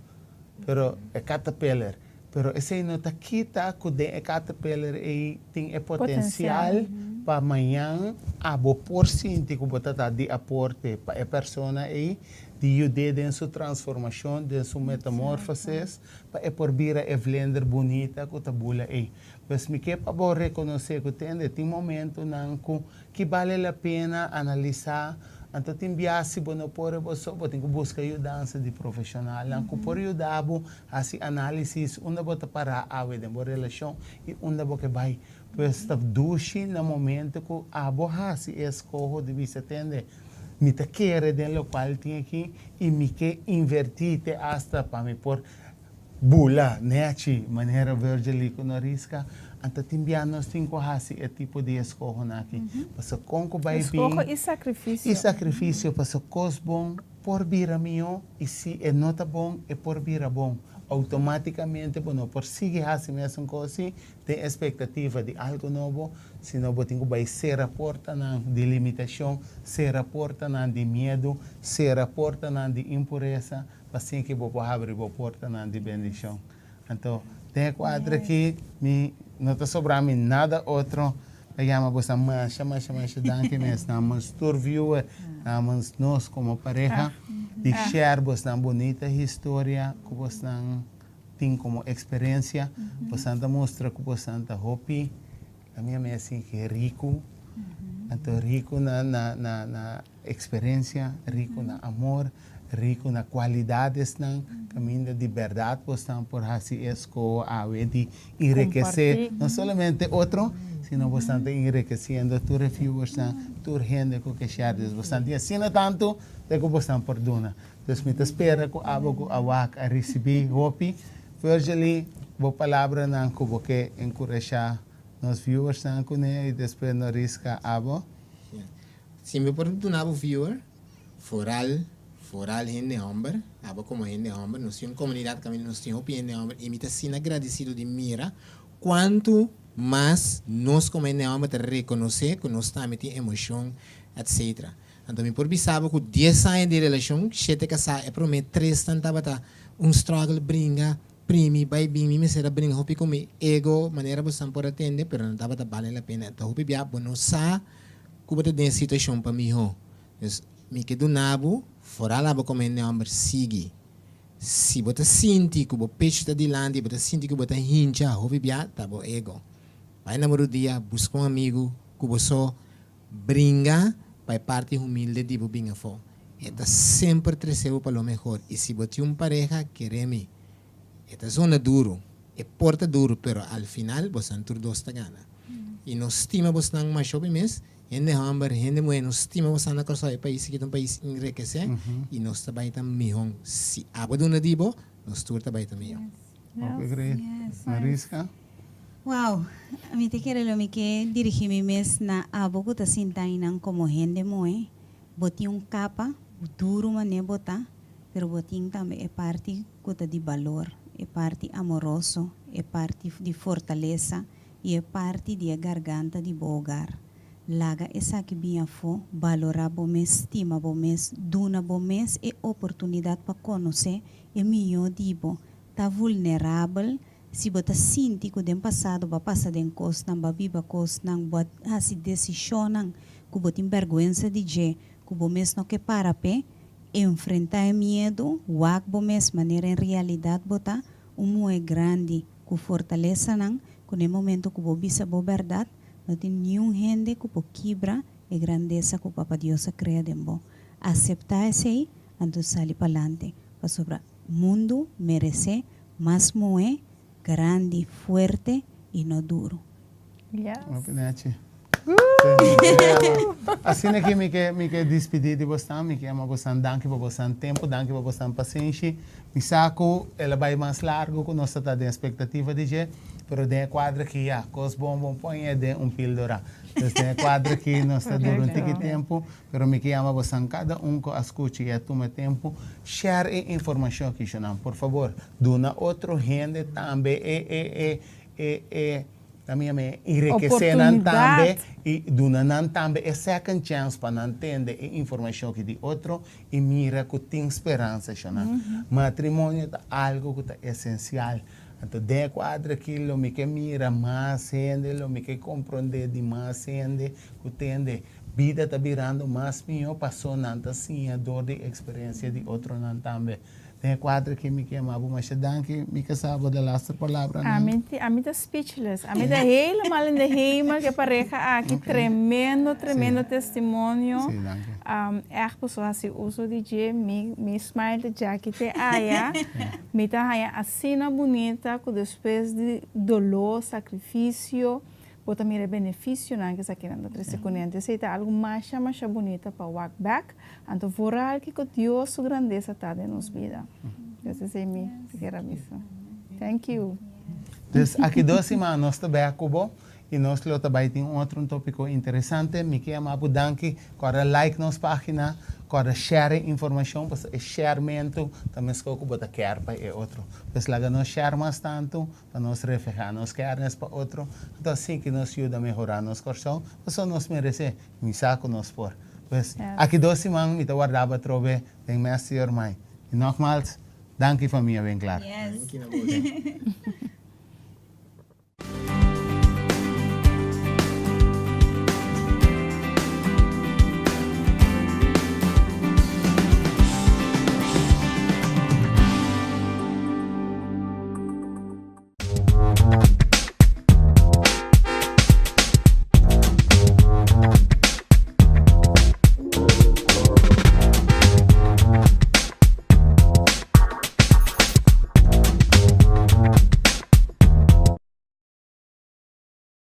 pero e caterpillar. Pero esei no ta kita ku den e caterpillar ei tin e potensial pa mañan abo por sinti ku bo ta ta di aporte pa e persona ei, di yud'é den su transformashon, den su metamorfosis, pa e por bira e vlinder bunita ku ta bula ei. Pues mi ke pa bo rekonosé ku tende tin momentunan ku ki bale la pena analisá, anto tin biaha si bo no por e bo so, bo tin ku buska yudansa di profeshonalnan ku por yuda bo hasi análisis unda bo ta pará awe den bo relashon i unda bo ke bai. Pues ta dushi na momento ku abo hasi e eskoho di bisa tende, mi ta kere den lokual tin aki i mi ke invertí te asta pa mi por Bula, nechi, manera Virgil ku Noriska, anto tin bia nos tin ku hasi e tipo di eskohonan aki. Pasobra kon ku bai bin. Eskoho i sakrifisio. I sakrifisio, pasobra kos bon por bira mihó i si e no ta bon, e por bira bon. Outomátikamente bo no por sigui hasi mesun kos si den espektativa di algu nobo, sino bo tin ku bai sera portanan di limitashon, sera portanan di miedu, sera portanan di impuresa, Pasin ki bo por habri bo portanan di bendishon. Anto, den e kuadro aki, mi no ta sobra mi nada otro pa yama boso masha, masha, masha danki mes namens tur viewer, namens nos komo pareha, di share bosnan bunita historia ku bosnan tin komo eksperensia. Bosnan ta mustra ku bosnan ta hopi, a mi a mester sin ke riku, anto riku na na na na. Eksperensia, riku na amor, riku na kualidadesnan, kaminda di bèrdat bosnan por hasi e eskoho awe di enrekesé no solamente otro, sino bosnan ta enrekesiendo tur e viewersnan, tur hende ku ke share. Dus bosnan tin asina tantu te ku bosnan por duna. Dus mi ta spera ku abo ku a wak a risibí hopi. Virgily, bo palabranan ku bo ke enkurashá nos viewersnan kuné i despues no riska abo. Si mi por duna bo viewer, foral, foral hende homber, abo como hende homber, nos tin un comunidad caminda nos tin hopi hende homber y mi ta asina agradecido di mira cuanto mas nos como hende homber ta reconoce cu nos tambe tin emocion etc. Anto mi por bisa bo cu dies aña di relacion, shete casá, e prome tresnan tabata un struggle bringa, primi, bai bin, mi mester a bringa hopi cu mi ego, manera bo esnan por a tende, pero no tabata bale la pena. Ta hopi bia bo no sa Ku bo ta den e situashon pa mihó. Dus, mi ke duna bo, foral abo komo hende hòmber, sigui. Si bo ta sinti ku bo pechu ta dilanti, bo ta sinti ku bo ta hincha hopi bia, ta bo ego. Bai na bo rudia, buska un amigu ku bo so bringa pa e parti humilde di bo bin afó. E ta semper trese bo pa lo mehor. I si bo tin un pareha, kere mi, E ta zona duru, e por ta duru, pero al final bosnan tur dos ta gana. I nos stima bosnan masha hopi mes, hende hòmber, hende muhé, nos stima bosnan na Kòrsou, e pais aki ta un pais enrekesé i nos ta bai ta mihó. Si abo duna di bo, nos tur ta bai ta mihó. Hopi great. Mariska? Wow! Mi ta kere lo mi ke dirigí mi mes na abo ku ta sinta einan komo hende muhé. Bo tin un kapa duru manera bo ta, pero bo tin tambe e parti ku ta di balor, e parti amoroso, e parti di fortalesa i e parti di e garganta di bo hogar. Laga esaki bin afó, balorá bo mes, stima bo mes, duna bo mes e oportunidat pa konosé e mihó di bo. Ta vulnerabel si bo ta sinti ku den pasado bo a pasa den kosnan, bo a biba kosnan, bo a hasi desishonnan ku bo tin bèrgwensa di dje, ku bo mes no ke para p'e. Enfrentá e miedu, wak bo mes manera en realidat bo ta, un muhé grandi ku fortalesanan ku na e momento ku bo bisa bo bèrdat, no tin niun hende ku por kibra e grandesa ku Papa Dios a krea den bo. Aseptá esei, anto sali palante, pasobra mundu meresé mas muhé grandi, fuerte i no duru. Yes. Hopi nechi. Asina ki mi ke mi ke dispidi di bosnan, mi ke yama bosnan danki pa bosnan tempu, danki pa bosnan pasenshi. Mi sa ku el a bai mas largu ku nos ta ta den espektativa di dje, pero den e kuadra ki ya, kos bon bon pon e den un pildora. Dus den e kuadro aki nos ta dura un tiki tempu, pero mi ke yama bosan kada un ku a skucha i a tuma tempu, share e informashon aki shonnan. Por fabor, duna otro hende tambe e e e e e ta mi yama e enrikesé nan tambe i duna nan tambe e second chance pa nan tende e informashon aki di otro i mira ku tin speransa shonnan. Matrimonio ta algu ku ta esensial. Anto den e kuadro aki lo mi ke mira mas hende, lo mi ke komprondé di mas hende ku tende bida ta birando mas mihó paso nan ta siña dor di eksperensia di otronan tambe. Den e kuadro aki mi ke yama bo masha danki. Mi ke sa bo de laster palabranan. Ami ami ta speechless. Ami ta helemaal in de hemel ku e pareha aki. Tremendo, tremendo testimonio. Sí, danki. Ègt boso hasi uso di dje. Mi mi smile ta djaki te aya. Mi ta haña asina bunita ku despues di doló, sakrifisio, bo ta mira e benefisionan ku esakinan ta trese kuné. Anto esei ta algu masha masha bunita pa wak bèk. Anto vooral kiko Dios su grandesa ta den nos bida. Pues esei mi kier a bisa. Thank you. Dus aki dos siman nos ta bèk ku bo i nos lo ta bai tin un otro un tópiko interesante. Mi ke yama bo danki. Kòrda like nos página, kòrda share e informashon pasobra e sharementu ta meskos ku bo ta kèr pa e otro. Pues laga nos share mas tantu pa nos reflehá nos kèrnes pa otro. Anto asin ki nos yuda mehorá nos Kòrsou pasobra nos meresé. Mi sa ku nos por. Pues, aki dos siman mi ta warda bo atrobe den Mester Your Mind. I nogmaals, danki famia Winklaar. Yes. Danki na boso.